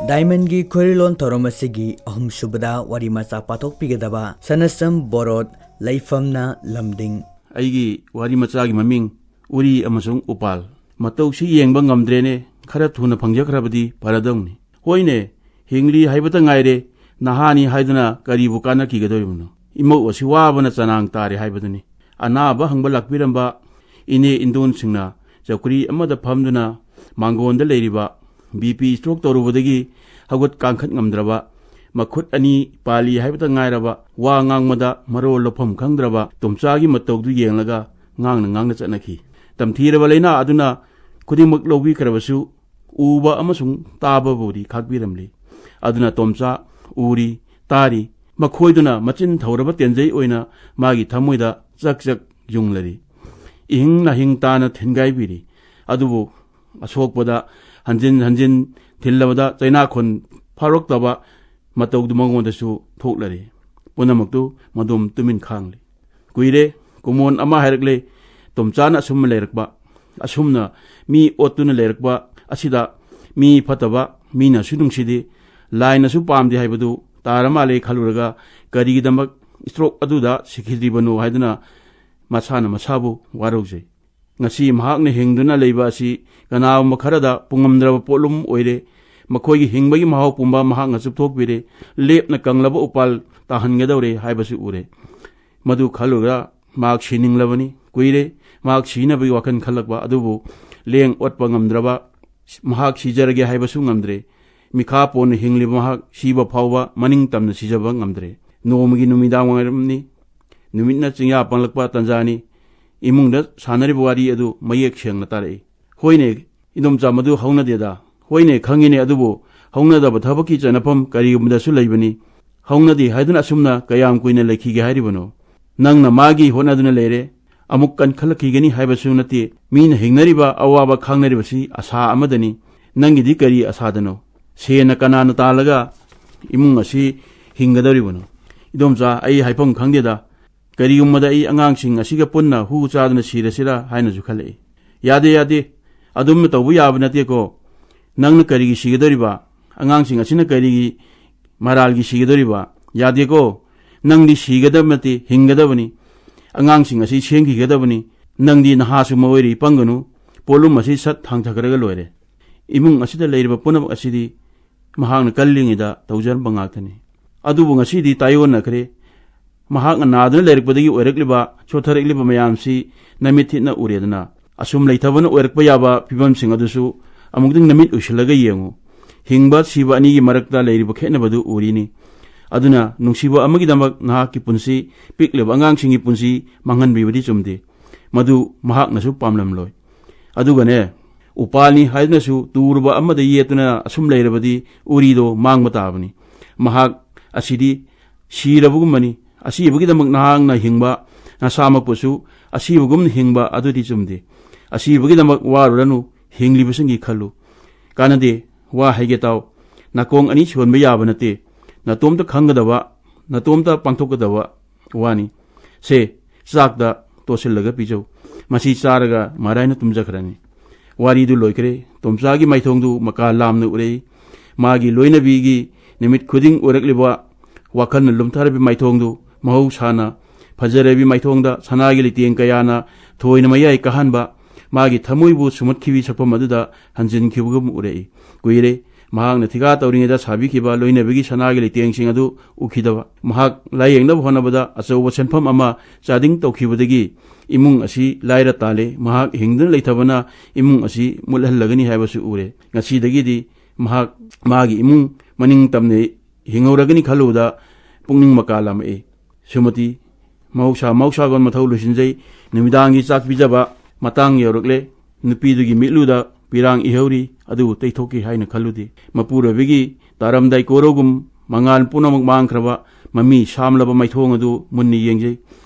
ꯗꯥꯏꯃꯟꯒꯤ ꯈꯣꯏꯔꯤꯂꯣꯟ ꯊꯧꯔꯝ ꯑꯁꯤꯒꯤ ꯑꯍꯨꯝꯁꯨꯕꯗ ꯋꯥꯔꯤ ꯃꯆꯥ ꯄꯥꯊꯣꯛꯄꯤꯒꯗꯕ ꯁꯅꯁꯝ ꯕꯣꯔꯣꯠ, ꯂꯩꯐꯝꯅ ꯂꯝꯗꯤꯡ꯫ ꯑꯩꯒꯤ ꯋꯥꯔꯤ ꯃꯆꯥꯒꯤ ꯃꯃꯤꯡ ꯎꯔꯤ ꯑꯃꯁꯨꯡ ꯎꯄꯥꯜ꯫ ꯃꯇꯧꯁꯤ ꯌꯦꯡꯕ ꯉꯝꯗ꯭ꯔꯦꯅꯦ, ꯈꯔ ꯊꯨꯅ ꯐꯪꯖꯈ꯭ꯔꯕꯗꯤ ꯐꯔꯗꯧꯅꯤ꯫ ꯍꯣꯏꯅꯦ, ꯍꯤꯡꯂꯤ ꯍꯥꯏꯕꯇ ꯉꯥꯏꯔꯦ, ꯅꯍꯥꯅꯤ ꯍꯥꯏꯗꯨꯅ ꯀꯔꯤꯕꯨ ꯀꯥꯟꯅꯈꯤꯒꯗꯧꯔꯤꯕꯅꯣ? ꯏꯃꯧ ꯑꯁꯤ ꯋꯥꯕꯅ ꯆꯅꯥꯡ ꯇꯥꯔꯦ ꯍꯥꯏꯕꯗꯨꯅꯤ꯫ ꯑꯅꯥꯕ ꯍꯪꯕ ꯂꯥꯛꯄꯤꯔꯝꯕ ꯏꯅꯦ ꯏꯟꯗꯣꯟꯁꯤꯡꯅ ꯆꯧꯀ꯭ꯔꯤ ꯑꯃꯗ ꯐꯝꯗꯨꯅ ꯃꯥꯡꯒꯣꯟꯗ ꯂꯩꯔꯤꯕ ꯕꯤ ꯄꯤ ꯁ꯭ꯇ꯭ꯔꯣꯛ ꯇꯧꯔꯨꯕꯗꯒꯤ ꯍꯧꯒꯠ ꯀꯥꯡꯈꯠ ꯉꯝꯗ꯭ꯔꯕ, ꯃꯈꯨꯠ ꯑꯅꯤ ꯄꯥꯜꯂꯤ ꯍꯥꯏꯕꯇ ꯉꯥꯏꯔꯕ, ꯋꯥ ꯉꯥꯡꯕꯗ ꯃꯔꯣꯜ ꯂꯧꯐꯝ ꯈꯪꯗ꯭ꯔꯕ ꯇꯣꯝꯆꯥꯒꯤ ꯃꯇꯧꯗꯨ ꯌꯦꯡꯂꯒ ꯉꯥꯡꯅ ꯉꯥꯡꯅ ꯆꯠꯅꯈꯤ꯫ ꯇꯝꯊꯤꯔꯕ ꯂꯥꯏꯅꯥ ꯑꯗꯨꯅ ꯈꯨꯗꯤꯡꯃꯛ ꯂꯧꯕꯤꯈ꯭ꯔꯕꯁꯨ, ꯎꯕ ꯑꯃꯁꯨꯡ ꯇꯥꯕꯕꯨꯗꯤ ꯈꯥꯛꯄꯤꯔꯝꯂꯤ꯫ ꯑꯗꯨꯅ ꯇꯣꯝꯆꯥ ꯎꯔꯤ, ꯇꯥꯔꯤ, ꯃꯈꯣꯏꯗꯨꯅ ꯃꯆꯤꯟ ꯊꯧꯔꯕ ꯇꯦꯟꯖꯩ ꯑꯣꯏꯅ ꯃꯥꯒꯤ ꯊꯃꯣꯏꯗ ꯆꯛ ꯆꯛ ꯌꯨꯡꯂꯔꯤ꯫ ꯏꯍꯤꯡ ꯅꯥꯍꯤꯡ ꯇꯥꯅ ꯊꯤꯟꯒꯥꯏꯕꯤꯔꯤ꯫ ꯑꯗꯨꯕꯨ ꯑꯁꯣꯛꯄꯗ ꯍꯟꯖꯤꯟ ꯍꯟꯖꯤꯟ ꯊꯤꯜꯂꯕꯗ ꯆꯩꯅꯥꯈꯣꯟ ꯐꯥꯎꯔꯛꯇꯕ ꯃꯇꯧꯗꯨ ꯃꯉꯣꯟꯗꯁꯨ ꯊꯣꯛꯂꯔꯦ꯫ ꯄꯨꯝꯅꯃꯛꯇꯨ ꯃꯗꯣꯝ ꯇꯨꯃꯤꯟ ꯈꯥꯡꯂꯤ꯫ ꯀꯨꯏꯔꯦ, ꯀꯨꯃꯣꯟ ꯑꯃ ꯍꯥꯏꯔꯛꯂꯦ, ꯇꯣꯝꯆꯥꯅ ꯑꯁꯨꯝꯅ ꯂꯩꯔꯛꯄ, ꯑꯁꯨꯝꯅ ꯃꯤ ꯑꯣꯠꯇꯨꯅ ꯂꯩꯔꯛꯄ ꯑꯁꯤꯗ ꯃꯤ ꯐꯠꯇꯕ, ꯃꯤꯅꯁꯨ ꯅꯨꯡꯁꯤꯗꯦ, ꯂꯥꯏꯅꯁꯨ ꯄꯥꯝꯗꯦ ꯍꯥꯏꯕꯗꯨ ꯇꯥꯔ ꯃꯥꯜꯂꯦ ꯈꯜꯂꯨꯔꯒ ꯀꯔꯤꯒꯤꯗꯃꯛ ꯁ꯭ꯇ꯭ꯔꯣꯛ ꯑꯗꯨꯗ ꯁꯤꯈꯤꯗ꯭ꯔꯤꯕꯅꯣ ꯍꯥꯏꯗꯨꯅ ꯃꯁꯥꯅ ꯃꯁꯥꯕꯨ ꯋꯥꯔꯧꯖꯩ꯫ ꯉꯁꯤ ꯃꯍꯥꯛꯅ ꯍꯤꯡꯗꯨꯅ ꯂꯩꯕ ꯑꯁꯤ ꯀꯅꯥꯒꯨꯝꯕ ꯈꯔꯗ ꯄꯨꯡꯉꯝꯗ꯭ꯔꯕ ꯄꯣꯠꯂꯨꯝ ꯑꯣꯏꯔꯦ꯫ ꯃꯈꯣꯏꯒꯤ ꯍꯤꯡꯕꯒꯤ ꯃꯍꯥꯎ ꯄꯨꯝꯕ ꯃꯍꯥꯛꯅ ꯆꯨꯞꯊꯣꯛꯄꯤꯔꯦ꯫ ꯂꯦꯞꯅ ꯀꯪꯂꯕ ꯎꯄꯥꯜ ꯇꯥꯍꯟꯒꯗꯧꯔꯦ ꯍꯥꯏꯕꯁꯨ ꯎꯔꯦ꯫ ꯃꯗꯨ ꯈꯜꯂꯨꯔꯒ ꯃꯍꯥꯛ ꯁꯤꯅꯤꯡꯂꯕꯅꯤ꯫ ꯀꯨꯏꯔꯦ ꯃꯍꯥꯛ ꯁꯤꯅꯕꯒꯤ ꯋꯥꯈꯜ ꯈꯜꯂꯛꯄ ꯑꯗꯨꯕꯨ ꯂꯦꯡ ꯑꯣꯠꯄ ꯉꯝꯗ꯭ꯔꯕ, ꯃꯍꯥꯛ ꯁꯤꯖꯔꯒꯦ ꯍꯥꯏꯕꯁꯨ ꯉꯝꯗ꯭ꯔꯦ꯫ ꯃꯤꯈꯥ ꯄꯣꯟꯅ ꯍꯤꯡꯂꯤꯕ ꯃꯍꯥꯛ ꯁꯤꯕ ꯐꯥꯎꯕ ꯃꯅꯤꯡ ꯇꯝꯅ ꯁꯤꯖꯕ ꯉꯝꯗ꯭ꯔꯦ꯫ ꯅꯣꯡꯃꯒꯤ ꯅꯨꯃꯤꯗꯥꯡ ꯋꯥꯏꯔꯝꯅꯤ꯫ ꯅꯨꯃꯤꯠꯅ ꯆꯤꯡꯌꯥ ꯄꯥꯡꯂꯛꯄ ꯇꯥꯟꯖꯥꯅꯤ꯫ ꯏꯃꯨꯡꯗ ꯁꯥꯟꯅꯔꯤꯕ ꯋꯥꯔꯤ ꯑꯗꯨ ꯃꯌꯦꯛ ꯁꯦꯡꯅ ꯇꯥꯔꯛꯏ꯫ "ꯍꯣꯏꯅꯦ, ꯏꯗꯣꯝꯆꯥ, ꯃꯗꯨ ꯍꯧꯅꯗꯦꯗ꯫" "ꯍꯣꯏꯅꯦ, ꯈꯪꯉꯤꯅꯦ, ꯑꯗꯨꯕꯨ ꯍꯧꯅꯗꯕ ꯊꯕꯛꯀꯤ ꯆꯠꯅꯐꯝ ꯀꯔꯤꯒꯨꯝꯕꯗꯁꯨ ꯂꯩꯕꯅꯤ꯫ ꯍꯧꯅꯗꯦ ꯍꯥꯏꯗꯨꯅ ꯑꯁꯨꯝꯅ ꯀꯌꯥꯝ ꯀꯨꯏꯅ ꯂꯩꯈꯤꯒꯦ ꯍꯥꯏꯔꯤꯕꯅꯣ? ꯅꯪꯅ ꯃꯥꯒꯤ ꯍꯣꯠꯅꯗꯨꯅ ꯂꯩꯔꯦ꯫ ꯑꯃꯨꯛ ꯀꯟꯈꯠꯂꯛꯈꯤꯒꯅꯤ ꯍꯥꯏꯕꯁꯨ ꯅꯠꯇꯦ꯫ ꯃꯤꯅ ꯍꯤꯡꯅꯔꯤꯕ ꯑꯋꯥꯕ ꯈꯥꯡꯅꯔꯤꯕꯁꯤ ꯑꯁꯥ ꯑꯃꯗꯅꯤ꯫ ꯅꯪꯒꯤꯗꯤ ꯀꯔꯤ ꯑꯁꯥꯗꯅꯣ? ꯁꯦꯟꯅ ꯀꯅꯥꯅ ꯇꯥꯜꯂꯒ ꯏꯃꯨꯡ ꯑꯁꯤ ꯍꯤꯡꯒꯗꯧꯔꯤꯕꯅꯣ?" "ꯏꯗꯣꯝꯆꯥ, ꯑꯩ ꯍꯥꯏꯐꯝ ꯈꯪꯗꯦꯗ꯫ ꯀꯔꯤꯒꯨꯝꯕꯗ ꯑꯩ ꯑꯉꯥꯡꯁꯤꯡ ꯑꯁꯤꯒ ꯄꯨꯟꯅ ꯍꯨ ꯆꯥꯗꯨꯅ ꯁꯤꯔꯁꯤꯔꯥ ꯍꯥꯏꯅꯁꯨ ꯈꯜꯂꯛꯏ꯫" "ꯌꯥꯗꯦ, ꯌꯥꯗꯦ꯫ ꯑꯗꯨꯝꯅ ꯇꯧꯕ ꯌꯥꯕ ꯅꯠꯇꯦꯀꯣ꯫ ꯅꯪꯅ ꯀꯔꯤꯒꯤ ꯁꯤꯒꯗꯧꯔꯤꯕ? ꯑꯉꯥꯡꯁꯤꯡ ꯑꯁꯤꯅ ꯀꯔꯤꯒꯤ ꯃꯔꯥꯜꯒꯤ ꯁꯤꯒꯗꯧꯔꯤꯕ? ꯌꯥꯗꯦꯀꯣ꯫ ꯅꯪꯗꯤ ꯁꯤꯒꯗꯕ ꯅꯠꯇꯦ, ꯍꯤꯡꯒꯗꯕꯅꯤ꯫ ꯑꯉꯥꯡꯁꯤꯡ ꯑꯁꯤ ꯁꯦꯝꯈꯤꯒꯗꯕꯅꯤ꯫ ꯅꯪꯗꯤ ꯅꯍꯥꯁꯨ ꯑꯣꯏꯔꯤ, ꯄꯪꯒꯅꯨ꯫ ꯄꯣꯠꯂꯨꯝ ꯑꯁꯤ ꯁꯠ ꯊꯥꯡꯊꯈ꯭ꯔꯒ ꯂꯣꯏꯔꯦ꯫ ꯏꯃꯨꯡ ꯑꯁꯤꯗ ꯂꯩꯔꯤꯕ ꯄꯨꯝꯅꯃꯛ ꯑꯁꯤꯗꯤ ꯃꯍꯥꯛꯅ ꯀꯜꯂꯤꯉꯩꯗ ꯇꯧꯖꯔꯝꯕ ꯉꯥꯛꯇꯅꯤ꯫ ꯑꯗꯨꯕꯨ ꯉꯁꯤꯗꯤ ꯇꯥꯏꯑꯣꯟꯅꯈ꯭ꯔꯦ꯫ ꯃꯍꯥꯛꯅ ꯅꯥꯗꯨꯅ ꯂꯩꯔꯛꯄꯗꯒꯤ ꯑꯣꯏꯔꯛꯂꯤꯕ, ꯁꯣꯠꯊꯔꯛꯂꯤꯕ ꯃꯌꯥꯝꯁꯤ ꯅꯃꯤꯠ ꯊꯤꯠꯅ ꯎꯔꯦꯗꯅ꯫ ꯑꯁꯨꯝ ꯂꯩꯊꯕꯅ ꯑꯣꯏꯔꯛꯄ ꯌꯥꯕ ꯐꯤꯕꯝꯁꯤꯡ ꯑꯗꯨꯁꯨ ꯑꯃꯨꯛꯇꯪ ꯅꯃꯤꯠ ꯎꯏꯁꯤꯜꯂꯒ ꯌꯦꯡꯉꯨ꯫ ꯍꯤꯡꯕ ꯁꯤꯕ ꯑꯅꯤꯒꯤ ꯃꯔꯛꯇ ꯂꯩꯔꯤꯕ ꯈꯦꯠꯅꯕꯗꯨ ꯎꯔꯤꯅꯤ꯫ ꯑꯗꯨꯅ ꯅꯨꯡꯁꯤꯕ ꯑꯃꯒꯤꯗꯃꯛ ꯅꯍꯥꯛꯀꯤ ꯄꯨꯟꯁꯤ, ꯄꯤꯛꯂꯤꯕ ꯑꯉꯥꯡꯁꯤꯡꯒꯤ ꯄꯨꯟꯁꯤ ꯃꯥꯡꯍꯟꯕꯤꯕꯗꯤ ꯆꯨꯝꯗꯦ꯫ ꯃꯗꯨ ꯃꯍꯥꯛꯅꯁꯨ ꯄꯥꯝꯂꯝꯂꯣꯏ꯫ ꯑꯗꯨꯒꯅꯦ, ꯎꯄꯥꯜꯅꯤ ꯍꯥꯏꯗꯨꯅꯁꯨ ꯇꯨꯔꯕ ꯑꯃꯗ ꯌꯦꯠꯇꯨꯅ ꯑꯁꯨꯝ ꯂꯩꯔꯕꯗꯤ ꯎꯔꯤꯗꯣ ꯃꯥꯡꯕ ꯇꯥꯕꯅꯤ꯫ ꯃꯍꯥꯛ ꯑꯁꯤꯗꯤ ꯁꯤꯔꯕꯒꯨꯝꯕꯅꯤ꯫ ꯑꯁꯤꯕꯒꯤꯗꯃꯛ ꯅꯍꯥꯛꯅ ꯍꯤꯡꯕ, ꯅꯁꯥꯃꯛꯄꯨꯁꯨ ꯑꯁꯤꯕꯒꯨꯝꯅ ꯍꯤꯡꯕ ꯑꯗꯨꯗꯤ ꯆꯨꯝꯗꯦ꯫ ꯑꯁꯤꯕꯒꯤꯗꯃꯛ ꯋꯥꯔꯨꯔꯅꯨ, ꯍꯤꯡꯂꯤꯕꯁꯤꯡꯒꯤ ꯈꯜꯂꯨ꯫ ꯀꯥꯟꯅꯗꯦ, ꯋꯥ ꯍꯥꯏꯒꯦ ꯇꯥꯎ꯫ ꯅꯥꯀꯣꯡ ꯑꯅꯤ ꯁꯣꯟꯕ ꯌꯥꯕ ꯅꯠꯇꯦ꯫ ꯅꯇꯣꯝꯇ ꯈꯪꯒꯗꯕ, ꯅꯇꯣꯝꯇ ꯄꯥꯡꯊꯣꯛꯀꯗꯕ ꯋꯥꯅꯤ꯫ ꯁꯦ, ꯆꯥꯛꯇ ꯇꯣꯠꯁꯤꯜꯂꯒ ꯄꯤꯖꯧ꯫ ꯃꯁꯤ ꯆꯥꯔꯒ ꯃꯔꯥꯏꯅ ꯇꯨꯝꯖꯈ꯭ꯔꯅꯤ꯫ ꯋꯥꯔꯤꯗꯨ ꯂꯣꯏꯈ꯭ꯔꯦ꯫ ꯇꯣꯝꯆꯥꯒꯤ ꯃꯥꯏꯊꯣꯡꯗꯨ ꯃꯀꯥ ꯂꯥꯝꯅ ꯎꯔꯛꯏ꯫ ꯃꯥꯒꯤ ꯂꯣꯏꯅꯕꯤꯒꯤ ꯅꯨꯃꯤꯠ ꯈꯨꯗꯤꯡ ꯎꯔꯛꯂꯤꯕ ꯋꯥꯈꯜꯅ ꯂꯨꯝꯊꯔꯕꯤ ꯃꯥꯏꯊꯣꯡꯗꯨ ꯃꯍꯧꯁꯥꯅ ꯐꯖꯔꯕꯤ ꯃꯥꯏꯊꯣꯡꯗ ꯁꯅꯥꯒꯤ ꯂꯩꯇꯦꯡ ꯀꯌꯥꯅ ꯊꯣꯏꯅ ꯃꯌꯥꯏ ꯀꯥꯍꯟꯕ, ꯃꯥꯒꯤ ꯊꯃꯣꯏꯕꯨ ꯁꯨꯝꯍꯠꯈꯤꯕꯤ ꯁꯛꯐꯝ ꯑꯗꯨꯗ ꯍꯟꯖꯤꯟꯈꯤꯕꯒꯨꯝ ꯎꯔꯛꯏ꯫ ꯀꯨꯏꯔꯦ ꯃꯍꯥꯛꯅ ꯊꯤꯀꯥ ꯇꯧꯔꯤꯉꯩꯗ ꯁꯥꯕꯤꯈꯤꯕ ꯂꯣꯏꯅꯕꯤꯒꯤ ꯁꯅꯥꯒꯤ ꯂꯩꯇꯦꯡꯁꯤꯡ ꯑꯗꯨ ꯎꯈꯤꯗꯕ꯫ ꯃꯍꯥꯛ ꯂꯥꯏꯌꯦꯡꯅꯕ ꯍꯣꯠꯅꯕꯗ ꯑꯆꯧꯕ ꯁꯦꯟꯐꯝ ꯑꯃ ꯆꯥꯗꯤꯡ ꯇꯧꯈꯤꯕꯗꯒꯤ ꯏꯃꯨꯡ ꯑꯁꯤ ꯂꯥꯏꯔ ꯇꯥꯜꯂꯦ꯫ ꯃꯍꯥꯛ ꯍꯤꯡꯗꯨꯅ ꯂꯩꯊꯕꯅ ꯏꯃꯨꯡ ꯑꯁꯤ ꯃꯨꯠꯍꯜꯂꯒꯅꯤ ꯍꯥꯏꯕꯁꯨ ꯎꯔꯦ꯫ ꯉꯁꯤꯗꯒꯤꯗꯤ ꯃꯍꯥꯛ ꯃꯥꯒꯤ ꯏꯃꯨꯡ ꯃꯅꯤꯡ ꯇꯝꯅ ꯍꯤꯡꯍꯧꯔꯒꯅꯤ ꯈꯜꯂꯨꯕꯗ ꯄꯨꯛꯅꯤꯡ ꯃꯀꯥ ꯂꯥꯝꯃꯛꯏ꯫ ꯁꯨꯃꯇꯤ ꯃꯍꯧꯁꯥ ꯃꯍꯧꯁꯥꯒꯨꯝ ꯃꯊꯧ ꯂꯣꯏꯁꯤꯟꯖꯩ꯫ ꯅꯨꯃꯤꯗꯥꯡꯒꯤ ꯆꯥꯛ ꯄꯤꯖꯕ ꯃꯇꯥꯡ ꯌꯧꯔꯛꯂꯦ꯫ ꯅꯨꯄꯤꯗꯨꯒꯤ ꯃꯤꯠꯂꯨꯗ ꯄꯤꯔꯥꯡ ꯏꯍꯧꯔꯤ꯫ ꯑꯗꯨꯕꯨ ꯇꯩꯊꯣꯛꯀꯦ ꯍꯥꯏꯅ ꯈꯜꯂꯨꯗꯦ꯫ ꯃꯄꯨꯔꯣꯏꯕꯒꯤ ꯇꯥꯔꯝꯗꯥꯏ ꯀꯣꯔꯧꯒꯨꯝ ꯃꯉꯥꯜ ꯄꯨꯝꯅꯃꯛ ꯃꯥꯡꯈ꯭ꯔꯕ ꯃꯃꯤ ꯁꯥꯝꯂꯕ ꯃꯥꯏꯊꯣꯡ ꯑꯗꯨ ꯃꯨꯟꯅ ꯌꯦꯡꯖꯩ꯫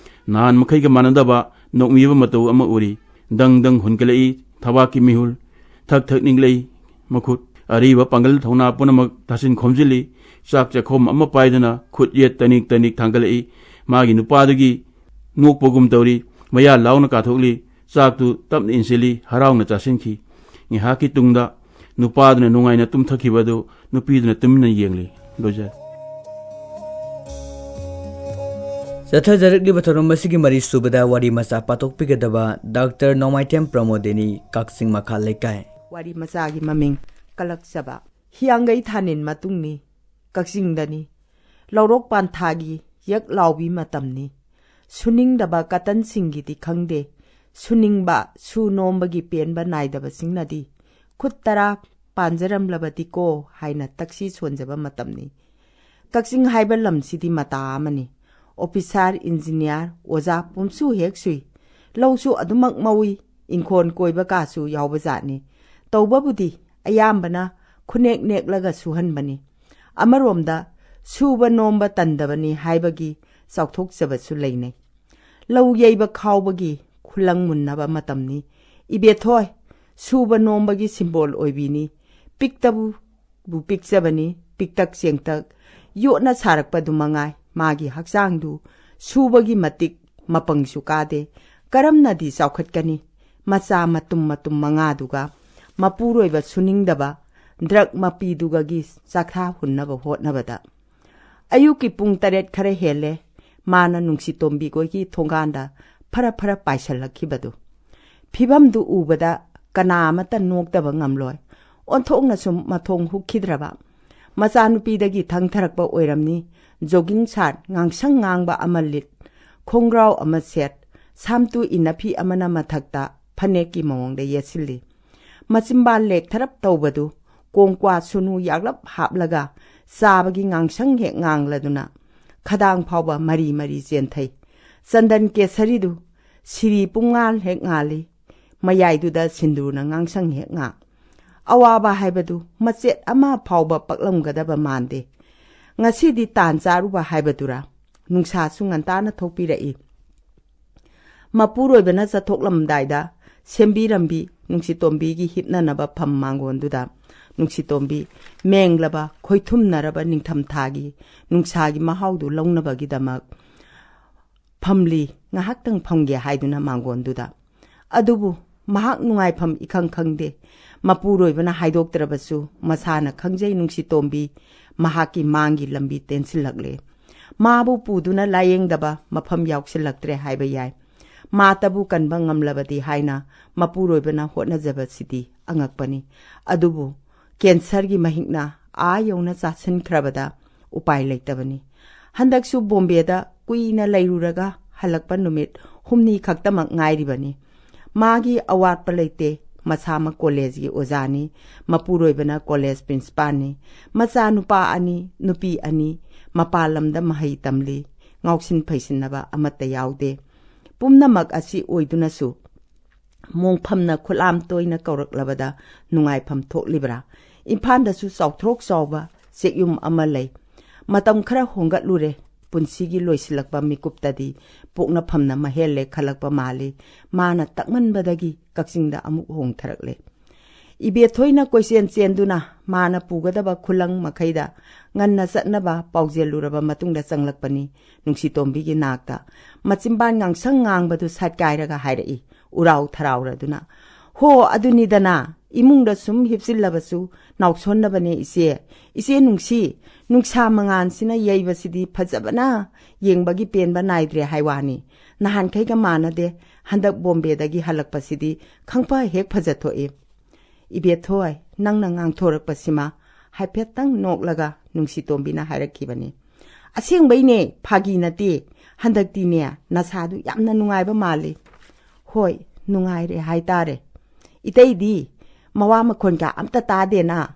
ꯅꯍꯥꯟ ꯃꯈꯩꯒ ꯃꯥꯟꯅꯗꯕ ꯅꯣꯛꯃꯤꯕ ꯃꯇꯧ ꯑꯃ ꯎꯔꯤ꯫ ꯗꯪ ꯗꯪ ꯍꯨꯟꯒꯠꯂꯛꯏ ꯊꯕꯥꯛꯀꯤ ꯃꯤꯍꯨꯜ꯫ ꯊꯛ ꯊꯛ ꯅꯤꯛꯂꯛꯏ ꯃꯈꯨꯠ꯫ ꯑꯔꯤꯕ ꯄꯥꯡꯒꯜ ꯊꯧꯅꯥ ꯄꯨꯝꯅꯃꯛ ꯇꯥꯁꯤꯟ ꯈꯣꯝꯖꯤꯜꯂꯤ꯫ ꯆꯥꯛ ꯆꯥꯛꯈꯣꯝ ꯑꯃ ꯄꯥꯏꯗꯨꯅ ꯈꯨꯠ ꯌꯦꯠ ꯇꯅꯤꯛ ꯇꯅꯤꯛ ꯊꯥꯡꯒꯠꯂꯛꯏ꯫ ꯃꯥꯒꯤ ꯅꯨꯄꯥꯗꯨꯒꯤ ꯅꯣꯛꯄꯒꯨꯝ ꯇꯧꯔꯤ꯫ ꯃꯌꯥ ꯂꯥꯎꯅ ꯀꯥꯊꯣꯛꯂꯤ꯫ ꯆꯥꯛꯇꯨ ꯇꯞꯅ ꯏꯟꯁꯤꯜꯂꯤ꯫ ꯍꯔꯥꯎꯅ ꯆꯥꯁꯤꯟꯈꯤ꯫ ꯉꯥꯏꯍꯥꯛꯀꯤ ꯇꯨꯡꯗ ꯅꯨꯄꯥꯗꯨꯅ ꯅꯨꯡꯉꯥꯏꯅ ꯇꯨꯝꯊꯈꯤꯕ ꯑꯗꯨ ꯅꯨꯄꯤꯗꯨꯅ ꯇꯨꯃꯤꯟꯅ ꯌꯦꯡꯂꯤ꯫ ꯂꯣꯏꯖꯔꯦ꯫ ꯆꯠꯊꯖꯔꯛꯂꯤꯕ ꯊꯧꯔꯝ ꯑꯁꯤꯒꯤ ꯃꯔꯤ ꯁꯨꯕꯗ ꯋꯥꯔꯤ ꯃꯆꯥ ꯄꯥꯊꯣꯛꯄꯤꯒꯗꯕ ꯗꯥꯛꯇꯔ ꯅꯣꯡꯃꯥꯏꯊꯦꯝ ꯄ꯭ꯔꯃꯣꯗꯤꯅꯤ, ꯀꯛꯆꯤꯡ ꯃꯈꯥ ꯂꯩꯀꯥꯏ꯫ ꯋꯥꯔꯤ ꯃꯆꯥꯒꯤ ꯃꯃꯤꯡ ꯀꯂꯛꯆꯕ꯫ ꯍꯤꯌꯥꯡꯒꯩ ꯊꯥꯅꯤꯟ ꯃꯇꯨꯡꯅꯤ꯫ ꯀꯛꯆꯤꯡꯗꯅꯤ꯫ ꯂꯧꯔꯣꯛ ꯄꯥꯟꯊꯥꯒꯤ ꯌꯛ ꯂꯥꯎꯕꯤ ꯃꯇꯝꯅꯤ꯫ ꯁꯨꯅꯤꯡꯗꯕ ꯀꯇꯟꯁꯤꯡꯒꯤꯗꯤ ꯈꯪꯗꯦ꯫ ꯁꯨꯅꯤꯡꯕ, ꯁꯨ ꯅꯣꯝꯕꯒꯤ ꯄꯦꯟꯕ ꯅꯥꯏꯗꯕꯁꯤꯡꯅꯗꯤ ꯈꯨꯠ ꯇꯔꯥ ꯄꯥꯟꯖꯔꯝꯂꯕꯗꯤꯀꯣ ꯍꯥꯏꯅ ꯇꯛꯁꯤ ꯁꯣꯟꯖꯕ ꯃꯇꯝꯅꯤ꯫ ꯀꯛꯆꯤꯡ ꯍꯥꯏꯕ ꯂꯝꯁꯤꯗꯤ ꯃꯇꯥ ꯑꯃꯅꯤ꯫ ꯑꯣꯐꯤꯁꯥꯔ, ꯏꯟꯖꯤꯅꯤꯌꯥꯔ, ꯑꯣꯖꯥ ꯄꯨꯝꯁꯨ ꯍꯦꯛ ꯁꯨꯏ꯫ ꯂꯧꯁꯨ ꯑꯗꯨꯃꯛ ꯃꯧꯏ, ꯏꯪꯈꯣꯜ ꯀꯣꯏꯕ ꯀꯥꯁꯨ ꯌꯥꯎꯕ ꯖꯥꯠꯅꯤ꯫ ꯇꯧꯕꯕꯨꯗꯤ ꯑꯌꯥꯝꯕꯅ ꯈꯨꯅꯦꯛ ꯅꯦꯛꯂꯒ ꯁꯨꯍꯟꯕꯅꯤ꯫ ꯑꯃꯔꯣꯝꯗ ꯁꯨꯕ ꯅꯣꯝꯕ ꯇꯟꯗꯕꯅꯤ ꯍꯥꯏꯕꯒꯤ ꯆꯥꯎꯊꯣꯛꯆꯕꯁꯨ ꯂꯩꯅꯩ꯫ ꯂꯧ ꯌꯩꯕ ꯈꯥꯎꯕꯒꯤ ꯈꯨꯂꯪ ꯃꯨꯟꯅꯕ ꯃꯇꯝꯅꯤ꯫ ꯏꯕꯦꯊꯣꯏ, ꯁꯨꯕ ꯅꯣꯝꯕꯒꯤ ꯁꯤꯝꯕꯣꯜ ꯑꯣꯏꯕꯤꯅꯤ꯫ ꯄꯤꯛꯇꯕꯨ ꯕꯨ ꯄꯤꯛꯆꯕꯅꯤ, ꯄꯤꯛꯇꯛ ꯆꯦꯡꯇꯛ ꯌꯣꯠꯅ ꯁꯥꯔꯛꯄꯗꯨ ꯃꯉꯥꯏ꯫ ꯃꯥꯒꯤ ꯍꯛꯆꯥꯡꯗꯨ ꯁꯨꯕꯒꯤ ꯃꯇꯤꯛ ꯃꯄꯪꯁꯨ ꯀꯥꯗꯦ꯫ ꯀꯔꯝꯅꯗꯤ ꯆꯥꯎꯈꯠꯀꯅꯤ? ꯃꯆꯥ ꯃꯇꯨꯝ ꯃꯇꯨꯝ ꯃꯉꯥꯗꯨꯒ ꯃꯄꯨꯔꯣꯏꯕ ꯁꯨꯅꯤꯡꯗꯕ ꯗ꯭ꯔꯛ ꯃꯄꯤꯗꯨꯒꯒꯤ ꯆꯥꯛꯊꯥ ꯍꯨꯟꯅꯕ ꯍꯣꯠꯅꯕꯗ꯫ ꯑꯌꯨꯛꯀꯤ ꯄꯨꯡ ꯇꯔꯦꯠ ꯈꯔ ꯍꯦꯜꯂꯦ꯫ ꯃꯥꯅ ꯅꯨꯡꯁꯤꯇꯣꯝꯕꯤꯈꯣꯏꯒꯤ ꯊꯣꯡꯒꯥꯟꯗ ꯐꯔ ꯐꯔ ꯄꯥꯏꯁꯜꯂꯛꯈꯤꯕꯗꯨ꯫ ꯐꯤꯚꯝꯗꯨ ꯎꯕꯗ ꯀꯅꯥ ꯑꯃꯠꯇ ꯅꯣꯛꯇꯕ ꯉꯝꯂꯣꯏ꯫ ꯑꯣꯟꯊꯣꯛꯅꯁꯨ ꯃꯊꯣꯡ ꯍꯨꯛꯈꯤꯗ꯭ꯔꯕ꯫ ꯃꯆꯥꯅꯨꯄꯤꯗꯒꯤ ꯊꯪꯊꯔꯛꯄ ꯑꯣꯏꯔꯝꯅꯤ꯫ ꯖꯣꯒꯤꯡ ꯁꯥꯔꯠ ꯉꯥꯡꯁꯪ ꯉꯥꯡꯕ ꯑꯃ ꯂꯤꯠ, ꯈꯣꯡꯒ꯭ꯔꯥꯎ ꯑꯃ ꯁꯦꯠ, ꯁꯥꯝꯇꯨ ꯏꯟꯅꯐꯤ ꯑꯃꯅ ꯃꯊꯛꯇ ꯐꯅꯦꯛꯀꯤ ꯃꯑꯣꯡꯗ ꯌꯦꯠꯁꯤꯜꯂꯤ꯫ ꯃꯆꯤꯝꯕꯥꯜ ꯂꯦꯛꯊꯔꯞ ꯇꯧꯕꯗꯨ ꯀꯣꯡꯀ꯭ꯋꯥ ꯁꯨꯅꯨ ꯌꯥꯛꯂꯞ ꯍꯥꯞꯂꯒ ꯆꯥꯕꯒꯤ ꯉꯥꯡꯁꯪ ꯍꯦꯛ ꯉꯥꯡꯂꯗꯨꯅ ꯈꯗꯥꯡ ꯐꯥꯎꯕ ꯃꯔꯤ ꯃꯔꯤ ꯆꯦꯟꯊꯩ꯫ ꯆꯟꯗꯟ ꯀꯦꯁꯔꯤꯗꯨ ꯁꯤꯔꯤ ꯄꯨꯡꯉꯥꯜ ꯍꯦꯛ ꯉꯥꯜꯂꯤ꯫ ꯃꯌꯥꯏꯗꯨꯗ ꯁꯤꯟꯗꯨꯔꯅ ꯉꯥꯡꯁꯪ ꯍꯦꯛ ꯉꯥꯡ꯫ ꯑꯋꯥꯕ ꯍꯥꯏꯕꯗꯨ ꯃꯆꯦꯠ ꯑꯃ ꯐꯥꯎꯕ ꯄꯛꯂꯝꯒꯗꯕ ꯃꯥꯟꯗꯦ꯫ ꯉꯁꯤꯗꯤ ꯇꯥꯟ ꯆꯥꯔꯨꯕ ꯍꯥꯏꯕꯗꯨꯔꯥ? ꯅꯨꯡꯁꯥꯁꯨ ꯉꯟꯇꯥꯅ ꯊꯣꯛꯄꯤꯔꯛꯏ꯫ ꯃꯄꯨꯔꯣꯏꯕꯅ ꯆꯠꯊꯣꯛꯂꯝꯗꯥꯏꯗ ꯁꯦꯝꯕꯤꯔꯝꯕꯤ ꯅꯨꯡꯁꯤꯇꯣꯝꯕꯤꯒꯤ ꯍꯤꯞꯅꯅꯕ ꯐꯝ ꯃꯥꯡꯒꯣꯟꯗꯨꯗ ꯅꯨꯡꯁꯤꯇꯣꯝꯕꯤ ꯃꯦꯡꯂꯕ ꯈꯣꯏꯊꯨꯝꯅꯔꯕ ꯅꯤꯡꯊꯝꯊꯥꯒꯤ ꯅꯨꯡꯁꯥꯒꯤ ꯃꯍꯥꯎꯗꯨ ꯂꯧꯅꯕꯒꯤꯗꯃꯛ ꯐꯝꯂꯤ꯫ ꯉꯥꯏꯍꯥꯛꯇꯪ ꯐꯝꯒꯦ ꯍꯥꯏꯗꯨꯅ ꯃꯥꯡꯒꯣꯟꯗꯨꯗ꯫ ꯑꯗꯨꯕꯨ ꯃꯍꯥꯛ ꯅꯨꯡꯉꯥꯏꯐꯝ ꯏꯈꯪ ꯈꯪꯗꯦ꯫ ꯃꯄꯨꯔꯣꯏꯕꯅ ꯍꯥꯏꯗꯣꯛꯇ꯭ꯔꯕꯁꯨ ꯃꯁꯥꯅ ꯈꯪꯖꯩ ꯅꯨꯡꯁꯤꯇꯣꯝꯕꯤ ꯃꯍꯥꯛꯀꯤ ꯃꯥꯡꯒꯤ ꯂꯝꯕꯤ ꯇꯦꯟꯁꯤꯜꯂꯛꯂꯦ꯫ ꯃꯥꯕꯨ ꯄꯨꯗꯨꯅ ꯂꯥꯌꯦꯡꯗꯕ ꯃꯐꯝ ꯌꯥꯎꯁꯤꯜꯂꯛꯇ꯭ꯔꯦ ꯍꯥꯏꯕ ꯌꯥꯏ꯫ ꯃꯥꯇꯕꯨ ꯀꯟꯕ ꯉꯝꯂꯕꯗꯤ ꯍꯥꯏꯅ ꯃꯄꯨꯔꯣꯏꯕꯅ ꯍꯣꯠꯅꯖꯕꯁꯤꯗꯤ ꯑꯉꯛꯄꯅꯤ꯫ ꯑꯗꯨꯕꯨ ꯀꯦꯟꯁꯔꯒꯤ ꯃꯍꯤꯛꯅ ꯑꯥ ꯌꯧꯅ ꯆꯥꯁꯤꯟꯈ꯭ꯔꯕꯗ ꯎꯄꯥꯏ ꯂꯩꯇꯕꯅꯤ꯫ ꯍꯟꯗꯛꯁꯨ ꯕꯣꯝꯕꯦꯗ ꯀꯨꯏꯅ ꯂꯩꯔꯨꯔꯒ ꯍꯜꯂꯛꯄ ꯅꯨꯃꯤꯠ ꯍꯨꯝꯅꯤ ꯈꯛꯇꯃꯛ ꯉꯥꯏꯔꯤꯕꯅꯤ꯫ ꯃꯥꯒꯤ ꯑꯋꯥꯠꯄ ꯂꯩꯇꯦ꯫ ꯃꯁꯥꯃꯛ ꯀꯣꯂꯦꯖꯒꯤ ꯑꯣꯖꯥꯅꯤ꯫ ꯃꯄꯨꯔꯣꯏꯕꯅ ꯀꯣꯂꯦꯖ ꯄ꯭ꯔꯤꯟꯁꯤꯄꯥꯜꯅꯤ꯫ ꯃꯆꯥꯅꯨꯄꯥ ꯑꯅꯤ, ꯅꯨꯄꯤ ꯑꯅꯤ, ꯃꯄꯥꯟ ꯂꯝꯗ ꯃꯍꯩ ꯇꯝꯂꯤ꯫ ꯉꯥꯎꯁꯤꯟ ꯐꯩꯁꯤꯟꯅꯕ ꯑꯃꯠꯇ ꯌꯥꯎꯗꯦ꯫ ꯄꯨꯝꯅꯃꯛ ꯑꯁꯤ ꯑꯣꯏꯗꯨꯅꯁꯨ ꯃꯣꯡꯐꯝꯅ ꯈꯨꯠꯂꯥꯝ ꯇꯣꯏꯅ ꯀꯧꯔꯛꯂꯕꯗ ꯅꯨꯡꯉꯥꯏꯐꯝ ꯊꯣꯛꯂꯤꯕ꯭ꯔꯥ? ꯏꯝꯐꯥꯜꯗꯁꯨ ꯆꯥꯎꯊ꯭ꯔꯣꯛ ꯆꯥꯎꯕ ꯆꯦꯛꯌꯨꯝ ꯑꯃ ꯂꯩ꯫ ꯃꯇꯝ ꯈꯔ ꯍꯣꯡꯒꯠꯂꯨꯔꯦ꯫ ꯄꯨꯟꯁꯤꯒꯤ ꯂꯣꯏꯁꯤꯜꯂꯛꯄ ꯃꯤꯀꯨꯞꯇꯗꯤ ꯄꯣꯛꯅꯐꯝꯅ ꯃꯍꯦꯜꯂꯦ ꯈꯜꯂꯛꯄ ꯃꯥꯜꯂꯤ꯫ ꯃꯥꯅ ꯇꯛꯃꯟꯕꯗꯒꯤ ꯀꯛꯆꯤꯡꯗ ꯑꯃꯨꯛ ꯍꯣꯡꯊꯔꯛꯂꯦ꯫ ꯏꯕꯦꯊꯣꯏꯅ ꯀꯣꯏꯆꯦꯟ ꯆꯦꯟꯗꯨꯅ ꯃꯥꯅ ꯄꯨꯒꯗꯕ ꯈꯨꯂꯪ ꯃꯈꯩꯗ ꯉꯟꯅ ꯆꯠꯅꯕ ꯄꯥꯎꯖꯦꯜꯂꯨꯔꯕ ꯃꯇꯨꯡꯗ ꯆꯪꯂꯛꯄꯅꯤ꯫ ꯅꯨꯡꯁꯤꯇꯣꯝꯕꯤꯒꯤ ꯅꯥꯛꯇ ꯃꯆꯤꯟꯕꯥꯟ ꯉꯥꯡꯁꯪ ꯉꯥꯡꯕꯗꯨ ꯁꯠꯀꯥꯏꯔꯒ ꯍꯥꯏꯔꯛꯏ, ꯎꯔꯥꯎ ꯊꯔꯥꯎꯔꯗꯨꯅ, "ꯍꯣ, ꯑꯗꯨꯅꯤꯗꯅ, ꯏꯃꯨꯡꯗ ꯁꯨꯝ ꯍꯤꯞꯆꯤꯜꯂꯕꯁꯨ ꯅꯥꯎꯁꯣꯟꯅꯕꯅꯦ ꯏꯆꯦ꯫ ꯏꯆꯦ ꯅꯨꯡꯁꯤ, ꯅꯨꯡꯁꯥ ꯃꯉꯥꯜꯁꯤꯅ ꯌꯩꯕꯁꯤꯗꯤ ꯐꯖꯕꯅ ꯌꯦꯡꯕꯒꯤ ꯄꯦꯟꯕ ꯅꯥꯏꯗ꯭ꯔꯦ ꯍꯥꯏ ꯋꯥꯅꯤ꯫ ꯅꯍꯥꯟꯈꯩꯒ ꯃꯥꯟꯅꯗꯦ꯫ ꯍꯟꯗꯛ ꯕꯣꯝꯕꯦꯗꯒꯤ ꯍꯜꯂꯛꯄꯁꯤꯗꯤ ꯈꯪꯐ ꯍꯦꯛ ꯐꯖꯊꯣꯛꯏ꯫" "ꯏꯕꯦꯊꯣꯏ, ꯅꯪꯅ ꯉꯥꯡꯊꯣꯔꯛꯄꯁꯤꯃ?" ꯍꯥꯏꯐꯦꯠꯇꯪ ꯅꯣꯛꯂꯒ ꯅꯨꯡꯁꯤꯇꯣꯝꯕꯤꯅ ꯍꯥꯏꯔꯛꯈꯤꯕꯅꯤ꯫ "ꯑꯁꯦꯡꯕꯩꯅꯦ, ꯐꯥꯒꯤ ꯅꯠꯇꯦ꯫ ꯍꯟꯗꯛꯇꯤꯅꯦ, ꯅꯁꯥꯗꯨ ꯌꯥꯝꯅ ꯅꯨꯡꯉꯥꯏꯕ ꯃꯥꯜꯂꯤ꯫" "ꯍꯣꯏ, ꯅꯨꯡꯉꯥꯏꯔꯦ ꯍꯥꯏꯇꯥꯔꯦ꯫" "ꯏꯇꯩꯗꯤ ꯃꯋꯥ ꯃꯈꯣꯟꯒ ꯑꯝꯇ ꯇꯥꯗꯦꯅ?"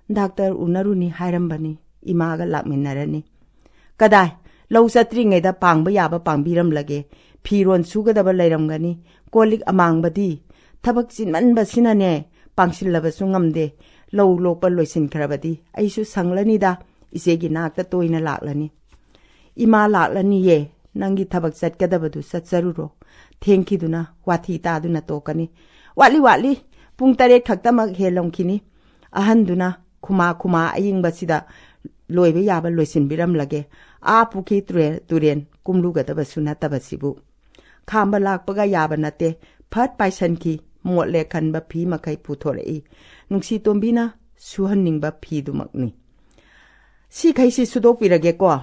"ꯗꯥꯛꯇꯔ ꯎꯅꯔꯨꯅꯤ ꯍꯥꯏꯔꯝꯕꯅꯤ, ꯏꯃꯥꯒ ꯂꯥꯛꯃꯤꯟꯅꯔꯅꯤ꯫" "ꯀꯗꯥꯏ? ꯂꯧ ꯆꯠꯇ꯭ꯔꯤꯉꯩꯗ ꯄꯥꯡꯕ ꯌꯥꯕ ꯄꯥꯡꯕꯤꯔꯝꯂꯒꯦ꯫ ꯐꯤꯔꯣꯟ ꯁꯨꯒꯗꯕ ꯂꯩꯔꯝꯒꯅꯤ, ꯀꯣꯜ ꯂꯤꯛ ꯑꯃꯥꯡꯕꯗꯤ꯫ ꯊꯕꯛ ꯆꯤꯟꯃꯟꯕꯁꯤꯅꯅꯦ, ꯄꯥꯡꯁꯤꯜꯂꯕꯁꯨ ꯉꯝꯗꯦ꯫ ꯂꯧ ꯂꯣꯛꯄ ꯂꯣꯏꯁꯤꯟꯈ꯭ꯔꯕꯗꯤ ꯑꯩꯁꯨ ꯁꯪꯂꯅꯤꯗ, ꯏꯆꯦꯒꯤ ꯅꯥꯛꯇ ꯇꯣꯏꯅ ꯂꯥꯛꯂꯅꯤ꯫" "ꯏꯃꯥ ꯂꯥꯛꯂꯅꯤꯌꯦ, ꯅꯪꯒꯤ ꯊꯕꯛ ꯆꯠꯀꯗꯕꯗꯨ ꯆꯠꯆꯔꯨꯔꯣ꯫ ꯊꯦꯡꯈꯤꯗꯨꯅ ꯋꯥꯊꯤ ꯇꯥꯗꯨꯅ ꯇꯣꯛꯀꯅꯤ꯫" "ꯋꯥꯠꯂꯤ, ꯋꯥꯠꯂꯤ, ꯄꯨꯡ ꯇꯔꯦꯠ ꯈꯛꯇꯃꯛ ꯍꯦꯜꯂꯝꯈꯤꯅꯤ꯫" ꯑꯍꯟꯗꯨꯅ ꯈꯨꯃꯥ ꯈꯨꯃꯥ ꯑꯌꯤꯡꯕꯁꯤꯗ ꯂꯣꯏꯕ ꯌꯥꯕ ꯂꯣꯏꯁꯤꯟꯕꯤꯔꯝꯂꯒꯦ꯫ ꯑꯥ ꯄꯨꯈ꯭ꯔꯤ ꯇꯨꯔꯦꯜ, ꯇꯨꯔꯦꯜ ꯀꯨꯝꯂꯨꯒꯗꯕꯁꯨ ꯅꯠꯇꯕꯁꯤꯕꯨ꯫ ꯈꯥꯝꯕ ꯂꯥꯛꯄꯒ ꯌꯥꯕ ꯅꯠꯇꯦ꯫ ꯐꯠ ꯄꯥꯏꯁꯟꯈꯤ꯫ ꯃꯣꯠꯂꯦ ꯈꯟꯕ ꯐꯤ ꯃꯈꯩ ꯄꯨꯊꯣꯔꯛꯏ꯫ ꯅꯨꯡꯁꯤꯇꯣꯝꯕꯤꯅ ꯁꯨꯍꯟꯅꯤꯡꯕ ꯐꯤꯗꯨꯃꯛꯅꯤ꯫ "ꯁꯤꯈꯩꯁꯤ ꯁꯨꯗꯣꯛꯄꯤꯔꯒꯦꯀꯣ?"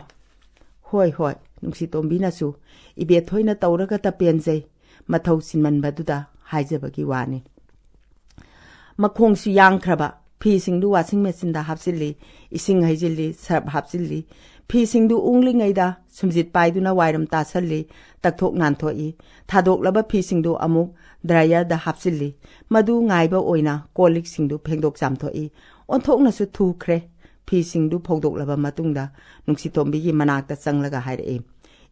"ꯍꯣꯏ, ꯍꯣꯏ," ꯅꯨꯡꯁꯤꯇꯣꯝꯕꯤꯅꯁꯨ ꯏꯕꯦꯊꯣꯏꯅ ꯇꯧꯔꯒꯇ ꯄꯦꯟꯖꯩ꯫ ꯃꯊꯧ ꯆꯤꯟꯃꯟꯕꯗꯨꯗ ꯍꯥꯏꯖꯕꯒꯤ ꯋꯥꯅꯤ꯫ ꯃꯈꯣꯡꯁꯨ ꯌꯥꯡꯈ꯭ꯔꯕ ꯐꯤꯁꯤꯡꯗꯨ ꯋꯥꯁꯤꯡ ꯃꯦꯆꯤꯟꯗ ꯍꯥꯞꯆꯤꯜꯂꯤ, ꯏꯁꯤꯡ ꯍꯩꯖꯤꯜꯂꯤ, ꯁꯔꯞ ꯍꯥꯞꯆꯤꯜꯂꯤ꯫ ꯐꯤꯁꯤꯡꯗꯨ ꯎꯪꯂꯤꯉꯩꯗ ꯁꯨꯝꯖꯤꯠ ꯄꯥꯏꯗꯨꯅ ꯋꯥꯏꯔꯝ ꯇꯥꯁꯜꯂꯤ, ꯇꯛꯊꯣꯛ ꯅꯥꯟꯊꯣꯛꯏ꯫ ꯊꯥꯗꯣꯛꯂꯕ ꯐꯤꯁꯤꯡꯗꯨ ꯑꯃꯨꯛ ꯗ꯭ꯔꯥꯏꯌꯔꯗ ꯍꯥꯞꯆꯤꯜꯂꯤ꯫ ꯃꯗꯨ ꯉꯥꯏꯕ ꯑꯣꯏꯅ ꯀꯣꯜ ꯂꯤꯛꯁꯤꯡꯗꯨ ꯐꯦꯡꯗꯣꯛ ꯆꯥꯝꯊꯣꯛꯏ꯫ ꯑꯣꯟꯊꯣꯛꯅꯁꯨ ꯊꯨꯈ꯭ꯔꯦ꯫ ꯐꯤꯁꯤꯡꯗꯨ ꯐꯧꯗꯣꯛꯂꯕ ꯃꯇꯨꯡꯗ ꯅꯨꯡꯁꯤꯇꯣꯝꯕꯤꯒꯤ ꯃꯅꯥꯛꯇ ꯆꯪꯂꯒ ꯍꯥꯏꯔꯛꯏ,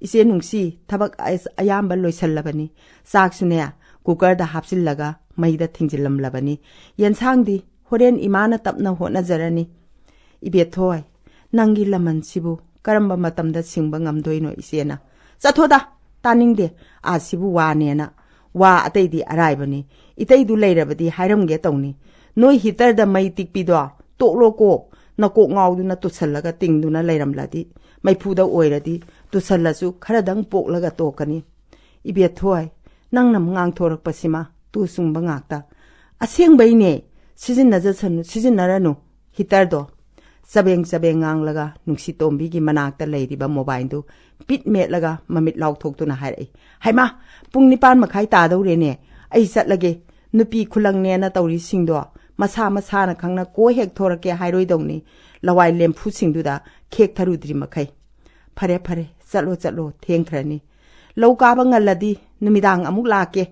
"ꯏꯆꯦ ꯅꯨꯡꯁꯤ, ꯊꯕꯛ ꯑꯁ-, ꯑꯌꯥꯝꯕ ꯂꯣꯏꯁꯜꯂꯕꯅꯤ꯫ ꯆꯥꯛꯁꯨꯅꯦ, ꯀꯨꯀꯔꯗ ꯍꯥꯞꯆꯤꯜꯂꯒ ꯃꯩꯗ ꯊꯤꯡꯖꯤꯜꯂꯝꯂꯕꯅꯤ꯫ ꯌꯦꯟꯁꯥꯡꯗꯤ ꯍꯣꯔꯦꯟ ꯏꯃꯥꯅ ꯇꯞꯅ ꯍꯣꯠꯅꯖꯔꯅꯤ꯫" "ꯏꯕꯦꯊꯣꯏ, ꯅꯪꯒꯤ ꯂꯃꯟꯁꯤꯕꯨ ꯀꯔꯝꯕ ꯃꯇꯝꯗ ꯁꯤꯡꯕ ꯉꯝꯗꯣꯏꯅꯣ ꯏꯆꯦꯅ?" "ꯆꯠꯊꯣꯗ, ꯇꯥꯅꯤꯡꯗꯦ꯫ ꯑꯥ, ꯁꯤꯕꯨ ꯋꯥꯅꯦꯅ꯫ ꯋꯥ ꯑꯇꯩꯗꯤ ꯑꯔꯥꯏꯕꯅꯤ꯫ ꯏꯇꯩꯗꯨ ꯂꯩꯔꯕꯗꯤ ꯍꯥꯏꯔꯝꯒꯦ ꯇꯧꯅꯤ꯫ ꯅꯣꯏ ꯍꯤꯇꯔꯗ ꯃꯩ ꯇꯤꯛꯄꯤꯗꯣ ꯇꯣꯛꯂꯣꯀꯣ꯫ ꯅꯀꯣꯛ ꯉꯥꯎꯗꯨꯅ ꯇꯨꯁꯜꯂꯒ ꯇꯤꯡꯗꯨꯅ ꯂꯩꯔꯝꯂꯗꯤ, ꯃꯩꯐꯨꯗ ꯑꯣꯏꯔꯗꯤ ꯇꯨꯁꯜꯂꯁꯨ ꯈꯔꯗꯪ ꯄꯣꯛꯂꯒ ꯇꯣꯛꯀꯅꯤ꯫" "ꯏꯕꯦꯊꯣꯏ, ꯅꯪꯅ ꯉꯥꯡꯊꯣꯔꯛꯄꯁꯤꯃ ꯇꯨ ꯆꯨꯡꯕ ꯉꯥꯛꯇ꯫" "ꯑꯁꯦꯡꯕꯩꯅꯦ꯫ ꯁꯤꯖꯤꯟꯅꯖꯁꯅꯨ, ꯁꯤꯖꯤꯟꯅꯔꯅꯨ ꯍꯤꯇꯔꯗꯣ꯫" ꯆꯕꯦꯡ ꯆꯕꯦꯡ ꯉꯥꯡꯂꯒ ꯅꯨꯡꯁꯤꯇꯣꯝꯕꯤꯒꯤ ꯃꯅꯥꯛꯇ ꯂꯩꯔꯤꯕ ꯃꯣꯕꯥꯏꯜꯗꯨ ꯄꯤꯠ ꯃꯦꯠꯂꯒ ꯃꯃꯤꯠ ꯂꯥꯎꯊꯣꯛꯇꯨꯅ ꯍꯥꯏꯔꯛꯏ, "ꯍꯩꯃꯥ, ꯄꯨꯡ ꯅꯤꯄꯥꯟ ꯃꯈꯥꯏ ꯇꯥꯗꯧꯔꯦꯅꯦ꯫ ꯑꯩ ꯆꯠꯂꯒꯦ꯫ ꯅꯨꯄꯤ ꯈꯨꯂꯪꯅꯦꯅ ꯇꯧꯔꯤꯁꯤꯡꯗꯣ ꯃꯁꯥ ꯃꯁꯥꯅ ꯈꯪꯅ ꯀꯣ ꯍꯦꯛ ꯊꯣꯔꯛꯀꯦ ꯍꯥꯏꯔꯣꯏꯗꯧꯅꯤ, ꯂꯋꯥꯏ ꯂꯦꯝꯐꯨꯁꯤꯡꯗꯨꯗ ꯈꯦꯛ ꯊꯔꯨꯗ꯭ꯔꯤ ꯃꯈꯩ꯫" "ꯐꯔꯦ, ꯐꯔꯦ, ꯆꯠꯂꯣ, ꯆꯠꯂꯣ, ꯊꯦꯡꯈ꯭ꯔꯅꯤ꯫ ꯂꯧ ꯀꯥꯕ ꯉꯜꯂꯗꯤ ꯅꯨꯃꯤꯗꯥꯡ ꯑꯃꯨꯛ ꯂꯥꯛꯀꯦ,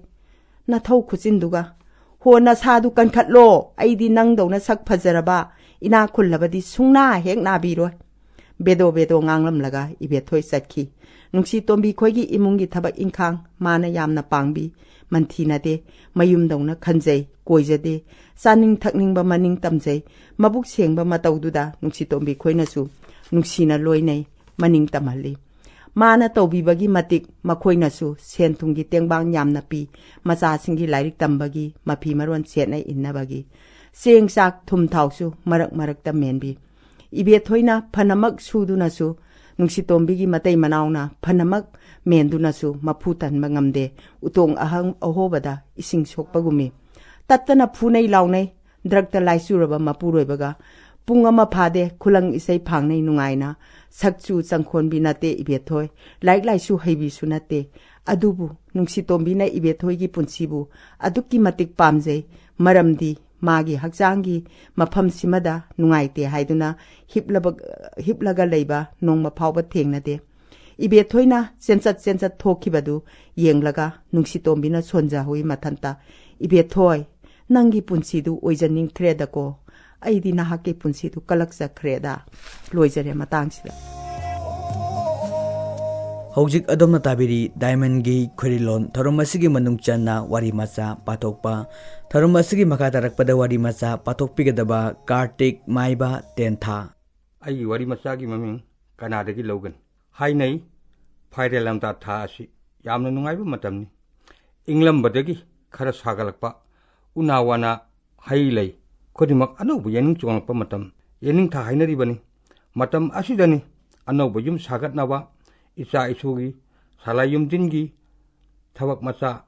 ꯅꯊꯧ ꯈꯨꯠꯆꯤꯟꯗꯨꯒ꯫ ꯍꯣ, ꯅꯁꯥꯗꯨ ꯀꯟꯈꯠꯂꯣ, ꯑꯩꯗꯤ ꯅꯪꯗꯧꯅ ꯁꯛ ꯐꯖꯔꯕ, ꯏꯅꯥꯛ ꯈꯨꯜꯂꯕꯗꯤ ꯁꯨꯡꯅꯥ ꯍꯦꯛ ꯅꯥꯕꯤꯔꯣꯏ꯫" ꯕꯦꯗꯣ ꯕꯦꯗꯣ ꯉꯥꯡꯂꯝꯂꯒ ꯏꯕꯦꯊꯣꯏ ꯆꯠꯈꯤ꯫ ꯅꯨꯡꯁꯤꯇꯣꯝꯕꯤ ꯈꯣꯏꯒꯤ ꯏꯃꯨꯡꯒꯤ ꯊꯕꯛ ꯏꯪꯈꯥꯡ ꯃꯥꯅ ꯌꯥꯝꯅ ꯄꯥꯡꯕꯤ, ꯃꯟꯊꯤꯅꯗꯦ, ꯃꯌꯨꯝꯗꯧꯅ ꯈꯟꯖꯩ, ꯀꯣꯏꯖꯗꯦ꯫ ꯆꯥꯅꯤꯡ ꯊꯛꯅꯤꯡꯕ ꯃꯅꯤꯡ ꯇꯝꯖꯩ꯫ ꯃꯕꯨꯛ ꯁꯦꯡꯕ ꯃꯇꯧꯗꯨꯗ ꯅꯨꯡꯁꯤꯇꯣꯝꯕꯤ ꯈꯣꯏꯅꯁꯨ ꯅꯨꯡꯁꯤꯅ ꯂꯣꯏꯅꯩ, ꯃꯅꯤꯡ ꯇꯝꯍꯜꯂꯤ꯫ ꯃꯥꯅ ꯇꯧꯕꯤꯕꯒꯤ ꯃꯇꯤꯛ ꯃꯈꯣꯏꯅꯁꯨ ꯁꯦꯟ ꯊꯨꯝꯒꯤ ꯇꯦꯡꯕꯥꯡ ꯌꯥꯝꯅ ꯄꯤ, ꯃꯆꯥꯁꯤꯡꯒꯤ ꯂꯥꯏꯔꯤꯛ ꯇꯝꯕꯒꯤ, ꯃꯐꯤ ꯃꯔꯣꯟ ꯁꯦꯠꯅ ꯏꯟꯅꯕꯒꯤ꯫ ꯆꯦꯡ ꯆꯥꯛ ꯊꯨꯝ ꯊꯥꯎꯁꯨ ꯃꯔꯛ ꯃꯔꯛꯇ ꯃꯦꯟꯕꯤ꯫ ꯏꯕꯦꯊꯣꯏꯅ ꯐꯅꯃꯛ ꯁꯨꯗꯨꯅꯁꯨ ꯅꯨꯡꯁꯤꯇꯣꯝꯕꯤꯒꯤ ꯃꯇꯩ ꯃꯅꯥꯎꯅ ꯐꯅꯃꯛ ꯃꯦꯟꯗꯨꯅꯁꯨ ꯃꯐꯨ ꯇꯟꯕ ꯉꯝꯗꯦ꯫ ꯎꯇꯣꯡ ꯑꯍꯪ ꯑꯍꯣꯕꯗ ꯏꯁꯤꯡ ꯁꯣꯛꯄꯒꯨꯝꯃꯤ꯫ ꯇꯠꯇꯅ ꯐꯨꯅꯩ ꯂꯥꯎꯅꯩ꯫ ꯗ꯭ꯔꯛꯇ ꯂꯥꯏꯆꯨꯔꯕ ꯃꯄꯨꯔꯣꯏꯕꯒ ꯄꯨꯡ ꯑꯃ ꯐꯥꯗꯦ ꯈꯨꯂꯪ ꯏꯁꯩ ꯐꯥꯡꯅꯩ ꯅꯨꯡꯉꯥꯏꯅ꯫ ꯁꯛꯆꯨ ꯆꯪꯈꯣꯟꯕꯤ ꯅꯠꯇꯦ ꯏꯕꯦꯊꯣꯏ, ꯂꯥꯏꯔꯤꯛ ꯂꯥꯏꯁꯨ ꯍꯩꯕꯤꯁꯨ ꯅꯠꯇꯦ꯫ ꯑꯗꯨꯕꯨ ꯅꯨꯡꯁꯤꯇꯣꯝꯕꯤꯅ ꯏꯕꯦꯊꯣꯏꯒꯤ ꯄꯨꯟꯁꯤꯕꯨ ꯑꯗꯨꯛꯀꯤ ꯃꯇꯤꯛ ꯄꯥꯝꯖꯩ꯫ ꯃꯔꯝꯗꯤ ꯃꯥꯒꯤ ꯍꯛꯆꯥꯡꯒꯤ ꯃꯐꯝꯁꯤꯃꯗ ꯅꯨꯡꯉꯥꯏꯇꯦ ꯍꯥꯏꯗꯨꯅ ꯍꯤꯞꯂꯕ-, ꯍꯤꯞꯂꯒ ꯂꯩꯕ ꯅꯣꯡꯃ ꯐꯥꯎꯕ ꯊꯦꯡꯅꯗꯦ꯫ ꯏꯕꯦꯊꯣꯏꯅ ꯆꯦꯟꯆꯠ ꯆꯦꯟꯆꯠ ꯊꯣꯛꯈꯤꯕꯗꯨ ꯌꯦꯡꯂꯒ ꯅꯨꯡꯁꯤꯇꯣꯝꯕꯤꯅ ꯁꯣꯟꯖꯍꯧꯏ ꯃꯊꯟꯇ, "ꯏꯕꯦꯊꯣꯏ, ꯅꯪꯒꯤ ꯄꯨꯟꯁꯤꯗꯨ ꯑꯣꯏꯖꯅꯤꯡꯗ꯭ꯔꯦꯗꯀꯣ꯫ ꯑꯩꯗꯤ ꯅꯍꯥꯛꯀꯤ ꯄꯨꯟꯁꯤꯗꯨ ꯀꯂꯛꯆꯈ꯭ꯔꯦꯗ"꯫ ꯂꯣꯏꯖꯔꯦ ꯃꯇꯥꯡꯁꯤꯗ꯫ ꯍꯧꯖꯤꯛ ꯑꯗꯣꯝꯅ ꯇꯥꯕꯤꯔꯤ ꯗꯥꯏꯃꯟꯒꯤ ꯈꯣꯏꯔꯤꯂꯣꯟ꯫ ꯊꯧꯔꯝ ꯑꯁꯤꯒꯤ ꯃꯅꯨꯡ ꯆꯟꯅ ꯋꯥꯔꯤ ꯃꯆꯥ ꯄꯥꯊꯣꯛꯄ꯫ ꯊꯧꯔꯝ ꯑꯁꯤꯒꯤ ꯃꯈꯥ ꯇꯥꯔꯛꯄꯗ ꯋꯥꯔꯤ ꯃꯆꯥ ꯄꯥꯊꯣꯛꯄꯤꯒꯗꯕ ꯀꯥꯔꯇꯤꯛ ꯃꯥꯏꯕ ꯇꯦꯟꯊꯥ꯫ ꯑꯩꯒꯤ ꯋꯥꯔꯤ ꯃꯆꯥꯒꯤ ꯃꯃꯤꯡ ꯀꯅꯥꯗꯒꯤ ꯂꯧꯒꯅꯤ? ꯍꯥꯏꯅꯩ, ꯐꯥꯏꯔꯦꯜ ꯂꯝꯇꯥ ꯊꯥ ꯑꯁꯤ ꯌꯥꯝꯅ ꯅꯨꯡꯉꯥꯏꯕ ꯃꯇꯝꯅꯤ꯫ ꯏꯪꯂꯝꯕꯗꯒꯤ ꯈꯔ ꯁꯥꯒꯠꯂꯛꯄ, ꯎꯅꯥ ꯋꯥꯅꯥ, ꯍꯩ ꯂꯩ ꯈꯨꯗꯤꯡꯃꯛ ꯑꯅꯧꯕ ꯌꯦꯅꯤꯡ ꯆꯣꯡꯂꯛꯄ ꯃꯇꯝ, ꯌꯦꯅꯤꯡꯊꯥ ꯍꯥꯏꯅꯔꯤꯕꯅꯤ꯫ ꯃꯇꯝ ꯑꯁꯤꯗꯅꯤ ꯑꯅꯧꯕ ꯌꯨꯝ ꯁꯥꯒꯠꯅꯕ, ꯏꯆꯥ ꯏꯁꯨꯒꯤ, ꯁꯂꯥꯏ ꯌꯨꯝꯗꯤꯟꯒꯤ ꯊꯕꯛ ꯃꯆꯥ,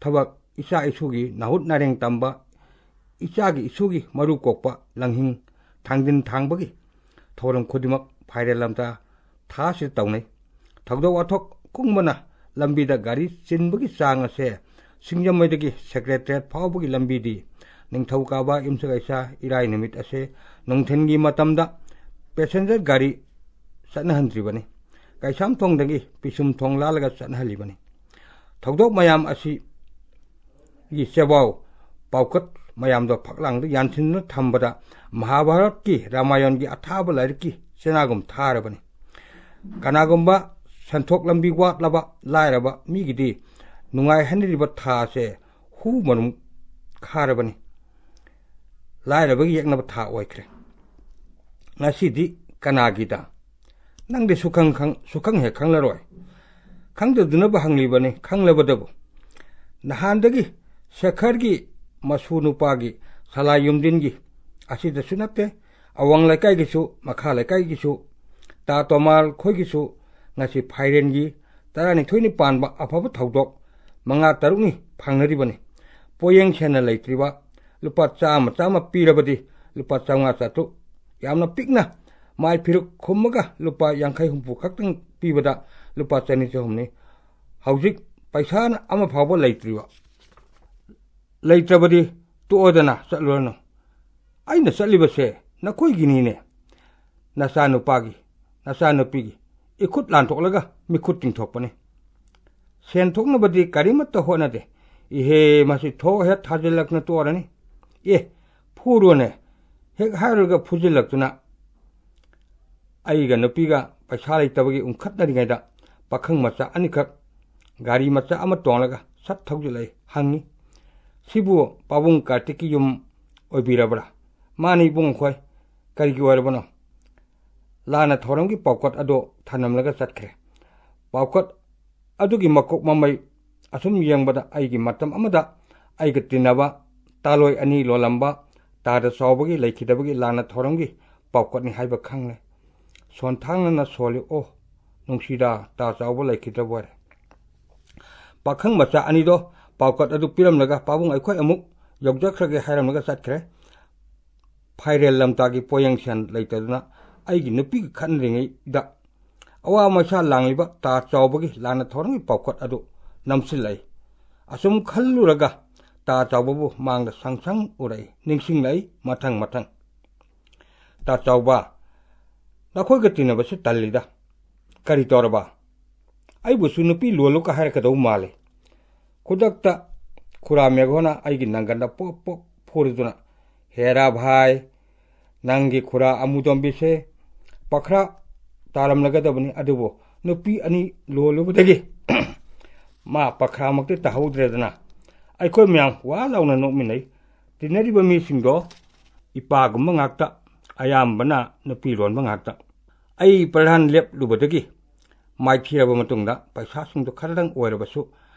ꯊꯕꯛ, ꯏꯆꯥ ꯏꯁꯨꯒꯤ ꯅꯥꯍꯨꯠ ꯅꯥꯔꯦꯡ ꯇꯝꯕ, ꯏꯆꯥꯒꯤ ꯏꯁꯨꯒꯤ ꯃꯔꯨ ꯀꯣꯛꯄ, ꯂꯪꯍꯤꯡ ꯊꯥꯡꯖꯤꯟ ꯊꯥꯡꯕꯒꯤ ꯊꯧꯔꯝ ꯈꯨꯗꯤꯡꯃꯛ ꯐꯥꯏꯔꯦꯜ ꯂꯝꯇꯥ ꯊꯥ ꯑꯁꯤꯗ ꯇꯧꯅꯩ꯫ ꯊꯧꯗꯣꯛ ꯋꯥꯊꯣꯛ ꯀꯨꯡꯕꯅ ꯂꯝꯕꯤꯗ ꯒꯥꯔꯤ ꯆꯤꯟꯕꯒꯤ ꯆꯥꯡ ꯑꯁꯦ ꯁꯤꯡꯖꯃꯩꯗꯒꯤ ꯁꯦꯀ꯭ꯔꯦꯇꯔꯤꯌꯦꯠ ꯐꯥꯎꯕꯒꯤ ꯂꯝꯕꯤꯗꯤ ꯅꯤꯡꯊꯧꯀꯥꯕ, ꯌꯨꯝꯁꯀꯩꯁ, ꯏꯔꯥꯏ ꯅꯨꯃꯤꯠ ꯑꯁꯦ ꯅꯨꯡꯊꯤꯜꯒꯤ ꯃꯇꯝꯗ ꯄꯦꯁꯦꯟꯖꯔ ꯒꯥꯔꯤ ꯆꯠꯅꯍꯟꯗ꯭ꯔꯤꯕꯅꯤ꯫ ꯀꯩꯁꯥꯝꯊꯣꯡꯗꯒꯤ ꯄꯤꯁꯨꯝꯊꯣꯡ ꯂꯥꯜꯂꯒ ꯆꯠꯅꯍꯜꯂꯤꯕꯅꯤ꯫ ꯊꯧꯗꯣꯛ ꯃꯌꯥꯝ ꯑꯁꯤꯒꯤ ꯆꯦꯕꯥꯎ ꯄꯥꯎꯀꯠ ꯃꯌꯥꯝꯗꯣ ꯐꯛꯂꯥꯡꯗ ꯌꯥꯟꯁꯤꯟꯗꯨꯅ ꯊꯝꯕꯗ ꯃꯍꯥꯚꯥꯔꯠꯀꯤ, ꯔꯥꯃꯥꯌꯟꯒꯤ ꯑꯊꯥꯕ ꯂꯥꯏꯔꯤꯛꯀꯤ ꯆꯦꯅꯥꯒꯨꯝ ꯊꯥꯔꯕꯅꯤ꯫ ꯀꯅꯥꯒꯨꯝꯕ ꯁꯦꯟꯊꯣꯛ ꯂꯝꯕꯤ ꯋꯥꯠꯂꯕ, ꯂꯥꯏꯔꯕ ꯃꯤꯒꯤꯗꯤ ꯅꯨꯡꯉꯥꯏꯍꯟꯅꯔꯤꯕ ꯊꯥ ꯑꯁꯦ ꯍꯨ ꯃꯔꯨꯝ ꯈꯥꯔꯕꯅꯤ꯫ ꯂꯥꯏꯔꯕꯒꯤ ꯌꯦꯛꯅꯕ ꯊꯥ ꯑꯣꯏꯈ꯭ꯔꯦ꯫ ꯉꯁꯤꯗꯤ ꯀꯅꯥꯒꯤꯗ? ꯅꯪꯗꯤ ꯁꯨꯈꯪ ꯈꯪ-, ꯁꯨꯈꯪ ꯍꯦꯛ ꯈꯪꯂꯔꯣꯏ꯫ ꯈꯪꯗꯗꯨꯅꯕꯨ ꯍꯪꯂꯤꯕꯅꯤ, ꯈꯪꯂꯕꯗꯕꯨ꯫ ꯅꯍꯥꯟꯗꯒꯤ ꯁꯦꯈꯔꯒꯤ ꯃꯁꯨ ꯅꯨꯄꯥꯒꯤ ꯁꯂꯥꯏ ꯌꯨꯝꯗꯤꯟꯒꯤ ꯑꯁꯤꯗꯁꯨ ꯅꯠꯇꯦ, ꯑꯋꯥꯡ ꯂꯩꯀꯥꯏꯒꯤꯁꯨ, ꯃꯈꯥ ꯂꯩꯀꯥꯏꯒꯤꯁꯨ, ꯇꯥ ꯇꯣꯃꯥꯜ ꯈꯣꯏꯒꯤꯁꯨ ꯉꯁꯤ ꯐꯥꯏꯔꯦꯟꯒꯤ ꯇꯔꯥꯅꯤꯊꯣꯏꯅꯤ ꯄꯥꯟꯕ ꯑꯐꯕ ꯊꯧꯗꯣꯛ ꯃꯉꯥ ꯇꯔꯨꯛꯅꯤ ꯐꯪꯅꯔꯤꯕꯅꯤ꯫ ꯄꯣꯌꯦꯡ ꯁꯦꯟꯅ ꯂꯩꯇ꯭ꯔꯤꯕ ꯂꯨꯄꯥ ꯆꯥꯝꯃ ꯆꯥꯝꯃ ꯄꯤꯔꯕꯗꯤ ꯂꯨꯄꯥ ꯆꯥꯝꯃꯉꯥ ꯆꯥꯇ꯭ꯔꯨꯛ ꯌꯥꯝꯅ ꯄꯤꯛꯅ ꯃꯥꯏ ꯐꯤꯔꯨꯛ ꯈꯨꯝꯃꯒ ꯂꯨꯄꯥ ꯌꯥꯡꯈꯩ ꯍꯨꯝꯐꯨ ꯈꯛꯇꯪ ꯄꯤꯕꯗ ꯂꯨꯄꯥ ꯆꯅꯤ ꯆꯍꯨꯝꯅꯤ꯫ ꯍꯧꯖꯤꯛ ꯄꯩꯁꯥꯅ ꯑꯃ ꯐꯥꯎꯕ ꯂꯩꯇ꯭ꯔꯤꯕ꯫ ꯂꯩꯇ꯭ꯔꯕꯗꯤ ꯇꯣꯛꯑꯣꯗꯅ ꯆꯠꯂꯨꯔꯅꯨ꯫ ꯑꯩꯅ ꯆꯠꯂꯤꯕꯁꯦ ꯅꯈꯣꯏꯒꯤꯅꯤꯅꯦ꯫ ꯅꯆꯥꯅꯨꯄꯥꯒꯤ, ꯅꯆꯥꯅꯨꯄꯤꯒꯤ ꯏꯈꯨꯠ ꯂꯥꯟꯊꯣꯛꯂꯒ ꯃꯤꯈꯨꯠ ꯇꯤꯡꯊꯣꯛꯄꯅꯤ꯫ ꯁꯦꯟ ꯊꯣꯛꯅꯕꯗꯤ ꯀꯔꯤꯃꯠꯇ ꯍꯣꯠꯅꯗꯦ꯫ ꯏꯍꯦ, ꯃꯁꯤ ꯊꯣꯛ ꯍꯦꯛ ꯊꯥꯖꯤꯜꯂꯛꯇꯅ ꯇꯣꯛꯑꯔꯅꯤ꯫ ꯑꯦ, ꯐꯨꯔꯣꯅꯦ꯫ ꯍꯦꯛ ꯍꯥꯏꯔꯨꯔꯒ ꯐꯨꯖꯤꯜꯂꯛꯇꯨꯅ ꯑꯩꯒ ꯅꯨꯄꯤꯒ ꯄꯩꯁꯥ ꯂꯩꯇꯕꯒꯤ ꯎꯪꯈꯠꯅꯔꯤꯉꯩꯗ ꯄꯥꯈꯪ ꯃꯆꯥ ꯑꯅꯤꯈꯛ ꯒꯥꯔꯤ ꯃꯆꯥ ꯑꯃ ꯇꯣꯡꯂꯒ ꯁꯠ ꯊꯧꯖꯤꯜꯂꯛꯏ꯫ ꯍꯪꯉꯤ, "ꯁꯤꯕꯨ ꯄꯥꯕꯨꯡ ꯀꯥꯔꯇꯤꯛꯀꯤ ꯌꯨꯝ ꯑꯣꯏꯕꯤꯔꯕ꯭ꯔꯥ?" "ꯃꯥꯅꯤ ꯏꯕꯨꯡ, ꯑꯩꯈꯣꯏ꯫ ꯀꯔꯤꯒꯤ ꯑꯣꯏꯔꯕꯅꯣ?" "ꯂꯥꯟꯅ ꯊꯧꯔꯝꯒꯤ ꯄꯥꯎꯀꯠ ꯑꯗꯣ ꯊꯅꯝꯂꯒ ꯆꯠꯈ꯭ꯔꯦ꯫ ꯄꯥꯎꯀꯠ ꯑꯗꯨꯒꯤ ꯃꯀꯣꯛ ꯃꯃꯩ ꯑꯁꯨꯝ ꯌꯦꯡꯕꯗ ꯑꯩꯒꯤ ꯃꯇꯝ ꯑꯃꯗ ꯑꯩꯒ ꯇꯤꯟꯅꯕ ꯇꯥꯂꯣꯏ ꯑꯅꯤ ꯂꯣꯜꯂꯝꯕ ꯇꯥꯗ ꯆꯥꯎꯕꯒꯤ ꯂꯩꯈꯤꯗꯕꯒꯤ ꯂꯥꯟꯅ ꯊꯧꯔꯝꯒꯤ ꯄꯥꯎꯀꯠꯅꯤ ꯍꯥꯏꯕ ꯈꯪꯂꯦ꯫ ꯁꯣꯟꯊꯥꯡꯅꯅ ꯁꯣꯜꯂꯤ꯫ ꯑꯣ, ꯅꯨꯡꯁꯤꯗ, ꯇꯥ ꯆꯥꯎꯕ ꯂꯩꯈꯤꯗ꯭ꯔꯕ ꯑꯣꯏꯔꯦ꯫ ꯄꯥꯈꯪ ꯃꯆꯥ ꯑꯅꯤꯗꯣ ꯄꯥꯎꯀꯠ ꯑꯗꯨ ꯄꯤꯔꯝꯂꯒ ꯄꯥꯕꯨꯡ ꯑꯩꯈꯣꯏ ꯑꯃꯨꯛ ꯌꯧꯖꯈ꯭ꯔꯒꯦ ꯍꯥꯏꯔꯝꯂꯒ ꯆꯠꯈ꯭ꯔꯦ꯫ ꯐꯥꯏꯔꯦꯜ ꯂꯝꯇꯥꯒꯤ ꯄꯣꯌꯦꯡ ꯁꯦꯟ ꯂꯩꯇꯗꯨꯅ ꯑꯩꯒꯤ ꯅꯨꯄꯤꯒ ꯈꯠꯅꯔꯤꯉꯩꯗ ꯑꯋꯥ ꯃꯩꯁꯥ ꯂꯥꯡꯂꯤꯕ ꯇꯥ ꯆꯥꯎꯕꯒꯤ ꯂꯥꯟꯅ ꯊꯧꯔꯝꯒꯤ ꯄꯥꯎꯀꯠ ꯑꯗꯨ ꯅꯝꯁꯤꯜꯂꯛꯏ꯫ ꯑꯁꯨꯝ ꯈꯜꯂꯨꯔꯒ ꯇꯥ ꯆꯥꯎꯕꯕꯨ ꯃꯥꯡꯗ ꯁꯪ ꯁꯪ ꯎꯔꯛꯏ, ꯅꯤꯡꯁꯤꯡꯂꯛꯏ ꯃꯊꯪ ꯃꯊꯪ꯫ "ꯇꯥ ꯆꯥꯎꯕ, ꯅꯈꯣꯏꯒ ꯇꯤꯟꯅꯕꯁꯤ ꯇꯜꯂꯤꯗ꯫ ꯀꯔꯤ ꯇꯧꯔꯕ? ꯑꯩꯕꯨꯁꯨ ꯅꯨꯄꯤ ꯂꯣꯜꯂꯨꯀ ꯍꯥꯏꯔꯛꯀꯗꯧ ꯃꯥꯜꯂꯤ꯫" ꯈꯨꯗꯛꯇ ꯈꯨꯔꯥ ꯃꯦꯘꯣꯅ ꯑꯩꯒꯤ ꯅꯪꯒꯟꯗ ꯄꯣꯞ ꯄꯣꯞ ꯐꯨꯔꯗꯨꯅ, "ꯍꯦꯔꯥ ꯚꯥꯏ, ꯅꯪꯒꯤ ꯈꯨꯔꯥ ꯑꯃꯨꯗꯣꯝꯕꯤꯁꯦ ꯄꯈ꯭ꯔꯥ ꯇꯥꯔꯝꯂꯒꯗꯕꯅꯤ, ꯑꯗꯨꯕꯨ ꯅꯨꯄꯤ ꯑꯅꯤ ꯂꯣꯜꯂꯨꯕꯗꯒꯤ ꯃꯥ ꯄꯈ꯭ꯔꯥꯃꯛꯇꯤ ꯇꯥꯍꯧꯗ꯭ꯔꯦꯗꯅ꯫" ꯑꯩꯈꯣꯏ ꯃꯌꯥꯝ ꯋꯥ ꯂꯥꯎꯅ ꯅꯣꯛꯃꯤꯟꯅꯩ꯫ ꯇꯤꯟꯅꯔꯤꯕ ꯃꯤꯁꯤꯡꯗꯣ ꯏꯄꯥꯒꯨꯝꯕ ꯉꯥꯛꯇ, ꯑꯌꯥꯝꯕꯅ ꯅꯨꯄꯤ ꯂꯣꯟꯕ ꯉꯥꯛꯇ꯫ ꯑꯩ ꯄ꯭ꯔꯙꯥꯟ ꯂꯦꯞꯂꯨꯕꯗꯒꯤ ꯃꯥꯏꯊꯤꯔꯕ ꯃꯇꯨꯡꯗ ꯄꯩꯁꯥꯁꯤꯡꯗꯣ ꯈꯔꯗꯪ ꯑꯣꯏꯔꯕꯁꯨ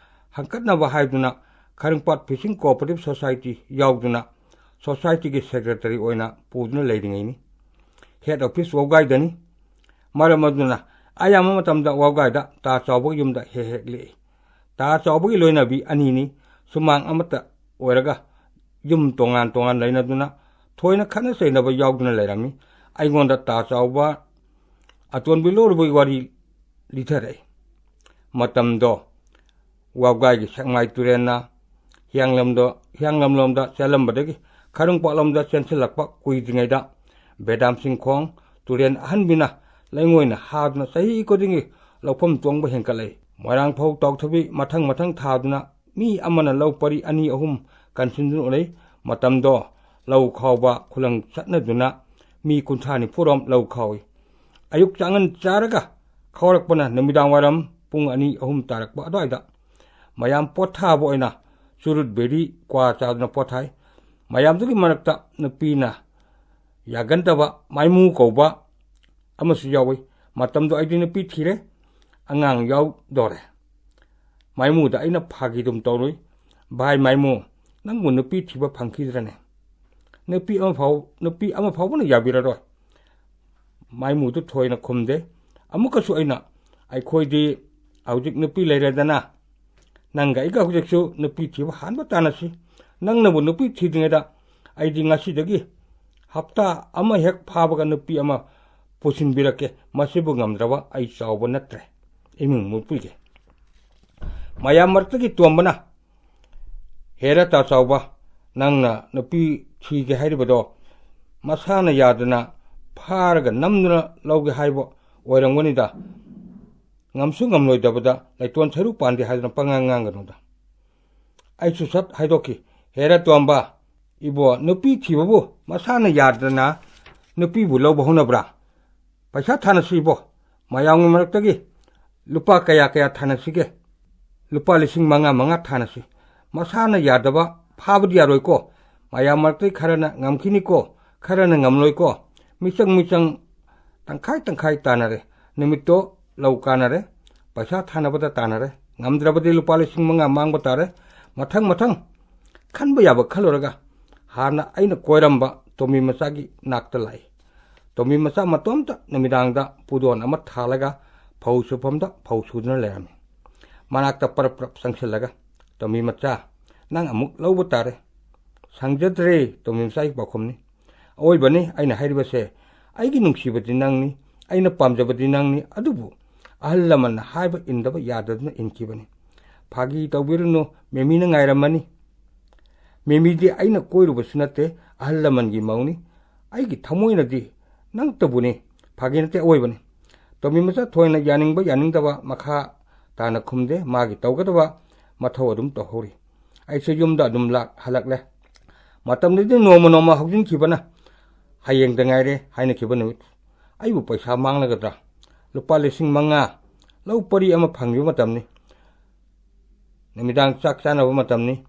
ꯍꯪꯀꯠꯅꯕ ꯍꯥꯏꯗꯨꯅ ꯈꯔꯤꯡꯄꯥꯠ ꯐꯤꯁꯤꯡ ꯀꯣꯑꯣꯄꯔꯦꯇꯤꯚ ꯁꯣꯁꯥꯏꯇꯤ ꯌꯥꯎꯗꯨꯅ ꯁꯣꯁꯥꯏꯇꯤꯒꯤ ꯁꯦꯀ꯭ꯔꯦꯇꯔꯤ ꯑꯣꯏꯅ ꯄꯨꯗꯨꯅ ꯂꯩꯔꯤꯉꯩꯅꯤ꯫ Head office ꯋꯥꯎꯒꯥꯏꯗꯅꯤ꯫ ꯃꯔꯝ ꯑꯗꯨꯅ ꯑꯌꯥꯝꯕ ꯃꯇꯝꯗ ꯋꯥꯕꯒꯥꯏꯗ ꯇꯥ ꯆꯥꯎꯕꯒꯤ ꯌꯨꯝꯗ ꯍꯦꯛ ꯍꯦꯛ ꯂꯦꯛꯏ꯫ ꯇꯥ ꯆꯥꯎꯕꯒꯤ ꯂꯣꯏꯅꯕꯤ ꯑꯅꯤꯅꯤ ꯁꯨꯃꯥꯡ ꯑꯃꯠꯇ ꯑꯣꯏꯔꯒ ꯌꯨꯝ ꯇꯣꯉꯥꯟ ꯇꯣꯉꯥꯟ ꯂꯩꯅꯗꯨꯅ ꯊꯣꯏꯅ ꯈꯠꯅ ꯆꯩꯅꯕ ꯌꯥꯎꯗꯨꯅ ꯂꯩꯔꯝꯃꯤ꯫ ꯑꯩꯉꯣꯟꯗ ꯇꯥ ꯆꯥꯎꯕ ꯑꯇꯣꯟꯕꯤ ꯂꯧꯔꯨꯕꯒꯤ ꯋꯥꯔꯤ ꯂꯤꯊꯔꯛꯏ꯫ ꯃꯇꯝꯗꯣ ꯋꯥꯕꯒꯥꯏꯒꯤ ꯁꯦꯛꯃꯥꯏ ꯇꯨꯔꯦꯜꯅ ꯍꯤꯌꯥꯡꯂꯝꯗꯣ, ꯍꯤꯌꯥꯡꯂꯝꯂꯣꯝꯗ ꯆꯦꯜꯂꯝꯕꯗꯒꯤ ꯈꯔꯨꯡꯄꯥꯛꯂꯣꯝꯗ ꯆꯦꯟꯁꯤꯜꯂꯛꯄ ꯀꯨꯏꯗ꯭ꯔꯤꯉꯩꯗ ꯕꯦꯗꯥꯝ ꯆꯤꯡꯈꯣꯡ ꯇꯨꯔꯦꯜ ꯑꯍꯟꯕꯤꯅ ꯂꯩꯉꯣꯏꯅ ꯍꯥꯗꯨꯅ ꯆꯍꯤ ꯈꯨꯗꯤꯡꯒꯤ ꯂꯧꯐꯝ ꯇꯣꯡꯕ ꯍꯦꯟꯒꯠꯂꯛꯏ꯫ ꯃꯣꯏꯔꯥꯡ ꯐꯧ ꯇꯥꯎꯊꯕꯤ ꯃꯊꯪ ꯃꯊꯪ ꯊꯥꯗꯨꯅ ꯃꯤ ꯑꯃꯅ ꯂꯧ ꯄꯔꯤ ꯑꯅꯤ ꯑꯍꯨꯝ ꯀꯟꯁꯤꯟꯗꯨꯅ ꯎꯅꯩ꯫ ꯃꯇꯝꯗꯣ ꯂꯧ ꯈꯥꯎꯕ ꯈꯨꯂꯪ ꯆꯠꯅꯗꯨꯅ ꯃꯤ ꯀꯨꯟꯊ꯭ꯔꯥ ꯅꯤꯐꯨꯔꯣꯝ ꯂꯧ ꯈꯥꯎꯏ꯫ ꯑꯌꯨꯛ ꯆꯥꯉꯟ ꯆꯥꯔꯒ ꯈꯥꯎꯔꯛꯄꯅ ꯅꯨꯃꯤꯗꯥꯡ ꯋꯥꯏꯔꯝ ꯄꯨꯡ ꯑꯅꯤ ꯑꯍꯨꯝ ꯇꯥꯔꯛꯄ ꯑꯗꯨꯋꯥꯏꯗ꯫ ꯃꯌꯥꯝ ꯄꯣꯠꯊꯥꯕ ꯑꯣꯏꯅ ꯆꯨꯔꯨꯠ ꯕꯦꯔꯤ ꯀ꯭ꯋꯥ ꯆꯥꯗꯨꯅ ꯄꯣꯠꯊꯥꯏ꯫ ꯃꯌꯥꯝꯗꯨꯒꯤ ꯃꯔꯛꯇ ꯅꯨꯄꯤꯅ ꯌꯥꯒꯟꯗꯕ ꯃꯥꯏꯃꯨ ꯀꯧꯕ ꯑꯃꯁꯨ ꯌꯥꯎꯏ꯫ ꯃꯇꯝꯗꯣ ꯑꯩꯗꯤ ꯅꯨꯄꯤ ꯊꯤꯔꯦ, ꯑꯉꯥꯡ ꯌꯥꯎꯗꯧꯔꯦ꯫ ꯃꯥꯏꯃꯨꯗ ꯑꯩꯅ ꯐꯥꯒꯤꯗꯨꯝ ꯇꯧꯔꯨꯏ, "ꯚꯥꯏ ꯃꯥꯏꯃꯨ, ꯅꯪꯕꯨ ꯅꯨꯄꯤ ꯊꯤꯕ ꯐꯪꯈꯤꯗ꯭ꯔꯅꯦ? ꯅꯨꯄꯤ ꯑꯃ ꯐꯥꯎ-, ꯅꯨꯄꯤ ꯑꯃ ꯐꯥꯎꯕꯅ ꯌꯥꯕꯤꯔꯔꯣꯏ"꯫ ꯃꯥꯏꯃꯨꯗꯨ ꯊꯣꯏꯅ ꯈꯨꯝꯗꯦ꯫ ꯑꯃꯨꯛꯀꯁꯨ ꯑꯩꯅ, "ꯑꯩꯈꯣꯏꯗꯤ ꯍꯧꯖꯤꯛ ꯅꯨꯄꯤ ꯂꯩꯔꯦꯗꯅ, ꯅꯪꯒ ꯑꯩꯒ ꯍꯧꯖꯤꯛꯁꯨ ꯅꯨꯄꯤ ꯊꯤꯕ ꯍꯥꯟꯕ ꯇꯥꯟꯅꯁꯤ꯫ ꯅꯪꯅꯕꯨ ꯅꯨꯄꯤ ꯊꯤꯗ꯭ꯔꯤꯉꯩꯗ ꯑꯩꯗꯤ ꯉꯁꯤꯗꯒꯤ ꯍꯞꯇꯥ ꯑꯃ ꯍꯦꯛ ꯐꯥꯕꯒ ꯅꯨꯄꯤ ꯑꯃ ꯄꯨꯁꯤꯟꯕꯤꯔꯛꯀꯦ꯫ ꯃꯁꯤꯕꯨ ꯉꯝꯗ꯭ꯔꯕ ꯑꯩ ꯆꯥꯎꯕ ꯅꯠꯇ꯭ꯔꯦ, ꯏꯃꯨꯡ ꯃꯨꯠꯄꯤꯒꯦ"꯫ ꯃꯌꯥꯝ ꯃꯔꯛꯇꯒꯤ ꯇꯣꯝꯕꯅ, "ꯍꯦꯔꯥ ꯇꯥ ꯆꯥꯎꯕ, ꯅꯪꯅ ꯅꯨꯄꯤ ꯊꯤꯒꯦ ꯍꯥꯏꯔꯤꯕꯗꯣ ꯃꯁꯥꯅ ꯌꯥꯗꯅ ꯐꯥꯔꯒ ꯅꯝꯗꯨꯅ ꯂꯧꯒꯦ ꯍꯥꯏꯕ ꯑꯣꯏꯔꯝꯒꯅꯤꯗ꯫ ꯉꯝꯁꯨ ꯉꯝꯂꯣꯏꯗꯕꯗ ꯂꯩꯇꯣꯟ ꯁꯔꯨ ꯄꯥꯟꯗꯦ ꯍꯥꯏꯗꯨꯅ ꯄꯉꯥꯡ ꯉꯥꯡꯒꯅꯨꯗ"꯫ ꯑꯩꯁꯨ ꯁꯠ ꯍꯥꯏꯗꯣꯛꯈꯤ, "ꯍꯦꯔꯥ ꯇꯣꯝꯕ, ꯏꯕꯣ, ꯅꯨꯄꯤ ꯊꯤꯕꯕꯨ ꯃꯁꯥꯅ ꯌꯥꯗꯅ ꯅꯨꯄꯤꯕꯨ ꯂꯧꯕ ꯍꯧꯅꯕ꯭ꯔꯥ? ꯄꯩꯁꯥ ꯊꯥꯅꯁꯤ ꯏꯕꯣ, ꯃꯌꯥꯝꯒꯤ ꯃꯔꯛꯇꯒꯤ ꯂꯨꯄꯥ ꯀꯌꯥ ꯀꯌꯥ ꯊꯥꯅꯁꯤꯒꯦ? ꯂꯨꯄꯥ ꯂꯤꯁꯤꯡ ꯃꯉꯥ ꯃꯉꯥ ꯊꯥꯅꯁꯤ꯫ ꯃꯁꯥꯅ ꯌꯥꯗꯕ ꯐꯥꯕꯗꯤ ꯌꯥꯔꯣꯏꯀꯣ꯫ ꯃꯌꯥꯝ ꯃꯔꯛꯇꯒꯤ ꯈꯔꯅ ꯉꯝꯈꯤꯅꯤꯀꯣ, ꯈꯔꯅ ꯉꯝꯂꯣꯏꯀꯣ"꯫ ꯃꯤꯆꯪ ꯃꯤꯆꯪ ꯇꯪꯈꯥꯏ ꯇꯪꯈꯥꯏ ꯇꯥꯅꯔꯦ꯫ ꯅꯨꯃꯤꯠꯇꯣ ꯂꯧ ꯀꯥꯅꯔꯦ, ꯄꯩꯁꯥ ꯊꯥꯅꯕꯗ ꯇꯥꯅꯔꯦ꯫ ꯉꯝꯗ꯭ꯔꯕꯗꯤ ꯂꯨꯄꯥ ꯂꯤꯁꯤꯡ ꯃꯉꯥ ꯃꯥꯡꯕ ꯇꯥꯔꯦ꯫ ꯃꯊꯪ ꯃꯊꯪ ꯈꯟꯕ ꯌꯥꯕ ꯈꯜꯂꯨꯔꯒ ꯍꯥꯟꯅ ꯑꯩꯅ ꯀꯣꯏꯔꯝꯕ ꯇꯣꯝꯕꯤ ꯃꯆꯥꯒꯤ ꯅꯥꯛꯇ ꯂꯥꯛꯏ꯫ ꯇꯣꯝꯕꯤ ꯃꯆꯥ ꯃꯇꯣꯝꯇ ꯅꯨꯃꯤꯗꯥꯡꯗ ꯄꯨꯗꯣꯟ ꯑꯃ ꯊꯥꯜꯂꯒ ꯐꯧ ꯁꯨꯐꯝꯗ ꯐꯧ ꯁꯨꯗꯨꯅ ꯂꯩꯔꯝꯃꯤ꯫ ꯃꯅꯥꯛꯇ ꯄꯔꯞ ꯄꯔꯞ ꯆꯪꯁꯤꯜꯂꯒ, "ꯇꯣꯝꯕꯤ ꯃꯆꯥ, ꯅꯪ ꯑꯃꯨꯛ ꯂꯧꯕ ꯇꯥꯔꯦ꯫" "ꯁꯪꯖꯗ꯭ꯔꯦ," ꯇꯣꯝꯕꯤ ꯃꯆꯥꯒꯤ ꯄꯥꯎꯈꯨꯝꯅꯤ꯫ "ꯑꯋꯣꯏꯕꯅꯤ ꯑꯩꯅ ꯍꯥꯏꯔꯤꯕꯁꯦ꯫ ꯑꯩꯒꯤ ꯅꯨꯡꯁꯤꯕꯗꯤ ꯅꯪꯅꯤ, ꯑꯩꯅ ꯄꯥꯝꯖꯕꯗꯤ ꯅꯪꯅꯤ, ꯑꯗꯨꯕꯨ ꯑꯍꯜ ꯂꯃꯟꯅ ꯍꯥꯏꯕ ꯏꯟꯗꯕ ꯌꯥꯗꯗꯨꯅ ꯏꯟꯈꯤꯕꯅꯤ꯫ ꯐꯥꯒꯤ ꯇꯧꯕꯤꯔꯨꯅꯨ, ꯃꯦꯃꯤꯅ ꯉꯥꯏꯔꯝꯃꯅꯤ꯫ ꯃꯦꯃꯤꯗꯤ ꯑꯩꯅ ꯀꯣꯏꯔꯨꯕꯁꯨ ꯅꯠꯇꯦ, ꯑꯍꯜ ꯂꯃꯟꯒꯤ ꯃꯧꯅꯤ꯫ ꯑꯩꯒꯤ ꯊꯃꯣꯏꯅꯗꯤ ꯅꯪꯇꯕꯨꯅꯤ꯫ ꯐꯥꯒꯤ ꯅꯠꯇꯦ, ꯑꯋꯣꯏꯕꯅꯤ꯫" ꯇꯣꯝꯕꯤ ꯃꯆꯥ ꯊꯣꯏꯅ ꯌꯥꯅꯤꯡꯕ ꯌꯥꯅꯤꯡꯗꯕ ꯃꯈꯥ ꯇꯥꯅ ꯈꯨꯝꯗꯦ, ꯃꯥꯒꯤ ꯇꯧꯒꯗꯕ ꯃꯊꯧ ꯑꯗꯨꯝ ꯇꯧꯍꯧꯔꯤ꯫ ꯑꯩꯁꯨ ꯌꯨꯝꯗ ꯑꯗꯨꯝ ꯂꯥꯛ-, ꯍꯜꯂꯛꯂꯦ꯫ ꯃꯇꯝꯗꯨꯗꯤ ꯅꯣꯡꯃ ꯅꯣꯡꯃ ꯍꯧꯖꯤꯟꯈꯤꯕꯅ ꯍꯌꯦꯡꯗ ꯉꯥꯏꯔꯦ ꯍꯥꯏꯅꯈꯤꯕ ꯅꯨꯃꯤꯠ꯫ ꯑꯩꯕꯨ ꯄꯩꯁꯥ ꯃꯥꯡꯂꯒꯗ꯭ꯔꯥ? ꯂꯨꯄꯥ ꯂꯤꯁꯤꯡ ꯃꯉꯥ ꯂꯧ ꯄꯔꯤ ꯑꯃ ꯐꯪꯈꯤꯕ ꯃꯇꯝꯅꯤ꯫ ꯅꯨꯃꯤꯗꯥꯡ ꯆꯥꯛ ꯆꯥꯅꯕ ꯃꯇꯝꯅꯤ꯫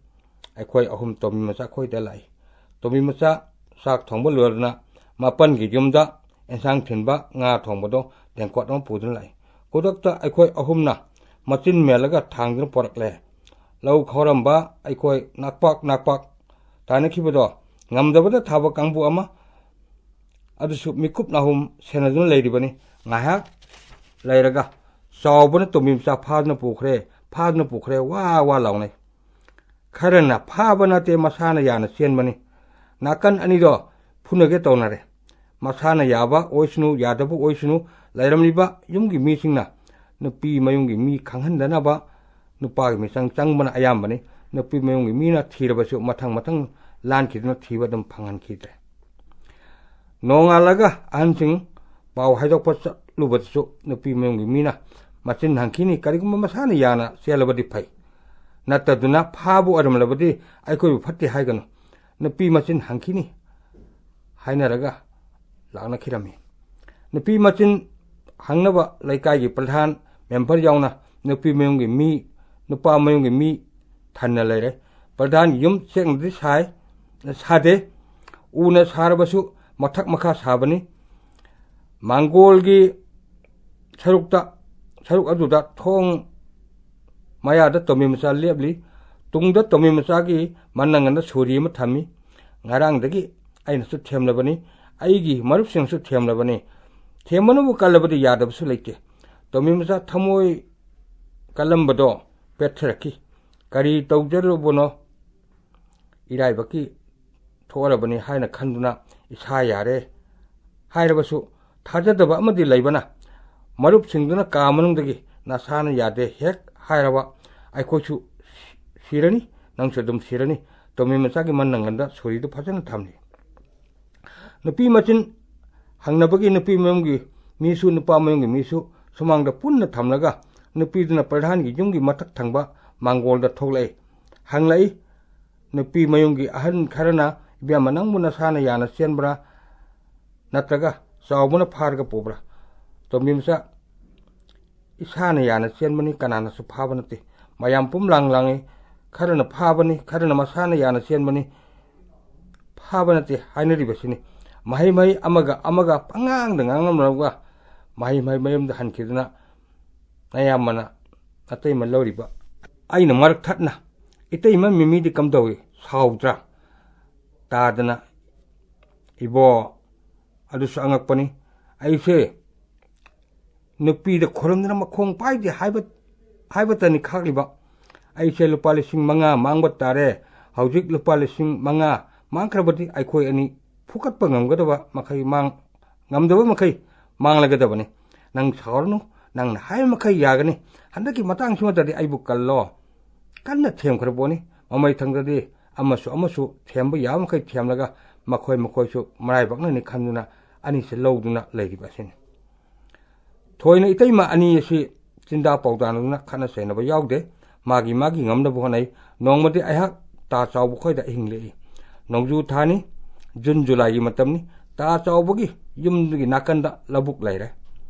ꯑꯩꯈꯣꯏ ꯑꯍꯨꯝ ꯇꯣꯝꯕꯤ ꯃꯆꯥ ꯑꯩꯈꯣꯏꯗ ꯂꯥꯛꯏ꯫ ꯇꯣꯝꯕꯤ ꯃꯆꯥ ꯆꯥꯛ ꯊꯣꯡꯕ ꯂꯣꯏꯔꯗꯨꯅ ꯃꯥꯄꯟꯒꯤ ꯌꯨꯝꯗ ꯑꯦꯟꯁꯥꯡ ꯊꯤꯟꯕ ꯉꯥ ꯊꯣꯡꯕꯗꯣ ꯇꯦꯡꯀꯣꯠ ꯑꯃ ꯄꯨꯗꯨꯅ ꯂꯥꯛꯏ꯫ ꯈꯨꯗꯛꯇ ꯑꯩꯈꯣꯏ ꯑꯍꯨꯝꯅ ꯃꯆꯤꯟ ꯃꯦꯜꯂꯒ ꯊꯥꯡꯗꯨꯅ ꯄꯣꯔꯛꯂꯦ꯫ ꯂꯧ ꯈꯥꯎꯔꯝꯕ ꯑꯩꯈꯣꯏ ꯅꯥꯛꯄꯥꯛ ꯅꯥꯛꯄꯥꯛ ꯇꯥꯅꯈꯤꯕꯗꯣ ꯉꯝꯗꯕꯗ ꯊꯥꯕ ꯀꯥꯡꯕꯨ ꯑꯃ ꯑꯗꯨꯁꯨ ꯃꯤꯀꯨꯞ ꯅꯥꯍꯨꯝ ꯁꯦꯟꯅꯗꯨꯅ ꯂꯩꯔꯤꯕꯅꯤ꯫ ꯉꯥꯏꯍꯥꯛ ꯂꯩꯔꯒ ꯆꯥꯎꯕꯅ ꯇꯣꯝꯕꯤ ꯃꯆꯥ ꯐꯥꯗꯨꯅ ꯄꯨꯈ꯭ꯔꯦ, ꯐꯥꯗꯨꯅ ꯄꯨꯈ꯭ꯔꯦ, ꯋꯥ ꯋꯥ ꯂꯥꯎꯅꯩ꯫ ꯈꯔꯅ ꯐꯥꯕ ꯅꯠꯇꯦ, ꯃꯁꯥꯅ ꯌꯥꯅ ꯆꯦꯟꯕꯅꯤ꯫ ꯅꯥꯀꯟ ꯑꯅꯤꯗꯣ ꯐꯨꯅꯒꯦ ꯇꯧꯅꯔꯦ꯫ ꯃꯁꯥꯅ ꯌꯥꯕ ꯑꯣꯏꯁꯅꯨ, ꯌꯥꯗꯕ ꯑꯣꯏꯁꯅꯨ, ꯂꯩꯔꯝꯂꯤꯕ ꯌꯨꯝꯒꯤ ꯃꯤꯁꯤꯡꯅ ꯅꯨꯄꯤ ꯃꯌꯨꯝꯒꯤ ꯃꯤ ꯈꯪꯍꯟꯗꯅꯕ ꯅꯨꯄꯥꯒꯤ ꯃꯤꯆꯪ ꯆꯪꯕꯅ ꯑꯌꯥꯝꯕꯅꯤ꯫ ꯅꯨꯄꯤ ꯃꯌꯨꯝꯒꯤ ꯃꯤꯅ ꯊꯤꯔꯕꯁꯨ ꯃꯊꯪ ꯃꯊꯪ ꯂꯥꯟꯈꯤꯗꯨꯅ ꯊꯤꯕ ꯑꯗꯨꯝ ꯐꯪꯍꯟꯈꯤꯗ꯭ꯔꯦ꯫ ꯅꯣꯡꯉꯥꯜꯂꯒ ꯑꯍꯟꯁꯤꯡ ꯄꯥꯎ ꯍꯥꯏꯗꯣꯛꯄ ꯆꯠꯂꯨꯕꯗꯁꯨ ꯅꯨꯄꯤ ꯃꯌꯨꯝꯒꯤ ꯃꯤꯅ ꯃꯆꯤꯟ ꯍꯪꯈꯤꯅꯤ, "ꯀꯔꯤꯒꯨꯝꯕ ꯃꯁꯥꯅ ꯌꯥꯅ ꯆꯦꯜꯂꯕꯗꯤ ꯐꯩ, ꯅꯠꯇꯗꯨꯅ ꯐꯥꯕ ꯑꯣꯏꯔꯝꯂꯕꯗꯤ ꯑꯩꯈꯣꯏꯕꯨ ꯐꯠꯇꯦ ꯍꯥꯏꯒꯅꯨ, ꯅꯨꯄꯤ ꯃꯆꯤꯟ ꯍꯪꯈꯤꯅꯤ" ꯍꯥꯏꯅꯔꯒ ꯂꯥꯛꯅꯈꯤꯔꯝꯃꯤ꯫ ꯅꯨꯄꯤ ꯃꯆꯤꯟ ꯍꯪꯅꯕ ꯂꯩꯀꯥꯏꯒꯤ ꯄ꯭ꯔꯙꯥꯟ, ꯃꯦꯝꯕꯔ ꯌꯥꯎꯅ ꯅꯨꯄꯤ ꯃꯌꯨꯝꯒꯤ ꯃꯤ, ꯅꯨꯄꯥ ꯃꯌꯨꯝꯒꯤ ꯃꯤ ꯊꯟꯅ ꯂꯩꯔꯦ꯫ ꯄ꯭ꯔꯙꯥꯟ ꯌꯨꯝ ꯆꯦꯛꯅꯗꯤ ꯁꯥꯏ, ꯁꯥꯗꯦ, ꯎꯅ ꯁꯥꯔꯕꯁꯨ ꯃꯊꯛ ꯃꯈꯥ ꯁꯥꯕꯅꯤ꯫ ꯃꯥꯡꯒꯣꯜꯒꯤ ꯁꯔꯨꯛꯇ, ꯁꯔꯨꯛ ꯑꯗꯨꯗ ꯊꯣꯡ ꯃꯌꯥꯗ ꯇꯣꯝꯕꯤ ꯃꯆꯥ ꯂꯦꯞꯂꯤ꯫ ꯇꯨꯡꯗ ꯇꯣꯝꯕꯤ ꯃꯆꯥꯒꯤ ꯃꯅꯪꯒꯟꯗ ꯁꯣꯔꯤ ꯑꯃ ꯊꯝꯃꯤ꯫ ꯉꯔꯥꯡꯗꯒꯤ ꯑꯩꯅꯁꯨ ꯊꯦꯝꯂꯕꯅꯤ꯫ ꯑꯩꯒꯤ ꯃꯔꯨꯞꯁꯤꯡꯁꯨ ꯊꯦꯝꯂꯕꯅꯤ꯫ ꯊꯦꯝꯕꯅꯕꯨ ꯀꯜꯂꯕꯗꯤ ꯌꯥꯗꯕꯁꯨ ꯂꯩꯇꯦ꯫ ꯇꯣꯝꯕꯤ ꯃꯆꯥ ꯊꯃꯣꯏ ꯀꯜꯂꯝꯕꯗꯣ ꯄꯦꯠꯊꯔꯛꯈꯤ꯫ ꯀꯔꯤ ꯇꯧꯖꯔꯨꯕꯅꯣ? ꯏꯔꯥꯏꯕꯛꯀꯤ ꯊꯣꯛꯑꯔꯕꯅꯤ ꯍꯥꯏꯅ ꯈꯟꯗꯨꯅ ꯏꯁꯥ ꯌꯥꯔꯦ ꯍꯥꯏꯔꯕꯁꯨ ꯊꯥꯖꯗꯕ ꯑꯃꯗꯤ ꯂꯩꯕꯅ, ꯃꯔꯨꯞꯁꯤꯡꯗꯨꯅ ꯀꯥ ꯃꯅꯨꯡꯗꯒꯤ "ꯅꯁꯥꯅ ꯌꯥꯗꯦ ꯍꯦꯛ ꯍꯥꯏꯔꯕ ꯑꯩꯈꯣꯏꯁꯨ ꯁꯤꯔꯅꯤ, ꯅꯪꯁꯨ ꯑꯗꯨꯝ ꯁꯤꯔꯅꯤ", ꯇꯣꯝꯕꯤ ꯃꯆꯥꯒꯤ ꯃꯟ ꯅꯪꯒꯟꯗ ꯁꯣꯔꯤꯗꯨ ꯐꯖꯅ ꯊꯝꯂꯤ꯫ ꯅꯨꯄꯤ ꯃꯆꯤꯟ ꯍꯪꯅꯕꯒꯤ ꯅꯨꯄꯤ ꯃꯌꯨꯝꯒꯤ ꯃꯤꯁꯨ ꯅꯨꯄꯥ ꯃꯌꯨꯝꯒꯤ ꯃꯤꯁꯨ ꯁꯨꯃꯥꯡꯗ ꯄꯨꯟꯅ ꯊꯝꯂꯒ ꯅꯨꯄꯤꯗꯨꯅ ꯄ꯭ꯔꯙꯥꯟꯒꯤ ꯌꯨꯝꯒꯤ ꯃꯊꯛ ꯊꯪꯕ ꯃꯥꯡꯒꯣꯜꯗ ꯊꯣꯛꯂꯛꯏ꯫ ꯍꯪꯂꯛꯏ, ꯅꯨꯄꯤ ꯃꯌꯨꯝꯒꯤ ꯑꯍꯟ ꯈꯔꯅ, "ꯏꯕꯦꯝꯃ, ꯅꯪꯕꯨ ꯅꯁꯥꯅ ꯌꯥꯅ ꯆꯦꯟꯕ꯭ꯔꯥ, ꯅꯠꯇ꯭ꯔꯒ ꯆꯥꯎꯕꯅ ꯐꯥꯔꯒ ꯄꯨꯕ꯭ꯔꯥ?" ꯇꯣꯝꯕꯤ ꯃꯆꯥ, "ꯏꯁꯥꯅ ꯌꯥꯅ ꯆꯦꯟꯕꯅꯤ, ꯀꯅꯥꯅꯁꯨ ꯐꯥꯕ ꯅꯠꯇꯦ꯫ ꯃꯌꯥꯝ ꯄꯨꯝ ꯂꯥꯡ ꯂꯥꯡꯉꯤ, ꯈꯔꯅ ꯐꯥꯕꯅꯤ, ꯈꯔꯅ ꯃꯁꯥꯅ ꯌꯥꯅ ꯆꯦꯟꯕꯅꯤ, ꯐꯥꯕ ꯅꯠꯇꯦ" ꯍꯥꯏꯅꯔꯤꯕꯁꯤꯅꯤ꯫ ꯃꯍꯩ ꯃꯍꯩ ꯑꯃꯒ ꯑꯃꯒ ꯄꯉꯥꯡꯗ ꯉꯥꯡꯅꯔꯒ ꯃꯍꯩ ꯃꯍꯩ ꯃꯌꯨꯝꯗ ꯍꯟꯈꯤꯗꯨꯅ ꯑꯌꯥꯝꯕꯅ ꯑꯇꯩꯃ ꯂꯧꯔꯤꯕ ꯑꯩꯅ ꯃꯔꯛ ꯊꯠꯅ, "ꯏꯇꯩꯃ ꯃꯤꯃꯤꯗꯤ ꯀꯝꯗꯧꯏ, ꯁꯥꯎꯗ꯭ꯔꯥ?" ꯇꯥꯗꯅ, "ꯏꯕꯣ, ꯑꯗꯨꯁꯨ ꯑꯉꯛꯄꯅꯤ꯫ ꯑꯩꯁꯦ ꯅꯨꯄꯤꯗ ꯈꯨꯔꯨꯝꯗꯅ ꯃꯈꯣꯡ ꯄꯥꯏꯗꯦ ꯍꯥꯏꯕ, ꯍꯥꯏꯕꯇꯅꯤ ꯈꯥꯛꯂꯤꯕ꯫ ꯑꯩꯁꯦ ꯂꯨꯄꯥ ꯂꯤꯁꯤꯡ ꯃꯉꯥ ꯃꯥꯡꯕ ꯇꯥꯔꯦ꯫ ꯍꯧꯖꯤꯛ ꯂꯨꯄꯥ ꯂꯤꯁꯤꯡ ꯃꯉꯥ ꯃꯥꯡꯈ꯭ꯔꯕꯗꯤ ꯑꯩꯈꯣꯏ ꯑꯅꯤ ꯐꯨꯀꯠꯄ ꯉꯝꯒꯗꯕ ꯃꯈꯩ ꯃꯥꯡ-, ꯉꯝꯗꯕ ꯃꯈꯩ ꯃꯥꯡꯂꯒꯗꯕꯅꯤ꯫ ꯅꯪ ꯁꯥꯎꯔꯅꯨ, ꯅꯪꯅ ꯍꯥꯏꯕ ꯃꯈꯩ ꯌꯥꯒꯅꯤ꯫ ꯍꯟꯗꯛꯀꯤ ꯃꯇꯥꯡꯁꯤꯃꯗꯗꯤ ꯑꯩꯕꯨ ꯀꯜꯂꯣ"꯫ ꯀꯟꯅ ꯊꯦꯝꯈ꯭ꯔ ꯄꯣꯠꯅꯤ꯫ ꯃꯃꯩ ꯊꯪꯗꯗꯤ ꯑꯃꯁꯨ ꯑꯃꯁꯨ ꯊꯦꯝꯕ ꯌꯥꯕ ꯃꯈꯩ ꯊꯦꯝꯂꯒ ꯃꯈꯣꯏ ꯃꯈꯣꯏꯁꯨ ꯃꯔꯥꯏꯕꯛꯅꯅꯤ ꯈꯟꯗꯨꯅ ꯑꯅꯤꯁꯤ ꯂꯧꯗꯨꯅ ꯂꯩꯔꯤꯕ ꯑꯁꯤꯅꯤ꯫ ꯊꯣꯏꯅ ꯏꯇꯩꯃ ꯑꯅꯤ ꯑꯁꯤ ꯆꯤꯟꯗꯥ ꯄꯥꯎꯗꯥꯅꯗꯨꯅ ꯈꯠꯅ ꯆꯩꯅꯕ ꯌꯥꯎꯗꯦ꯫ ꯃꯥꯒꯤ ꯃꯥꯒꯤ ꯉꯝꯅꯕ ꯍꯣꯠꯅꯩ꯫ ꯅꯣꯡꯃꯗꯤ ꯑꯩꯍꯥꯛ ꯇꯥ ꯆꯥꯎꯕ ꯈꯣꯏꯗ ꯑꯍꯤꯡ ꯂꯦꯛꯏ꯫ ꯅꯣꯡꯖꯨ ꯊꯥꯅꯤ, ꯖꯨꯟ ꯖꯨꯂꯥꯏꯒꯤ ꯃꯇꯝꯅꯤ꯫ ꯇꯥ ꯆꯥꯎꯕꯒꯤ ꯌꯨꯝꯗꯨꯒꯤ ꯅꯥꯀꯟꯗ ꯂꯧꯕꯨꯛ ꯂꯩꯔꯦ꯫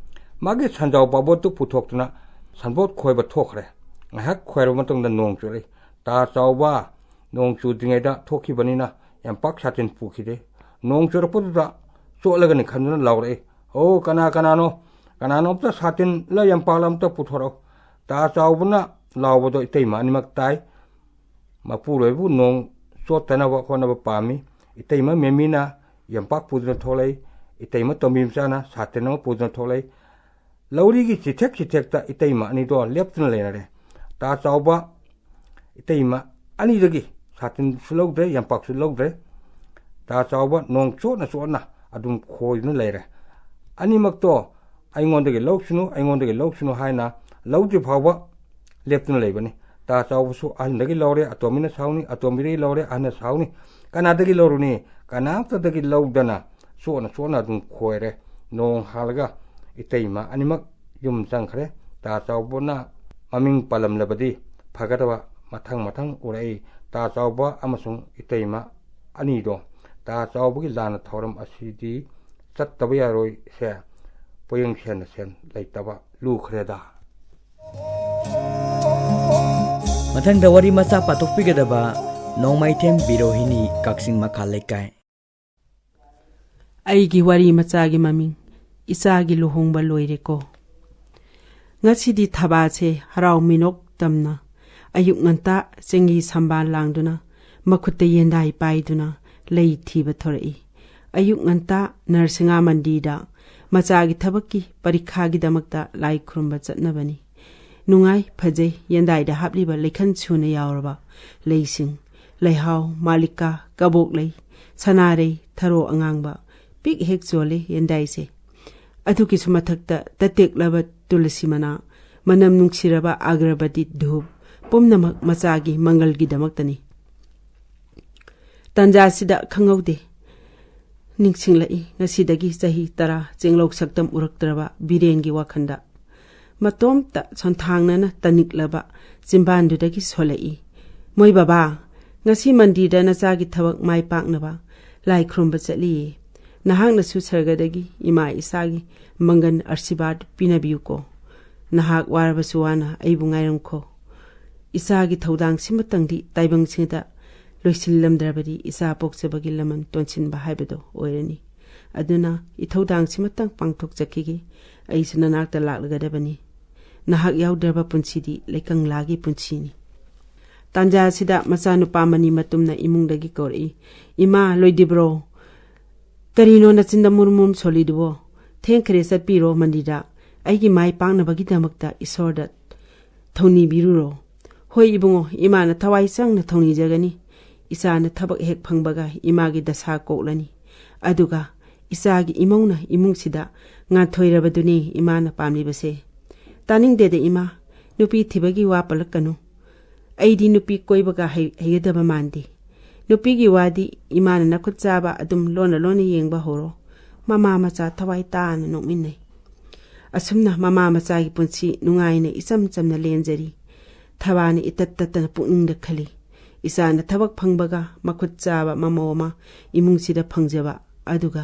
ꯃꯥꯒꯤ ꯁꯟꯖꯥꯎ ꯄꯥꯕꯣꯠꯇꯨ ꯄꯨꯊꯣꯛꯇꯨꯅ ꯁꯟꯄꯣꯠ ꯈꯣꯏꯕ ꯊꯣꯛꯈ꯭ꯔꯦ꯫ ꯉꯥꯏꯍꯥꯛ ꯈꯣꯏꯔꯕ ꯃꯇꯨꯡꯗ ꯅꯣꯡ ꯆꯨꯔꯛꯏ꯫ "ꯇꯥ ꯆꯥꯎꯕ, ꯅꯣꯡ ꯆꯨꯗ꯭ꯔꯤꯉꯩꯗ ꯊꯣꯛꯈꯤꯕꯅꯤꯅ ꯌꯥꯝꯄꯥꯛ ꯁꯥꯇꯤꯟ ꯄꯨꯈꯤꯗꯦ꯫ ꯅꯣꯡ ꯆꯨꯔꯛꯄꯗꯨꯗ ꯆꯣꯠꯂꯒꯅꯤ" ꯈꯟꯗꯨꯅ ꯂꯥꯎꯔꯛꯏ꯫ "ꯑꯣ, ꯀꯅꯥ ꯀꯅꯥꯅꯣ? ꯀꯅꯥꯅꯣ ꯑꯝꯇ ꯁꯥꯇꯤꯟꯂ ꯌꯥꯝꯄꯥꯛꯂ ꯑꯝꯇ ꯄꯨꯊꯣꯔꯛꯎ"꯫ ꯇꯥ ꯆꯥꯎꯕꯅ ꯂꯥꯎꯕꯗꯣ ꯏꯇꯩꯃ ꯑꯅꯤꯃꯛ ꯇꯥꯏ꯫ ꯃꯄꯨꯔꯣꯏꯕꯕꯨ ꯅꯣꯡ ꯆꯣꯠꯇꯅꯕ ꯍꯣꯠꯅꯕ ꯄꯥꯝꯃꯤ꯫ ꯏꯇꯩꯃ ꯃꯦꯃꯤꯅ ꯌꯥꯝꯄꯥꯛ ꯄꯨꯗꯨꯅ ꯊꯣꯛꯂꯛꯏ꯫ ꯏꯇꯩꯃ ꯇꯣꯝꯕꯤ ꯃꯆꯥꯅ ꯁꯥꯇꯤꯟ ꯑꯃ ꯄꯨꯗꯨꯅ ꯊꯣꯛꯂꯛꯏ꯫ ꯂꯧꯔꯤꯒꯤ ꯆꯤꯊꯦꯛ ꯆꯤꯊꯦꯛꯇ ꯏꯇꯩꯃ ꯑꯅꯤꯗꯣ ꯂꯦꯞꯇꯨꯅ ꯂꯩꯅꯔꯦ꯫ ꯇꯥ ꯆꯥꯎꯕ ꯏꯇꯩꯃ ꯑꯅꯤꯗꯒꯤ ꯁꯥꯇꯤꯟꯁꯨ ꯂꯧꯗ꯭ꯔꯦ, ꯌꯥꯝꯄꯥꯛꯁꯨ ꯂꯧꯗ꯭ꯔꯦ꯫ ꯇꯥ ꯆꯥꯎꯕ ꯅꯣꯡ ꯆꯣꯠꯅ ꯆꯣꯠꯅ ꯑꯗꯨꯝ ꯈꯣꯏꯗꯨꯅ ꯂꯩꯔꯦ꯫ ꯑꯅꯤꯃꯛꯇꯣ ꯑꯩꯉꯣꯟꯗꯒꯤ ꯂꯧꯁꯅꯨ, ꯑꯩꯉꯣꯟꯗꯒꯤ ꯂꯧꯁꯅꯨ ꯍꯥꯏꯅ ꯂꯧꯗ꯭ꯔꯤ ꯐꯥꯎꯕ ꯂꯦꯞꯇꯨꯅ ꯂꯩꯕꯅꯤ꯫ ꯇꯥ ꯆꯥꯎꯕꯁꯨ ꯑꯍꯟꯗꯒꯤ ꯂꯧꯔꯦ, ꯑꯇꯣꯝꯕꯤꯅ ꯁꯥꯎꯅꯤ, ꯑꯇꯣꯝꯕꯤꯗꯒꯤ ꯂꯧꯔꯦ, ꯑꯍꯟꯅ ꯁꯥꯎꯅꯤ꯫ ꯀꯅꯥꯗꯒꯤ ꯂꯧꯔꯨꯅꯤ? ꯀꯅꯥꯝꯇꯗꯒꯤ ꯂꯧꯗꯅ ꯆꯣꯠꯅ ꯆꯣꯠꯅ ꯑꯗꯨꯝ ꯈꯣꯏꯔꯦ꯫ ꯅꯣꯡ ꯍꯥꯜꯂꯒ ꯏꯇꯩꯃ ꯑꯅꯤꯃꯛ ꯌꯨꯝ ꯆꯪꯈ꯭ꯔꯦ꯫ ꯇꯥ ꯆꯥꯎꯕꯅ ꯃꯃꯤꯡ ꯄꯜꯂꯝꯂꯕꯗꯤ ꯐꯒꯗꯕ, ꯃꯊꯪ ꯃꯊꯪ ꯎꯔꯛꯏ꯫ ꯇꯥ ꯆꯥꯎꯕ ꯑꯃꯁꯨꯡ ꯏꯇꯩꯃ ꯑꯅꯤꯗꯣ꯫ ꯇꯥ ꯆꯥꯎꯕꯒꯤ ꯂꯥꯟꯅ ꯊꯧꯔꯝ ꯑꯁꯤꯗꯤ ꯆꯠꯇꯕ ꯌꯥꯔꯣꯏꯁꯦ꯫ ꯄꯣꯌꯦꯡ ꯁꯦꯟꯅ ꯁꯦꯟ ꯂꯩꯇꯕ ꯂꯨꯈ꯭ꯔꯦꯗ꯫ ꯃꯊꯪꯗ ꯋꯥꯔꯤ ꯃꯆꯥ ꯄꯥꯊꯣꯛꯄꯤꯒꯗꯕ ꯅꯣꯡꯃꯥꯏꯊꯦꯝ ꯕꯤꯔꯣꯍꯤꯅꯤ, ꯀꯛꯆꯤꯡ ꯃꯈꯥ ꯂꯩꯀꯥꯏ꯫ ꯑꯩꯒꯤ ꯋꯥꯔꯤ ꯃꯆꯥꯒꯤ ꯃꯃꯤꯡ "ꯏꯆꯥꯒꯤ ꯂꯨꯍꯣꯡꯕ ꯂꯣꯏꯔꯦꯀꯣ"꯫ ꯉꯁꯤꯗꯤ ꯊꯕꯥꯁꯦ ꯍꯔꯥꯎ ꯃꯤꯅꯣꯛ ꯇꯝꯅ ꯑꯌꯨꯛ ꯉꯟꯇꯥ ꯆꯦꯡꯍꯤ ꯁꯝꯕꯥꯜ ꯂꯥꯡꯗꯨꯅ, ꯃꯈꯨꯠꯇ ꯌꯦꯟꯗꯥꯏ ꯄꯥꯏꯗꯨꯅ ꯂꯩ ꯊꯤꯕ ꯊꯣꯔꯛꯏ꯫ ꯑꯌꯨꯛ ꯉꯟꯇꯥ ꯅꯔꯁꯤꯡꯍ ꯃꯟꯗꯤꯔꯗ ꯃꯆꯥꯒꯤ ꯊꯕꯛꯀꯤ ꯄꯔꯤꯈꯥꯒꯤꯗꯃꯛꯇ ꯂꯥꯏ ꯈꯨꯔꯨꯝꯕ ꯆꯠꯅꯕꯅꯤ꯫ ꯅꯨꯡꯉꯥꯏ, ꯐꯖꯩ, ꯌꯦꯟꯗꯥꯏꯗ ꯍꯥꯞꯂꯤꯕ ꯂꯩꯈꯟ ꯁꯨꯅ ꯌꯥꯎꯔꯕ ꯂꯩꯁꯤꯡ, ꯂꯩꯍꯥꯎ, ꯃꯥꯂꯤꯀꯥ, ꯀꯕꯣꯛꯂꯩ, ꯁꯅꯥꯔꯩ, ꯊꯔꯣ ꯑꯉꯥꯡꯕ, ꯄꯤꯛ ꯍꯦꯛ ꯆꯣꯜꯂꯦ ꯌꯦꯟꯗꯥꯏꯁꯦ꯫ ꯑꯗꯨꯒꯤꯁꯨ ꯃꯊꯛꯇ ꯇꯇꯦꯛꯂꯕ ꯇꯨꯂꯁꯤ ꯃꯅꯥ, ꯃꯅꯝ ꯅꯨꯡꯁꯤꯔꯕ ꯑꯒꯔꯕꯇꯤ ꯙꯨꯞ, ꯄꯨꯝꯅꯃꯛ ꯃꯆꯥꯒꯤ ꯃꯪꯒꯜꯒꯤꯗꯃꯛꯇꯅꯤ꯫ ꯇꯥꯟꯖꯥꯁꯤꯗ ꯈꯪꯍꯧꯗꯦ ꯅꯤꯡꯁꯤꯡꯂꯛꯏ ꯉꯁꯤꯗꯒꯤ ꯆꯍꯤ ꯇꯔꯥ ꯆꯦꯡꯂꯧ ꯁꯛꯇꯝ ꯎꯔꯛꯇ꯭ꯔꯕ ꯕꯤꯔꯦꯟꯒꯤ ꯋꯥꯈꯜꯗ꯫ ꯃꯇꯣꯝꯇ ꯁꯣꯟꯊꯥꯡꯅꯅ ꯇꯅꯤꯛꯂꯕ ꯆꯤꯝꯕꯥꯟꯗꯨꯗꯒꯤ ꯁꯣꯜꯂꯛꯏ, "ꯃꯣꯏ ꯕꯕꯥ, ꯉꯁꯤ ꯃꯟꯗꯤꯔꯗ ꯅꯆꯥꯒꯤ ꯊꯕꯛ ꯃꯥꯏ ꯄꯥꯛꯅꯕ ꯂꯥꯏ ꯈꯨꯔꯨꯝꯕ ꯆꯠꯂꯤꯌꯦ꯫ ꯅꯍꯥꯛꯅꯁꯨ ꯁꯔꯒꯗꯒꯤ ꯏꯃꯥ ꯏꯆꯥꯒꯤ ꯃꯪꯒꯟ ꯑꯥꯔꯁꯤꯕꯥꯗ ꯄꯤꯅꯕꯤꯌꯨꯀꯣ꯫ ꯅꯍꯥꯛ ꯋꯥꯔꯕꯁꯨ ꯋꯥꯅ ꯑꯩꯕꯨ ꯉꯥꯏꯔꯝꯈꯣ꯫ ꯏꯆꯥꯒꯤ ꯊꯧꯗꯥꯡꯁꯤꯃꯇꯪꯗꯤ ꯇꯥꯏꯕꯪꯁꯤꯗ ꯂꯣꯏꯁꯤꯜꯂꯝꯗ꯭ꯔꯕꯗꯤ ꯏꯆꯥ ꯄꯣꯛꯆꯕꯒꯤ ꯂꯃꯟ ꯇꯣꯟꯁꯤꯟꯕ ꯍꯥꯏꯕꯗꯣ ꯑꯣꯏꯔꯅꯤ꯫ ꯑꯗꯨꯅ ꯏꯊꯧꯗꯥꯡꯁꯤꯃꯇꯪ ꯄꯥꯡꯊꯣꯛꯆꯈꯤꯒꯦ꯫ ꯑꯩꯁꯨ ꯅꯅꯥꯛꯇ ꯂꯥꯛꯂꯒꯗꯕꯅꯤ꯫ ꯅꯍꯥꯛ ꯌꯥꯎꯗ꯭ꯔꯕ ꯄꯨꯟꯁꯤꯗꯤ ꯂꯩꯀꯪꯂꯥꯒꯤ ꯄꯨꯟꯁꯤꯅꯤ"꯫ ꯇꯥꯟꯖꯥ ꯑꯁꯤꯗ ꯃꯆꯥꯅꯨꯄꯥ ꯃꯅꯤ ꯃꯇꯨꯝꯅ ꯏꯃꯨꯡꯗꯒꯤ ꯀꯧꯔꯛꯏ, "ꯏꯃꯥ, ꯂꯣꯏꯗ꯭ꯔꯤꯕ꯭ꯔꯣ?" "ꯀꯔꯤꯅꯣ ꯅꯆꯤꯟꯗ ꯃꯨꯔꯨꯝ ꯃꯨꯔꯨꯝ ꯁꯣꯜꯂꯤꯗꯨꯕꯣ? ꯊꯦꯡꯈ꯭ꯔꯦ, ꯆꯠꯄꯤꯔꯣ ꯃꯟꯗꯤꯔꯗ꯫ ꯑꯩꯒꯤ ꯃꯥꯏ ꯄꯥꯛꯅꯕꯒꯤꯗꯃꯛꯇ ꯏꯁꯣꯔꯗ ꯊꯧꯅꯤꯕꯤꯔꯨꯔꯣ꯫" "ꯍꯣꯏ ꯏꯕꯨꯡꯉꯣ, ꯏꯃꯥꯅ ꯊꯋꯥꯏ ꯆꯪꯅ ꯊꯧꯅꯤꯖꯒꯅꯤ꯫ ꯏꯆꯥꯅ ꯊꯕꯛ ꯍꯦꯛ ꯐꯪꯕꯒ ꯏꯃꯥꯒꯤ ꯗꯁꯥ ꯀꯣꯛꯂꯅꯤ꯫ ꯑꯗꯨꯒ ꯏꯆꯥꯒꯤ ꯏꯃꯧꯅ ꯏꯃꯨꯡꯁꯤꯗ ꯉꯥꯟꯊꯣꯏꯔꯕꯗꯨꯅꯤ ꯏꯃꯥꯅ ꯄꯥꯝꯂꯤꯕꯁꯦ꯫" "ꯇꯥꯅꯤꯡꯗꯦꯗ ꯏꯃꯥ, ꯅꯨꯄꯤ ꯊꯤꯕꯒꯤ ꯋꯥ ꯄꯜꯂꯛꯀꯅꯨ꯫ ꯑꯩꯗꯤ ꯅꯨꯄꯤ ꯀꯣꯏꯕꯒ ꯍꯩ-, ꯍꯩꯒꯗꯕ ꯃꯥꯟꯗꯦ꯫ ꯅꯨꯄꯤꯒꯤ ꯋꯥꯗꯤ ꯏꯃꯥꯅ ꯅꯈꯨꯠ ꯆꯥꯕ ꯑꯗꯨꯝ ꯂꯣꯟꯅ ꯂꯣꯟꯅ ꯌꯦꯡꯕ ꯍꯧꯔꯣ꯫" ꯃꯃꯥ ꯃꯆꯥ ꯊꯋꯥꯏ ꯇꯥꯅ ꯅꯣꯛꯃꯤꯟꯅꯩ꯫ ꯑꯁꯨꯝꯅ ꯃꯃꯥ ꯃꯆꯥꯒꯤ ꯄꯨꯟꯁꯤ ꯅꯨꯡꯉꯥꯏꯅ ꯏꯆꯝ ꯆꯝꯅ ꯂꯦꯟꯖꯔꯤ꯫ ꯊꯕꯥꯅ ꯏꯇꯠ ꯇꯠꯇꯅ ꯄꯨꯛꯅꯤꯡꯗ ꯈꯜꯂꯤ꯫ ꯏꯆꯥꯅ ꯊꯕꯛ ꯐꯪꯕꯒ ꯃꯈꯨꯠ ꯆꯥꯕ ꯃꯃꯧ ꯑꯃ ꯏꯃꯨꯡꯁꯤꯗ ꯐꯪꯖꯕ, ꯑꯗꯨꯒ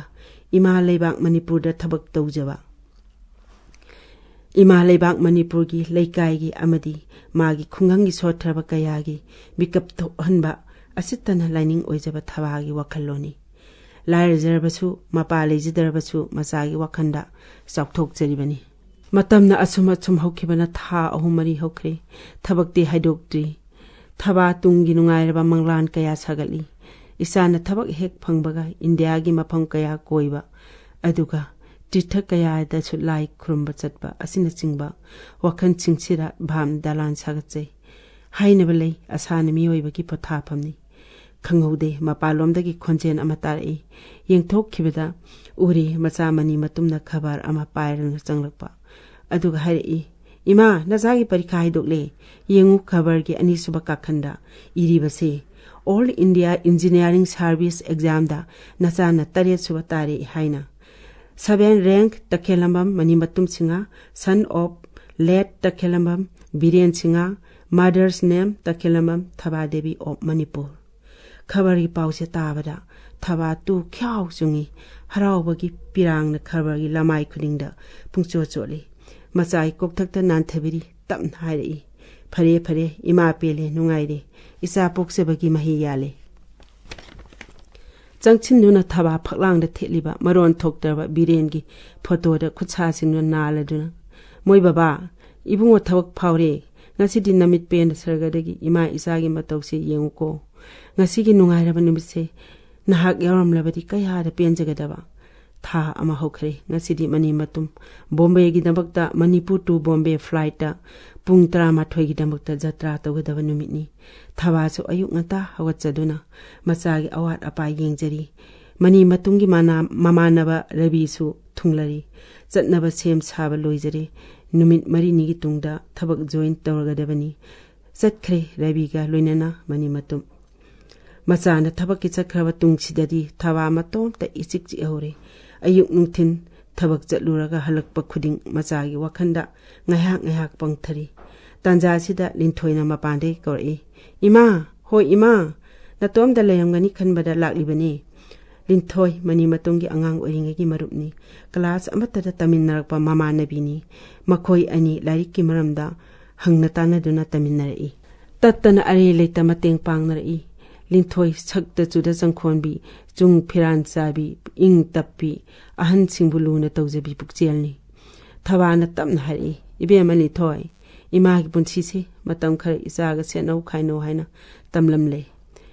ꯏꯃꯥ ꯂꯩꯕꯥꯛ ꯃꯅꯤꯄꯨꯔꯗ ꯊꯕꯛ ꯇꯧꯖꯕ꯫ ꯏꯃꯥ ꯂꯩꯕꯥꯛ ꯃꯅꯤꯄꯨꯔꯒꯤ ꯂꯩꯀꯥꯏꯒꯤ ꯑꯃꯗꯤ ꯃꯥꯒꯤ ꯈꯨꯡꯒꯪꯒꯤ ꯁꯣꯠꯊꯔꯕ ꯀꯌꯥꯒꯤ ꯃꯤꯀꯞ ꯊꯣꯛꯍꯟꯕ ꯑꯁꯤꯇꯅ ꯂꯥꯏꯅꯤꯡ ꯑꯣꯏꯖꯕ ꯊꯕꯥꯒꯤ ꯋꯥꯈꯜꯂꯣꯟꯅꯤ꯫ ꯂꯥꯏꯔꯖꯔꯕꯁꯨ, ꯃꯄꯥ ꯂꯩꯖꯗ꯭ꯔꯕꯁꯨ ꯃꯆꯥꯒꯤ ꯋꯥꯈꯜꯗ ꯆꯥꯎꯊꯣꯛꯆꯔꯤꯕꯅꯤ꯫ ꯃꯇꯝꯅ ꯑꯁꯨꯝ ꯑꯁꯨꯝ ꯍꯧꯈꯤꯕꯅ ꯊꯥ ꯑꯍꯨꯝ ꯃꯔꯤ ꯍꯧꯈ꯭ꯔꯦ꯫ ꯊꯕꯛꯇꯤ ꯍꯥꯏꯗꯣꯛꯇ꯭ꯔꯤ꯫ ꯊꯕꯥ ꯇꯨꯡꯒꯤ ꯅꯨꯡꯉꯥꯏꯔꯕ ꯃꯪꯂꯥꯟ ꯀꯌꯥ ꯁꯥꯒꯠꯂꯤ꯫ ꯏꯆꯥꯅ ꯊꯕꯛ ꯍꯦꯛ ꯐꯪꯕꯒ ꯏꯟꯗꯤꯌꯥꯒꯤ ꯃꯐꯝ ꯀꯌꯥ ꯀꯣꯏꯕ, ꯑꯗꯨꯒ ꯇꯤꯔꯊ ꯀꯌꯥꯗꯁꯨ ꯂꯥꯏ ꯈꯨꯔꯨꯝꯕ ꯆꯠꯄ ꯑꯁꯤꯅꯆꯤꯡꯕ ꯋꯥꯈꯜꯁꯤꯡꯁꯤꯗ ꯚꯥꯞꯅ ꯗꯂꯥꯟ ꯁꯥꯒꯠꯆꯩ꯫ ꯍꯥꯏꯅꯕ ꯂꯩ, ꯑꯁꯥꯅ ꯃꯤꯑꯣꯏꯕꯒꯤ ꯄꯣꯊꯥꯐꯝꯅꯤ꯫ ꯈꯪꯍꯧꯗꯦ, ꯃꯄꯥꯟꯂꯣꯝꯗꯒꯤ ꯈꯣꯟꯖꯦꯜ ꯑꯃ ꯇꯥꯔꯛꯏ꯫ ꯌꯦꯡꯊꯣꯛꯈꯤꯕꯗ ꯎꯔꯦ, ꯃꯆꯥ ꯃꯅꯤ ꯃꯇꯨꯝꯅ ꯈꯕꯔ ꯑꯃ ꯄꯥꯏꯔꯒ ꯆꯪꯂꯛꯄ꯫ ꯑꯗꯨꯒ ꯍꯥꯏꯔꯛꯏ, "ꯏꯃꯥ, ꯅꯆꯥꯒꯤ ꯄꯔꯤꯈꯥ ꯍꯥꯏꯗꯣꯛꯂꯦ꯫ ꯌꯦꯡꯉꯨ, ꯈꯕꯔꯒꯤ ꯑꯅꯤꯁꯨꯕ ꯀꯥꯈꯟꯗ ꯏꯔꯤꯕꯁꯦ, All India Engineering Service Examꯗ ꯅꯆꯥꯅ ꯇꯔꯦꯠ ꯁꯨꯕ ꯇꯥꯔꯦ ꯍꯥꯏꯅ꯫ Seven rank ꯇꯈꯦꯂꯝꯕꯝ ꯃꯅꯤꯃꯇꯨꯝ Singh, son of late ꯇꯈꯦꯂꯝꯕꯝ Biren Singh, mother's name ꯇꯈꯦꯂꯝꯕꯝ ꯊꯕꯥꯗꯦꯕꯤ of Manipur." ꯈꯕꯔꯒꯤ ꯄꯥꯎꯁꯦ ꯇꯥꯕꯗ ꯊꯕꯥ ꯇꯨ ꯈ꯭ꯌꯥꯎ ꯆꯨꯡꯉꯤ꯫ ꯍꯔꯥꯎꯕꯒꯤ ꯄꯤꯔꯥꯡꯅ ꯈꯕꯔꯒꯤ ꯂꯃꯥꯏ ꯈꯨꯗꯤꯡꯗ ꯄꯨꯡꯆꯣꯠ ꯆꯣꯠꯂꯤ꯫ ꯃꯆꯥꯒꯤ ꯀꯣꯛꯊꯛꯇ ꯅꯥꯟꯊꯕꯤꯔꯤ꯫ ꯇꯞꯅ ꯍꯥꯏꯔꯛꯏ, "ꯐꯔꯦ, ꯐꯔꯦ, ꯏꯃꯥ ꯄꯦꯜꯂꯦ, ꯅꯨꯡꯉꯥꯏꯔꯦ꯫ ꯏꯆꯥ ꯄꯣꯛꯆꯕꯒꯤ ꯃꯍꯩ ꯌꯥꯜꯂꯦ꯫" ꯆꯪꯁꯤꯟꯗꯨꯅ ꯊꯕꯥ ꯐꯛꯂꯥꯡꯗ ꯊꯦꯠꯂꯤꯕ ꯃꯔꯣꯟ ꯊꯣꯛꯇ꯭ꯔꯕ ꯕꯤꯔꯦꯟꯒꯤ ꯐꯣꯇꯣꯗ ꯈꯨꯠꯁꯥꯁꯤꯡꯗꯨ ꯅꯥꯜꯂꯗꯨꯅ, "ꯃꯣꯏ ꯕꯕꯥ, ꯏꯕꯨꯡꯉꯣ ꯊꯕꯛ ꯐꯥꯎꯔꯦ꯫ ꯉꯁꯤꯗꯤ ꯅꯃꯤꯠ ꯄꯦꯟꯅ ꯁꯔꯒꯗꯒꯤ ꯏꯃꯥ ꯏꯆꯥꯒꯤ ꯃꯇꯧꯁꯦ ꯌꯦꯡꯉꯨꯀꯣ꯫ ꯉꯁꯤꯒꯤ ꯅꯨꯡꯉꯥꯏꯔꯕ ꯅꯨꯃꯤꯠꯁꯦ ꯅꯍꯥꯛ ꯌꯥꯎꯔꯝꯂꯕꯗꯤ ꯀꯌꯥꯗ ꯄꯦꯟꯖꯒꯗꯕ꯫ ꯊꯥ ꯑꯃ ꯍꯧꯈ꯭ꯔꯦ꯫ ꯉꯁꯤꯗꯤ ꯃꯅꯤ ꯃꯇꯨꯝ ꯕꯣꯝꯕꯦꯒꯤꯗꯃꯛꯇ, ꯃꯅꯤꯄꯨꯔ to ꯕꯣꯝꯕꯦ flightꯇ ꯄꯨꯡ ꯇꯔꯥꯃꯥꯊꯣꯏꯒꯤꯗꯃꯛꯇ ꯖꯇ꯭ꯔꯥ ꯇꯧꯒꯗꯕ ꯅꯨꯃꯤꯠꯅꯤ꯫ ꯊꯕꯥꯁꯨ ꯑꯌꯨꯛ ꯉꯟꯇꯥ ꯍꯧꯒꯠꯆꯗꯨꯅ ꯃꯆꯥꯒꯤ ꯑꯋꯥꯠ ꯑꯄꯥ ꯌꯦꯡꯖꯔꯤ꯫ ꯃꯅꯤ ꯃꯇꯨꯝꯒꯤ ꯃꯅꯥ-, ꯃꯃꯥꯟꯅꯕ ꯔꯕꯤꯁꯨ ꯊꯨꯡꯂꯔꯤ꯫ ꯆꯠꯅꯕ ꯁꯦꯝ ꯁꯥꯕ ꯂꯣꯏꯖꯔꯦ꯫ ꯅꯨꯃꯤꯠ ꯃꯔꯤꯅꯤꯒꯤ ꯇꯨꯡꯗ ꯊꯕꯛ join ꯇꯧꯔꯒꯗꯕꯅꯤ꯫ ꯆꯠꯈ꯭ꯔꯦ ꯔꯕꯤꯒ ꯂꯣꯏꯅꯅ ꯃꯅꯤ ꯃꯇꯨꯝ꯫ ꯃꯆꯥꯅ ꯊꯕꯛꯀꯤ ꯆꯠꯈ꯭ꯔꯕ ꯇꯨꯡꯁꯤꯗꯗꯤ ꯊꯕꯥ ꯃꯇꯣꯝꯇ ꯏꯆꯤꯛ ꯆꯤꯛꯍꯧꯔꯦ꯫ ꯑꯌꯨꯛ ꯅꯨꯡꯊꯤꯟ ꯊꯕꯛ ꯆꯠꯂꯨꯔꯒ ꯍꯜꯂꯛꯄ ꯈꯨꯗꯤꯡ ꯃꯆꯥꯒꯤ ꯋꯥꯈꯜꯗ ꯉꯥꯏꯍꯥꯛ ꯉꯥꯏꯍꯥꯛ ꯄꯪꯊꯔꯤ꯫ ꯇꯥꯟꯖꯥꯁꯤꯗ ꯂꯤꯟꯊꯣꯏꯅ ꯃꯄꯥꯟꯗꯒꯤ ꯀꯧꯔꯛꯏ, "ꯏꯃꯥ, ꯍꯣꯏ ꯏꯃꯥ, ꯅꯇꯣꯝꯗ ꯂꯩꯔꯝꯒꯅꯤ ꯈꯟꯕꯗ ꯂꯥꯛꯂꯤꯕꯅꯤ꯫" ꯂꯤꯟꯊꯣꯏ ꯃꯅꯤ ꯃꯇꯨꯡꯒꯤ ꯑꯉꯥꯡ ꯑꯣꯏꯔꯤꯉꯩꯒꯤ ꯃꯔꯨꯞꯅꯤ꯫ Class ꯑꯃꯠꯇꯗ ꯇꯝꯃꯤꯟꯅꯔꯛꯄ ꯃꯃꯥꯟꯅꯕꯤꯅꯤ꯫ ꯃꯈꯣꯏ ꯑꯅꯤ ꯂꯥꯏꯔꯤꯛꯀꯤ ꯃꯔꯝꯗ ꯍꯪꯅ ꯇꯥꯟꯅꯗꯨꯅ ꯇꯝꯃꯤꯟꯅꯔꯛꯏ꯫ ꯇꯠꯇꯅ ꯑꯔꯩ ꯂꯩꯇ ꯃꯇꯦꯡ ꯄꯥꯡꯅꯔꯛꯏ꯫ ꯂꯤꯟꯊꯣꯏ ꯁꯛꯇ ꯆꯨꯗ ꯆꯪꯈꯣꯟꯕꯤ, ꯆꯨꯡ ꯐꯤꯔꯥꯟ ꯆꯥꯕꯤ, ꯏꯪ ꯇꯞꯄꯤ, ꯑꯍꯟꯁꯤꯡꯕꯨ ꯂꯨꯅ ꯇꯧꯖꯕꯤ ꯄꯨꯛꯆꯦꯜꯅꯤ꯫ ꯊꯕꯥꯅ ꯇꯞꯅ ꯍꯥꯏꯔꯛꯏ, "ꯏꯕꯦꯝꯃ ꯂꯤꯟꯊꯣꯏ, ꯏꯃꯥꯒꯤ ꯄꯨꯟꯁꯤꯁꯦ ꯃꯇꯝ ꯈꯔ ꯏꯆꯥꯒ ꯁꯦꯠꯅꯧ ꯈꯥꯏꯅꯧ ꯍꯥꯏꯅ ꯇꯝꯂꯝꯂꯦ꯫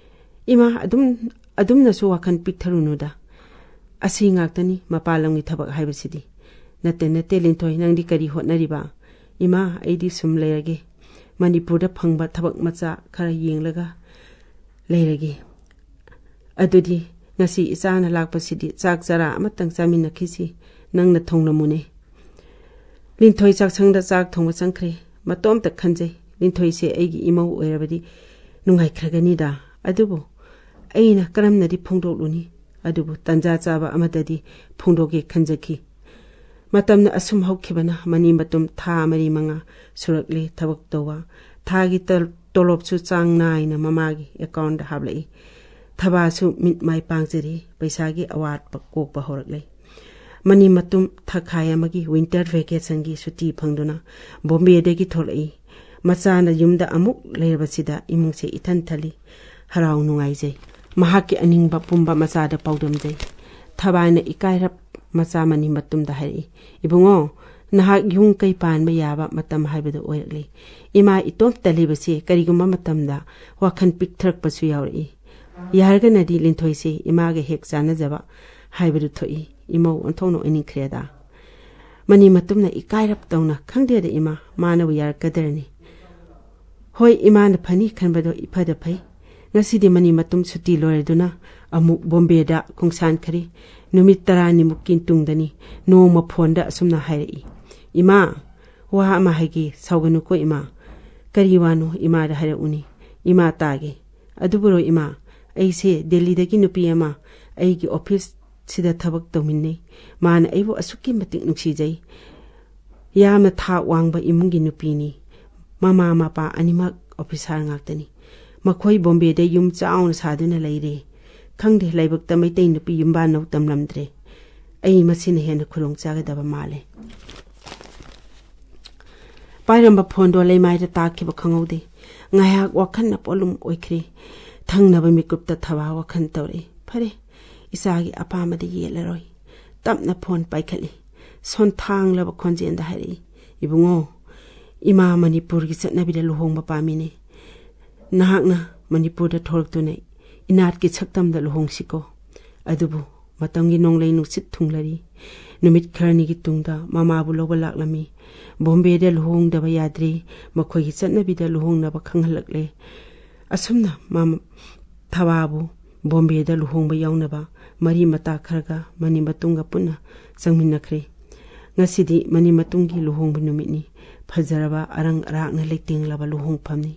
ꯏꯃꯥ, ꯑꯗꯨꯝ, ꯑꯗꯨꯝꯅꯁꯨ ꯋꯥꯈꯜ ꯄꯤꯛꯊꯔꯨꯅꯨꯗ꯫ ꯑꯁꯤ ꯉꯥꯛꯇꯅꯤ ꯃꯄꯥꯟ ꯂꯝꯒꯤ ꯊꯕꯛ ꯍꯥꯏꯕꯁꯤꯗꯤ꯫" "ꯅꯠꯇꯦ, ꯅꯠꯇꯦ ꯂꯤꯟꯊꯣꯏ, ꯅꯪꯗꯤ ꯀꯔꯤ ꯍꯣꯠꯅꯔꯤꯕ?" "ꯏꯃꯥ, ꯑꯩꯗꯤ ꯁꯨꯝ ꯂꯩꯔꯒꯦ꯫ ꯃꯅꯤꯄꯨꯔꯗ ꯐꯪꯕ ꯊꯕꯛ ꯃꯆꯥ ꯈꯔ ꯌꯦꯡꯂꯒ ꯂꯩꯔꯒꯦ꯫ ꯑꯗꯨꯗꯤ ꯉꯁꯤ ꯏꯆꯥꯅ ꯂꯥꯛꯄꯁꯤꯗꯤ ꯆꯥꯛ ꯆꯔꯥ ꯑꯃꯇꯪ ꯆꯥꯃꯤꯟꯅꯈꯤꯁꯤ꯫ ꯅꯪꯅ ꯊꯣꯡꯂꯝꯃꯨꯅꯦ꯫" ꯂꯤꯟꯊꯣꯏ ꯆꯥꯛꯁꯪꯗ ꯆꯥꯛ ꯊꯣꯡꯕ ꯆꯪꯈ꯭ꯔꯦ꯫ ꯃꯇꯣꯝꯇ ꯈꯟꯖꯩ, "ꯂꯤꯟꯊꯣꯏꯁꯦ ꯑꯩꯒꯤ ꯏꯃꯧ ꯑꯣꯏꯔꯕꯗꯤ ꯅꯨꯡꯉꯥꯏꯈ꯭ꯔꯒꯅꯤꯗ꯫ ꯑꯗꯨꯕꯨ ꯑꯩꯅ ꯀꯔꯝꯅꯗꯤ ꯐꯣꯡꯗꯣꯛꯂꯨꯅꯤ? ꯑꯗꯨꯕꯨ ꯇꯟꯖꯥ ꯆꯥꯕ ꯑꯃꯗꯗꯤ ꯐꯣꯡꯗꯣꯛꯀꯦ ꯈꯟꯖꯈꯤ꯫" ꯃꯇꯝꯅ ꯑꯁꯨꯝ ꯍꯧꯈꯤꯕꯅ ꯃꯅꯤ ꯃꯇꯨꯝ ꯊꯥ ꯃꯔꯤ ꯃꯉꯥ ꯁꯨꯔꯛꯂꯦ ꯊꯕꯛ ꯇꯧꯕ꯫ ꯊꯥꯒꯤ ꯇ-, ꯇꯣꯂꯣꯞꯁꯨ ꯆꯥꯡ ꯅꯥꯏꯅ ꯃꯃꯥꯒꯤ accountꯗ ꯍꯥꯞꯂꯛꯏ꯫ ꯊꯕꯥꯁꯨ ꯃꯤꯠ ꯃꯥꯏ ꯄꯥꯡꯖꯔꯤ, ꯄꯩꯁꯥꯒꯤ ꯑꯋꯥꯠꯄ ꯀꯣꯛꯄ ꯍꯧꯔꯛꯂꯦ꯫ ꯃꯅꯤ ꯃꯇꯨꯝ ꯊꯥꯈꯥꯏ ꯑꯃꯒꯤ winter vacationꯒꯤ ꯁꯨꯇꯤ ꯐꯪꯗꯨꯅ ꯕꯣꯝꯕꯦꯗꯒꯤ ꯊꯣꯛꯂꯛꯏ꯫ ꯃꯆꯥꯅ ꯌꯨꯝꯗ ꯑꯃꯨꯛ ꯂꯩꯔꯕꯁꯤꯗ ꯏꯃꯨꯡꯁꯦ ꯏꯊꯟ ꯊꯜꯂꯤ꯫ ꯍꯔꯥꯎ ꯅꯨꯡꯉꯥꯏꯖꯩ꯫ ꯃꯍꯥꯛꯀꯤ ꯑꯅꯤꯡꯕ ꯄꯨꯝꯕ ꯃꯆꯥꯗ ꯄꯥꯎꯗꯝꯖꯩ꯫ ꯊꯕꯥꯏꯅ ꯏꯀꯥꯏꯔꯞ ꯃꯆꯥ ꯃꯅꯤ ꯃꯇꯨꯝꯗ ꯍꯥꯏꯔꯛꯏ, "ꯏꯕꯨꯡꯉꯣ, ꯅꯍꯥꯛ ꯌꯨꯝ ꯀꯩ ꯄꯥꯟꯕ ꯌꯥꯕ ꯃꯇꯝ ꯍꯥꯏꯕꯗꯨ ꯑꯣꯏꯔꯛꯂꯦ꯫ ꯏꯃꯥ ꯏꯇꯣꯝꯇ ꯂꯩꯕꯁꯦ ꯀꯔꯤꯒꯨꯝꯕ ꯃꯇꯝꯗ ꯋꯥꯈꯜ ꯄꯤꯛꯊꯔꯛꯄꯁꯨ ꯌꯥꯎꯔꯛꯏ꯫ ꯌꯥꯔꯒꯅꯗꯤ ꯂꯤꯟꯊꯣꯏꯁꯦ ꯏꯃꯥꯒ ꯍꯦꯛ ꯆꯥꯟꯅꯖꯕ ꯍꯥꯏꯕꯗꯨ ꯊꯣꯛꯏ꯫ ꯏꯃꯧ ꯑꯣꯟꯊꯣꯛꯅ ꯑꯣꯏꯅꯤꯡꯈ꯭ꯔꯦꯗ꯫ ꯃꯅꯤ ꯃꯇꯨꯝꯅ ꯏꯀꯥꯏꯔꯞ ꯇꯧꯅ, "ꯈꯪꯗꯦꯗ ꯏꯃꯥ, ꯃꯥꯅꯕꯨ ꯌꯥꯔꯛꯀꯗ꯭ꯔꯅꯤ?" ꯍꯣꯏ, ꯏꯃꯥꯅ ꯐꯅꯤ ꯈꯟꯕꯗꯣ ꯏꯐꯗ ꯐꯩ꯫ ꯉꯁꯤꯗꯤ ꯃꯅꯤ ꯃꯇꯨꯝ ꯁꯨꯇꯤ ꯂꯣꯏꯔꯗꯨꯅ ꯑꯃꯨꯛ ꯕꯣꯝꯕꯦꯗ ꯈꯣꯡꯁꯥꯟꯈ꯭ꯔꯦ꯫ ꯅꯨꯃꯤꯠ ꯇꯔꯥꯅꯤꯃꯨꯛꯀꯤ ꯇꯨꯡꯗꯅꯤ꯫ ꯅꯣꯡꯃ ꯐꯣꯟꯗ ꯑꯁꯨꯝꯅ ꯍꯥꯏꯔꯛꯏ, "ꯏꯃꯥ, ꯋꯥ ꯑꯃ ꯍꯥꯏꯒꯦ, ꯁꯥꯎꯒꯅꯨꯀꯣ ꯏꯃꯥ"꯫ "ꯀꯔꯤ ꯋꯥꯅꯣ ꯏꯃꯥꯗ ꯍꯥꯏꯔꯛꯎꯅꯤ, ꯏꯃꯥ ꯇꯥꯒꯦ"꯫ "ꯑꯗꯨꯕꯨꯔꯣ ꯏꯃꯥ, ꯑꯩꯁꯦ ꯗꯦꯜꯂꯤꯗꯒꯤ ꯅꯨꯄꯤ ꯑꯃ ꯑꯩꯒꯤ ꯑꯣꯐꯤꯁꯁꯤꯗ ꯊꯕꯛ ꯇꯧꯃꯤꯟꯅꯩ꯫ ꯃꯥꯅ ꯑꯩꯕꯨ ꯑꯁꯨꯛꯀꯤ ꯃꯇꯤꯛ ꯅꯨꯡꯁꯤꯖꯩ꯫ ꯌꯥꯝꯅ ꯊꯥꯛ ꯋꯥꯡꯕ ꯏꯃꯨꯡꯒꯤ ꯅꯨꯄꯤꯅꯤ꯫ ꯃꯃꯥ ꯃꯄꯥ ꯑꯅꯤꯃꯛ ꯑꯣꯐꯤꯁꯥꯔ ꯉꯥꯛꯇꯅꯤ꯫ ꯃꯈꯣꯏ ꯕꯣꯝꯕꯦꯗ ꯌꯨꯝ ꯆꯥꯎꯅ ꯁꯥꯗꯨꯅ ꯂꯩꯔꯦ꯫ ꯈꯪꯗꯦ, ꯂꯥꯏꯕꯛꯇ ꯃꯩꯇꯩ ꯅꯨꯄꯤ ꯌꯨꯝꯕꯥꯟꯅꯧ ꯇꯝꯂꯝꯗ꯭ꯔꯦ꯫ ꯑꯩ ꯃꯁꯤꯅ ꯍꯦꯟꯅ ꯈꯨꯗꯣꯡ ꯆꯥꯒꯗꯕ ꯃꯥꯜꯂꯦ"꯫ ꯄꯥꯏꯔꯝꯕ ꯐꯣꯟꯗꯣ ꯂꯩꯃꯥꯏꯗ ꯇꯥꯈꯤꯕ ꯈꯪꯍꯧꯗꯦ꯫ ꯉꯥꯏꯍꯥꯛ ꯋꯥꯈꯜꯅ ꯄꯣꯠꯂꯨꯝ ꯑꯣꯏꯈ꯭ꯔꯦ꯫ ꯊꯪꯅꯕ ꯃꯤꯀꯨꯞꯇ ꯊꯕꯥ ꯋꯥꯈꯜ ꯇꯧꯔꯛꯏ꯫ "ꯐꯔꯦ, ꯏꯆꯥꯒꯤ ꯑꯄꯥꯝꯕꯗ ꯌꯦꯠꯂꯔꯣꯏ"꯫ ꯇꯞꯅ ꯐꯣꯟ ꯄꯥꯏꯈꯠꯂꯤ꯫ ꯁꯣꯟꯊꯥꯡꯂꯕ ꯈꯣꯟꯖꯦꯜꯗ ꯍꯥꯏꯔꯛꯏ, "ꯏꯕꯨꯡꯉꯣ, ꯏꯃꯥ ꯃꯅꯤꯄꯨꯔꯒꯤ ꯆꯠꯅꯕꯤꯗ ꯂꯨꯍꯣꯡꯕ ꯄꯥꯝꯃꯤꯅꯦ꯫ ꯅꯍꯥꯛꯅ ꯃꯅꯤꯄꯨꯔꯗ ꯊꯣꯛꯂꯛꯇꯨꯅ ꯏꯅꯥꯠꯀꯤ ꯁꯛꯇꯝꯗ ꯂꯨꯍꯣꯡꯁꯤꯀꯣ"꯫ ꯑꯗꯨꯕꯨ ꯃꯇꯝꯒꯤ ꯅꯣꯡꯂꯩ ꯅꯨꯡꯁꯤꯠ ꯊꯨꯡꯂꯔꯤ꯫ ꯅꯨꯃꯤꯠ ꯈꯔꯅꯤꯒꯤ ꯇꯨꯡꯗ ꯃꯃꯥꯕꯨ ꯂꯧꯕ ꯂꯥꯛꯂꯝꯃꯤ꯫ ꯕꯣꯝꯕꯦꯗ ꯂꯨꯍꯣꯡꯗꯕ ꯌꯥꯗ꯭ꯔꯦ꯫ ꯃꯈꯣꯏꯒꯤ ꯆꯠꯅꯕꯤꯗ ꯂꯨꯍꯣꯡꯅꯕ ꯈꯪꯍꯜꯂꯛꯂꯦ꯫ ꯑꯁꯨꯝꯅ ꯃꯃ-, ꯊꯕꯥꯕꯨ ꯕꯣꯝꯕꯦꯗ ꯂꯨꯍꯣꯡꯕ ꯌꯥꯎꯅꯕ ꯃꯔꯤ ꯃꯇꯥ ꯈꯔꯒ ꯃꯅꯤ ꯃꯇꯨꯡꯒ ꯄꯨꯟꯅ ꯆꯪꯃꯤꯟꯅꯈ꯭ꯔꯦ꯫ ꯉꯁꯤꯗꯤ ꯃꯅꯤ ꯃꯇꯨꯡꯒꯤ ꯂꯨꯍꯣꯡꯕ ꯅꯨꯃꯤꯠꯅꯤ꯫ ꯐꯖꯔꯕ ꯑꯔꯪ ꯑꯔꯥꯛꯅ ꯂꯩꯇꯦꯡꯂꯕ ꯂꯨꯍꯣꯡꯐꯝꯅꯤ꯫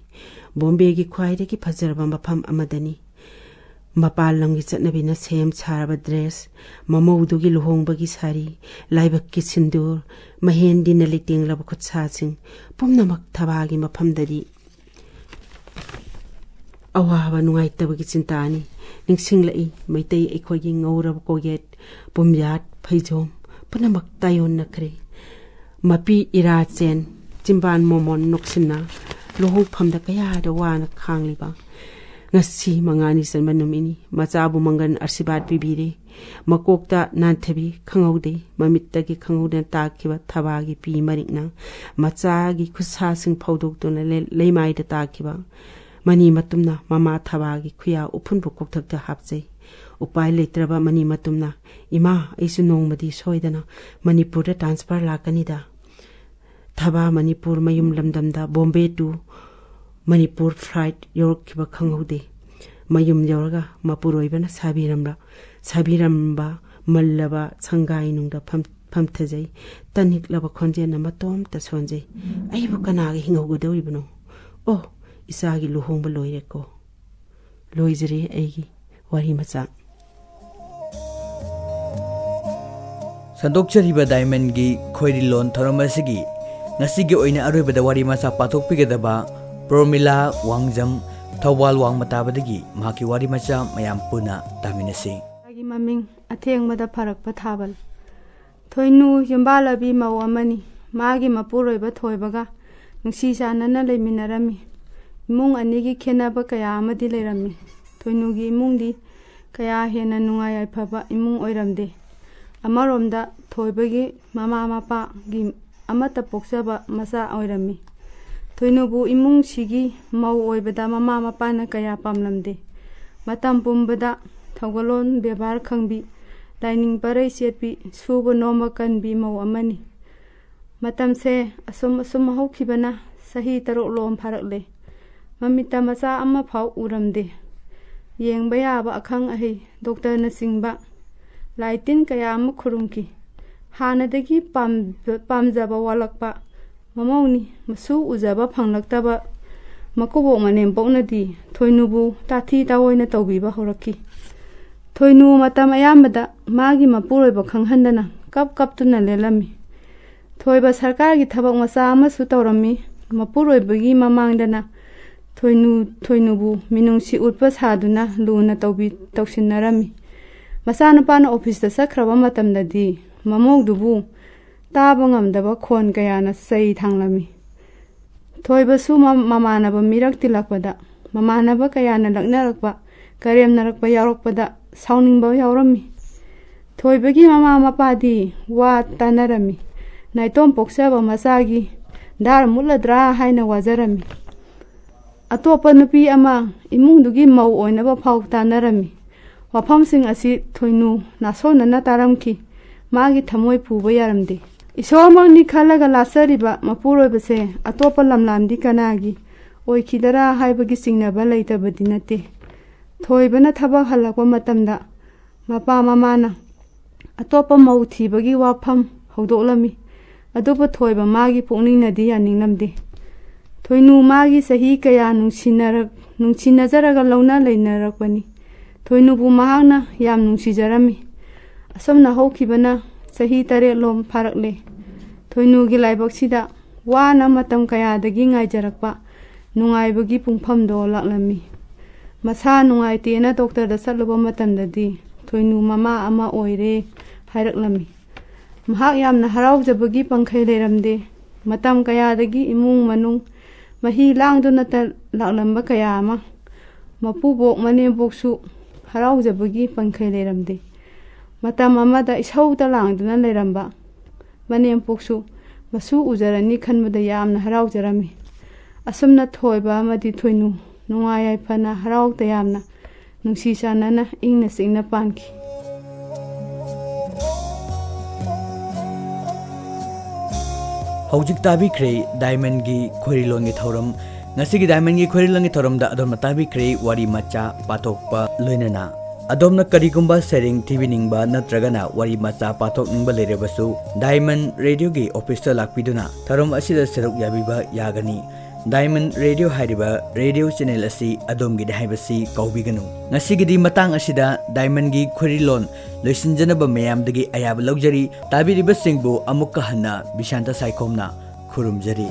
ꯕꯣꯝꯕꯦꯒꯤ ꯈ꯭ꯋꯥꯏꯗꯒꯤ ꯐꯖꯔꯕ ꯃꯐꯝ ꯑꯃꯗꯅꯤ꯫ ꯃꯄꯥꯟ ꯂꯝꯒꯤ ꯆꯠꯅꯕꯤꯅ ꯁꯦꯝ ꯁꯥꯔꯕ ꯗ꯭ꯔꯦꯁ, ꯃꯃꯧꯗꯨꯒꯤ ꯂꯨꯍꯣꯡꯕꯒꯤ ꯁꯥꯔꯤ, ꯂꯥꯏꯕꯛꯀꯤ ꯁꯤꯟꯗꯨꯔ, ꯃꯍꯦꯟꯗꯤꯅ ꯂꯩꯇꯦꯡꯂꯕ ꯈꯨꯠꯁꯥꯁꯤꯡ, ꯄꯨꯝꯅꯃꯛ ꯊꯕꯥꯒꯤ ꯃꯐꯝꯗꯗꯤ ꯑꯋꯥꯕ ꯅꯨꯡꯉꯥꯏꯇꯕꯒꯤ ꯆꯤꯟꯇꯥꯅꯤ꯫ ꯅꯤꯡꯁꯤꯡꯂꯛꯏ ꯃꯩꯇꯩ ꯑꯩꯈꯣꯏꯒꯤ ꯉꯧꯔꯕ ꯀꯣꯛꯌꯦꯠ, ꯄꯨꯝꯌꯥꯠ, ꯐꯩꯖꯣꯝ ꯄꯨꯝꯅꯃꯛ ꯇꯥꯏꯌꯣꯟꯅꯈ꯭ꯔꯦ꯫ ꯃꯄꯤ ꯏꯔꯥꯆꯦꯟ, ꯆꯤꯝꯕꯥꯟ ꯃꯣꯃꯣꯟ ꯅꯣꯛꯁꯤꯟꯅ ꯂꯨꯍꯣꯡꯐꯝꯗ ꯀꯌꯥꯗ ꯋꯥꯅ ꯈꯥꯡꯂꯤꯕ꯫ ꯉꯁꯤ ꯃꯉꯥꯅꯤ ꯆꯟꯕ ꯅꯨꯃꯤꯠꯅꯤ꯫ ꯃꯆꯥꯕꯨ ꯃꯪꯒꯟ ꯑꯥꯁꯤꯔꯕꯥꯗ ꯄꯤꯕꯤꯔꯦ꯫ ꯃꯀꯣꯛꯇ ꯅꯥꯟꯊꯕꯤ ꯈꯪꯍꯧꯗꯦ, ꯃꯃꯤꯠꯇꯒꯤ ꯈꯪꯍꯧꯗꯅ ꯇꯥꯈꯤꯕ ꯊꯕꯥꯒꯤ ꯄꯤ ꯃꯔꯤꯛꯅ ꯃꯆꯥꯒꯤ ꯈꯨꯠꯁꯥꯁꯤꯡ ꯐꯧꯗꯣꯛꯇꯨꯅ ꯂꯩ-, ꯂꯩꯃꯥꯏꯗ ꯇꯥꯈꯤꯕ꯫ ꯃꯅꯤ ꯃꯇꯨꯝꯅ ꯃꯃꯥ ꯊꯕꯥꯒꯤ ꯈꯨꯌꯥ ꯎꯐꯨꯟꯕ ꯀꯣꯛꯊꯛꯇ ꯍꯥꯞꯆꯩ꯫ ꯎꯄꯥꯏ ꯂꯩꯇ꯭ꯔꯕ ꯃꯅꯤ ꯃꯇꯨꯝꯅ, "ꯏꯃꯥ, ꯑꯩꯁꯨ ꯅꯣꯡꯃꯗꯤ ꯁꯣꯏꯗꯅ ꯃꯅꯤꯄꯨꯔꯗ ꯇ꯭ꯔꯥꯟꯁꯐꯔ ꯂꯥꯛꯀꯅꯤꯗ"꯫ ꯊꯕꯥ ꯃꯅꯤꯄꯨꯔ ꯃꯌꯨꯝ ꯂꯝꯗꯝꯗ ꯕꯣꯝꯕꯦ ꯇꯨ ꯃꯅꯤꯄꯨꯔ ꯐ꯭ꯂꯥꯏꯠ ꯌꯧꯔꯛꯈꯤꯕ ꯈꯪꯍꯧꯗꯦ꯫ ꯃꯌꯨꯝ ꯌꯧꯔꯒ ꯃꯄꯨꯔꯣꯏꯕꯅ ꯁꯥꯕꯤꯔꯝꯂ-, ꯁꯥꯕꯤꯔꯝꯕ ꯃꯜꯂꯕ ꯁꯪꯒꯥꯏ ꯅꯨꯡꯗ ꯐꯝ-, ꯐꯝꯊꯖꯩ꯫ ꯇꯟ ꯍꯤꯛꯂꯕ ꯈꯣꯟꯖꯦꯜꯅ ꯃꯇꯣꯝꯇ ꯁꯣꯟꯖꯩ꯫ "ꯑꯩꯕꯨ ꯀꯅꯥꯒ ꯍꯤꯡꯍꯧꯒꯗꯧꯔꯤꯕꯅꯣ? ꯑꯣ, ꯏꯆꯥꯒꯤ ꯂꯨꯍꯣꯡꯕ ꯂꯣꯏꯔꯦꯀꯣ"꯫ ꯂꯣꯏꯖꯔꯦ ꯑꯩꯒꯤ ꯋꯥꯔꯤ ꯃꯆꯥ꯫ ꯁꯟꯗꯣꯛꯆꯔꯤꯕ ꯗꯥꯏꯃꯟꯒꯤ ꯈꯣꯏꯔꯤꯂꯣꯟ ꯊꯧꯔꯝ ꯑꯁꯤꯒꯤ ꯉꯁꯤꯒꯤ ꯑꯣꯏꯅ ꯑꯔꯣꯏꯕꯗ ꯋꯥꯔꯤ ꯃꯆꯥ ꯄꯥꯊꯣꯛꯄꯤꯒꯗꯕ ꯄ꯭ꯔꯣꯃꯤꯂꯥ ꯋꯥꯡꯖꯝ, ꯊꯧꯕꯥꯜ ꯋꯥꯡꯃ ꯇꯥꯕꯗꯒꯤ ꯃꯍꯥꯛꯀꯤ ꯋꯥꯔꯤ ꯃꯆꯥ ꯃꯌꯥꯝ ꯄꯨꯟꯅ ꯇꯥꯃꯤꯟꯅꯁꯤ꯫ ꯃꯥꯒꯤ ꯃꯃꯤꯡ ꯑꯊꯦꯡꯕꯗ ꯐꯔꯛꯄ ꯊꯥꯕꯜ꯫ ꯊꯣꯏꯅꯨ ꯌꯨꯝꯕꯥꯜꯂꯕꯤ ꯃꯧ ꯑꯃꯅꯤ꯫ ꯃꯥꯒꯤ ꯃꯄꯨꯔꯣꯏꯕ ꯊꯣꯏꯕꯒ ꯅꯨꯡꯁꯤ ꯆꯥꯟꯅꯅ ꯂꯩꯃꯤꯟꯅꯔꯝꯃꯤ꯫ ꯏꯃꯨꯡ ꯑꯅꯤꯒꯤ ꯈꯦꯟꯅꯕ ꯀꯌꯥ ꯑꯃꯗꯤ ꯂꯩꯔꯝꯃꯤ꯫ ꯊꯣꯏꯅꯨꯒꯤ ꯏꯃꯨꯡꯗꯤ ꯀꯌꯥ ꯍꯦꯟꯅ ꯅꯨꯡꯉꯥꯏ ꯌꯥꯏꯐꯕ ꯏꯃꯨꯡ ꯑꯣꯏꯔꯝꯗꯦ꯫ ꯑꯃꯔꯣꯝꯗ ꯊꯣꯏꯕꯒꯤ ꯃꯃꯥ ꯃꯄꯥꯒꯤ ꯑꯃꯠꯇ ꯄꯣꯛꯆꯕ ꯃꯆꯥ ꯑꯣꯏꯔꯝꯃꯤ꯫ ꯊꯣꯏꯅꯨꯕꯨ ꯏꯃꯨꯡꯁꯤꯒꯤ ꯃꯧ ꯑꯣꯏꯕꯗ ꯃꯃꯥ ꯃꯄꯥꯅ ꯀꯌꯥ ꯄꯥꯝꯂꯝꯗꯦ꯫ ꯃꯇꯝ ꯄꯨꯝꯕꯗ ꯊꯧꯒꯜꯂꯣꯟ ꯕꯦꯕꯥꯔ ꯈꯪꯕꯤ, ꯂꯥꯏꯅꯤꯡ ꯄꯔꯩ ꯆꯦꯠꯄꯤ, ꯁꯨꯕ ꯅꯣꯝꯕ ꯀꯟꯕꯤ ꯃꯧ ꯑꯃꯅꯤ꯫ ꯃꯇꯝꯁꯦ ꯑꯁꯨꯝ ꯑꯁꯨꯝ ꯍꯧꯈꯤꯕꯅ ꯆꯍꯤ ꯇꯔꯨꯛ ꯂꯣꯝ ꯐꯥꯔꯛꯂꯦ꯫ ꯃꯃꯤꯠꯇ ꯃꯆꯥ ꯑꯃꯐꯥꯎ ꯎꯔꯝꯗꯦ꯫ ꯌꯦꯡꯕ ꯌꯥꯕ ꯑꯈꯪ ꯑꯍꯩ, ꯗꯣꯛꯇꯔꯅꯆꯤꯡꯕ ꯂꯥꯏ ꯇꯤꯟ ꯀꯌꯥ ꯑꯃ ꯈꯨꯔꯨꯝꯈꯤ꯫ ꯍꯥꯟꯅꯗꯒꯤ ꯄꯥꯝ-, ꯄꯥꯝꯖꯕ ꯋꯥꯠꯂꯛꯄ ꯃꯃꯧꯅꯤ꯫ ꯃꯁꯨ ꯎꯖꯕ ꯐꯪꯂꯛꯇꯕ ꯃꯀꯨꯕꯣꯛ ꯃꯅꯦꯝꯕꯣꯛꯅꯗꯤ ꯊꯣꯏꯅꯨꯕꯨ ꯇꯥꯊꯤ ꯇꯥꯑꯣꯏꯅ ꯇꯧꯕꯤꯕ ꯍꯧꯔꯛꯈꯤ꯫ ꯊꯣꯏꯅꯨ ꯃꯇꯝ ꯑꯌꯥꯝꯕꯗ ꯃꯥꯒꯤ ꯃꯄꯨꯔꯣꯏꯕ ꯈꯪꯍꯟꯗꯅ ꯀꯞ ꯀꯞꯇꯨꯅ ꯂꯦꯜꯂꯝꯃꯤ꯫ ꯊꯣꯏꯕ ꯁꯔꯀꯥꯔꯒꯤ ꯊꯕꯛ ꯃꯆꯥ ꯑꯃꯁꯨ ꯇꯧꯔꯝꯃꯤ꯫ ꯃꯄꯨꯔꯣꯏꯕꯒꯤ ꯃꯃꯥꯡꯗꯅ ꯊꯣꯏꯅꯨ, ꯊꯣꯏꯅꯨꯕꯨ ꯃꯤꯅꯨꯡꯁꯤ ꯎꯠꯄ ꯁꯥꯗꯨꯅ ꯂꯨꯅ ꯇꯧꯕꯤ-, ꯇꯧꯁꯤꯟꯅꯔꯝꯃꯤ꯫ ꯃꯆꯥꯅꯨꯄꯥꯅ ꯑꯣꯐꯤꯁꯇ ꯆꯠꯈ꯭ꯔꯕ ꯃꯇꯝꯗꯗꯤ ꯃꯃꯧꯗꯨꯕꯨ ꯇꯥꯕ ꯉꯝꯗꯕ ꯈꯣꯟ ꯀꯌꯥꯅ ꯆꯩ ꯊꯥꯡꯂꯝꯃꯤ꯫ ꯊꯣꯏꯕꯁꯨ ꯃ-, ꯃꯃꯥꯟꯅꯕ ꯃꯤꯔꯛ ꯇꯤꯜꯂꯛꯄꯗ, ꯃꯃꯥꯟꯅꯕ ꯀꯌꯥꯅ ꯂꯛꯅꯔꯛꯄ, ꯀꯔꯦꯝꯅꯔꯛꯄ ꯌꯥꯎꯔꯛꯄꯗ ꯁꯥꯎꯅꯤꯡꯕ ꯌꯥꯎꯔꯝꯃꯤ꯫ ꯊꯣꯏꯕꯒꯤ ꯃꯃꯥ ꯃꯄꯥꯗꯤ ꯋꯥ ꯇꯥꯅꯔꯝꯃꯤ꯫ ꯅꯥꯏꯇꯣꯝ ꯄꯣꯛꯆꯕ ꯃꯆꯥꯒꯤ ꯗꯥꯔ ꯃꯨꯠꯂꯗ꯭ꯔꯥ ꯍꯥꯏꯅ ꯋꯥꯖꯔꯝꯃꯤ꯫ ꯑꯇꯣꯞꯄ ꯅꯨꯄꯤ ꯑꯃ ꯏꯃꯨꯡꯗꯨꯒꯤ ꯃꯧ ꯑꯣꯏꯅꯕ ꯐꯥꯎ ꯇꯥꯟꯅꯔꯝꯃꯤ꯫ ꯋꯥꯐꯝꯁꯤꯡ ꯑꯁꯤ ꯊꯣꯏꯅꯨ ꯅꯥꯁꯣꯟꯅꯅ ꯇꯥꯔꯝꯈꯤ꯫ ꯃꯥꯒꯤ ꯊꯃꯣꯏ ꯄꯨꯕ ꯌꯥꯔꯝꯗꯦ꯫ ꯏꯁꯣꯔꯃꯛꯅꯤ ꯈꯜꯂꯒ ꯂꯥꯠꯆꯔꯤꯕ ꯃꯄꯨꯔꯣꯏꯕꯁꯦ ꯑꯇꯣꯞꯄ ꯂꯝꯂꯥꯟꯗꯤ ꯀꯅꯥꯒꯤ ꯑꯣꯏꯈꯤꯗꯔꯥ ꯍꯥꯏꯕꯒꯤ ꯆꯤꯡꯅꯕ ꯂꯩꯇꯕꯗꯤ ꯅꯠꯇꯦ꯫ ꯊꯣꯏꯕꯅ ꯊꯕꯛ ꯍꯜꯂꯛꯄ ꯃꯇꯝꯗ ꯃꯄꯥ ꯃꯃꯥꯅ ꯑꯇꯣꯞꯄ ꯃꯧ ꯊꯤꯕꯒꯤ ꯋꯥꯐꯝ ꯍꯧꯗꯣꯛꯂꯝꯃꯤ꯫ ꯑꯗꯨꯕꯨ ꯊꯣꯏꯕ ꯃꯥꯒꯤ ꯄꯨꯛꯅꯤꯡꯅꯗꯤ ꯌꯥꯅꯤꯡꯂꯝꯗꯦ꯫ ꯊꯣꯏꯅꯨ ꯃꯥꯒꯤ ꯆꯍꯤ ꯀꯌꯥ ꯅꯨꯡꯁꯤꯅꯔꯛ-, ꯅꯨꯡꯁꯤꯅꯖꯔꯒ ꯂꯧꯅ ꯂꯩꯅꯔꯛꯄꯅꯤ꯫ ꯊꯣꯏꯅꯨꯕꯨ ꯃꯍꯥꯛꯅ ꯌꯥꯝ ꯅꯨꯡꯁꯤꯖꯔꯝꯃꯤ꯫ ꯑꯁꯨꯝꯅ ꯍꯧꯈꯤꯕꯅ ꯆꯍꯤ ꯇꯔꯦꯠꯂꯣꯝ ꯐꯥꯔꯛꯂꯦ꯫ ꯊꯣꯏꯅꯨꯒꯤ ꯂꯥꯏꯕꯛꯁꯤꯗ ꯋꯥꯅ ꯃꯇꯝ ꯀꯌꯥꯗꯒꯤ ꯉꯥꯏꯖꯔꯛꯄ ꯅꯨꯡꯉꯥꯏꯕꯒꯤ ꯄꯨꯡꯐꯝꯗꯣ ꯂꯥꯛꯂꯝꯃꯤ꯫ ꯃꯁꯥ ꯅꯨꯡꯉꯥꯏꯇꯦꯅ ꯗꯣꯛꯇꯔꯗ ꯆꯠꯂꯨꯕ ꯃꯇꯝꯗꯗꯤ ꯊꯣꯏꯅꯨ ꯃꯃꯥ ꯑꯃ ꯑꯣꯏꯔꯦ ꯍꯥꯏꯔꯛꯂꯝꯃꯤ꯫ ꯃꯍꯥꯛ ꯌꯥꯝꯅ ꯍꯔꯥꯎꯖꯕꯒꯤ ꯄꯪꯈꯩ ꯂꯩꯔꯝꯗꯦ꯫ ꯃꯇꯝ ꯀꯌꯥꯗꯒꯤ ꯏꯃꯨꯡ ꯃꯅꯨꯡ ꯃꯍꯤ ꯂꯥꯡꯗꯨꯅꯇ ꯂꯥꯛꯂꯝꯕ ꯀꯌꯥ ꯑꯃ ꯃꯄꯨꯕꯣꯛ ꯃꯅꯦꯝꯕꯣꯛꯁꯨ ꯍꯔꯥꯎꯖꯕꯒꯤ ꯄꯪꯈꯩ ꯂꯩꯔꯝꯗꯦ꯫ ꯃꯇꯝ ꯑꯃꯗ ꯏꯁꯧꯗ ꯂꯥꯡꯗꯨꯅ ꯂꯩꯔꯝꯕ ꯃꯅꯦꯝꯄꯣꯛꯁꯨ ꯃꯁꯨ ꯎꯖꯔꯅꯤ ꯈꯟꯕꯗ ꯌꯥꯝꯅ ꯍꯔꯥꯎꯖꯔꯝꯃꯤ꯫ ꯑꯁꯨꯝꯅ ꯊꯣꯏꯕ ꯑꯃꯗꯤ ꯊꯣꯏꯅꯨ ꯅꯨꯡꯉꯥꯏ ꯌꯥꯏꯐꯅ ꯍꯔꯥꯎ ꯇꯌꯥꯝꯅ ꯅꯨꯡꯁꯤ ꯆꯥꯟꯅꯅ ꯏꯪꯅ ꯆꯤꯛꯅ ꯄꯥꯟꯈꯤ꯫ ꯍꯧꯖꯤꯛ ꯇꯥꯕꯤꯈ꯭ꯔꯦ ꯗꯥꯏꯃꯟꯒꯤ ꯈꯣꯏꯔꯤꯂꯣꯟꯒꯤ ꯊꯧꯔꯝ꯫ ꯉꯁꯤꯒꯤ ꯗꯥꯏꯃꯟꯒꯤ ꯈꯣꯏꯔꯤꯂꯣꯟꯒꯤ ꯊꯧꯔꯝꯗ ꯑꯗꯣꯝꯅ ꯇꯥꯕꯤꯈ꯭ꯔꯦ ꯋꯥꯔꯤ ꯃꯆꯥ ꯄꯥꯊꯣꯛꯄ ꯂꯣꯏꯅꯅ꯫ ꯑꯗꯣꯝꯅ ꯀꯔꯤꯒꯨꯝꯕ ꯁꯩꯔꯦꯡ ꯊꯤꯕꯤꯅꯤꯡꯕ ꯅꯠꯇ꯭ꯔꯒꯅ ꯋꯥꯔꯤ ꯃꯆꯥ ꯄꯥꯊꯣꯛꯅꯤꯡꯕ ꯂꯩꯔꯕꯁꯨ ꯗꯥꯏꯃꯟ ꯔꯦꯗꯤꯑꯣꯒꯤ ꯑꯣꯐꯤꯁꯇ ꯂꯥꯛꯄꯤꯗꯨꯅ ꯊꯧꯔꯝ ꯑꯁꯤꯗ ꯁꯔꯨꯛ ꯌꯥꯕꯤꯕ ꯌꯥꯒꯅꯤ꯫ ꯗꯥꯏꯃꯟ ꯔꯦꯗꯤꯑꯣ ꯍꯥꯏꯔꯤꯕ ꯔꯦꯗꯤꯑꯣ ꯆꯦꯅꯦꯜ ꯑꯁꯤ ꯑꯗꯣꯝꯒꯤꯅꯤ ꯍꯥꯏꯕꯁꯤ ꯀꯥꯎꯕꯤꯒꯅꯨ꯫ ꯉꯁꯤꯒꯤꯗꯤ ꯃꯇꯥꯡ ꯑꯁꯤꯗ ꯗꯥꯏꯃꯟꯒꯤ ꯈꯣꯏꯔꯤꯂꯣꯟ ꯂꯣꯏꯁꯤꯟꯖꯅꯕ ꯃꯌꯥꯝꯗꯒꯤ ꯑꯌꯥꯕ ꯂꯧꯖꯔꯤ꯫ ꯇꯥꯕꯤꯔꯤꯕꯁꯤꯡꯕꯨ ꯑꯃꯨꯛꯀ ꯍꯟꯅ ꯕꯤꯁꯥꯟꯇ ꯁꯥꯏꯈꯣꯝꯅ ꯈꯨꯔꯨꯝꯖꯔꯤ꯫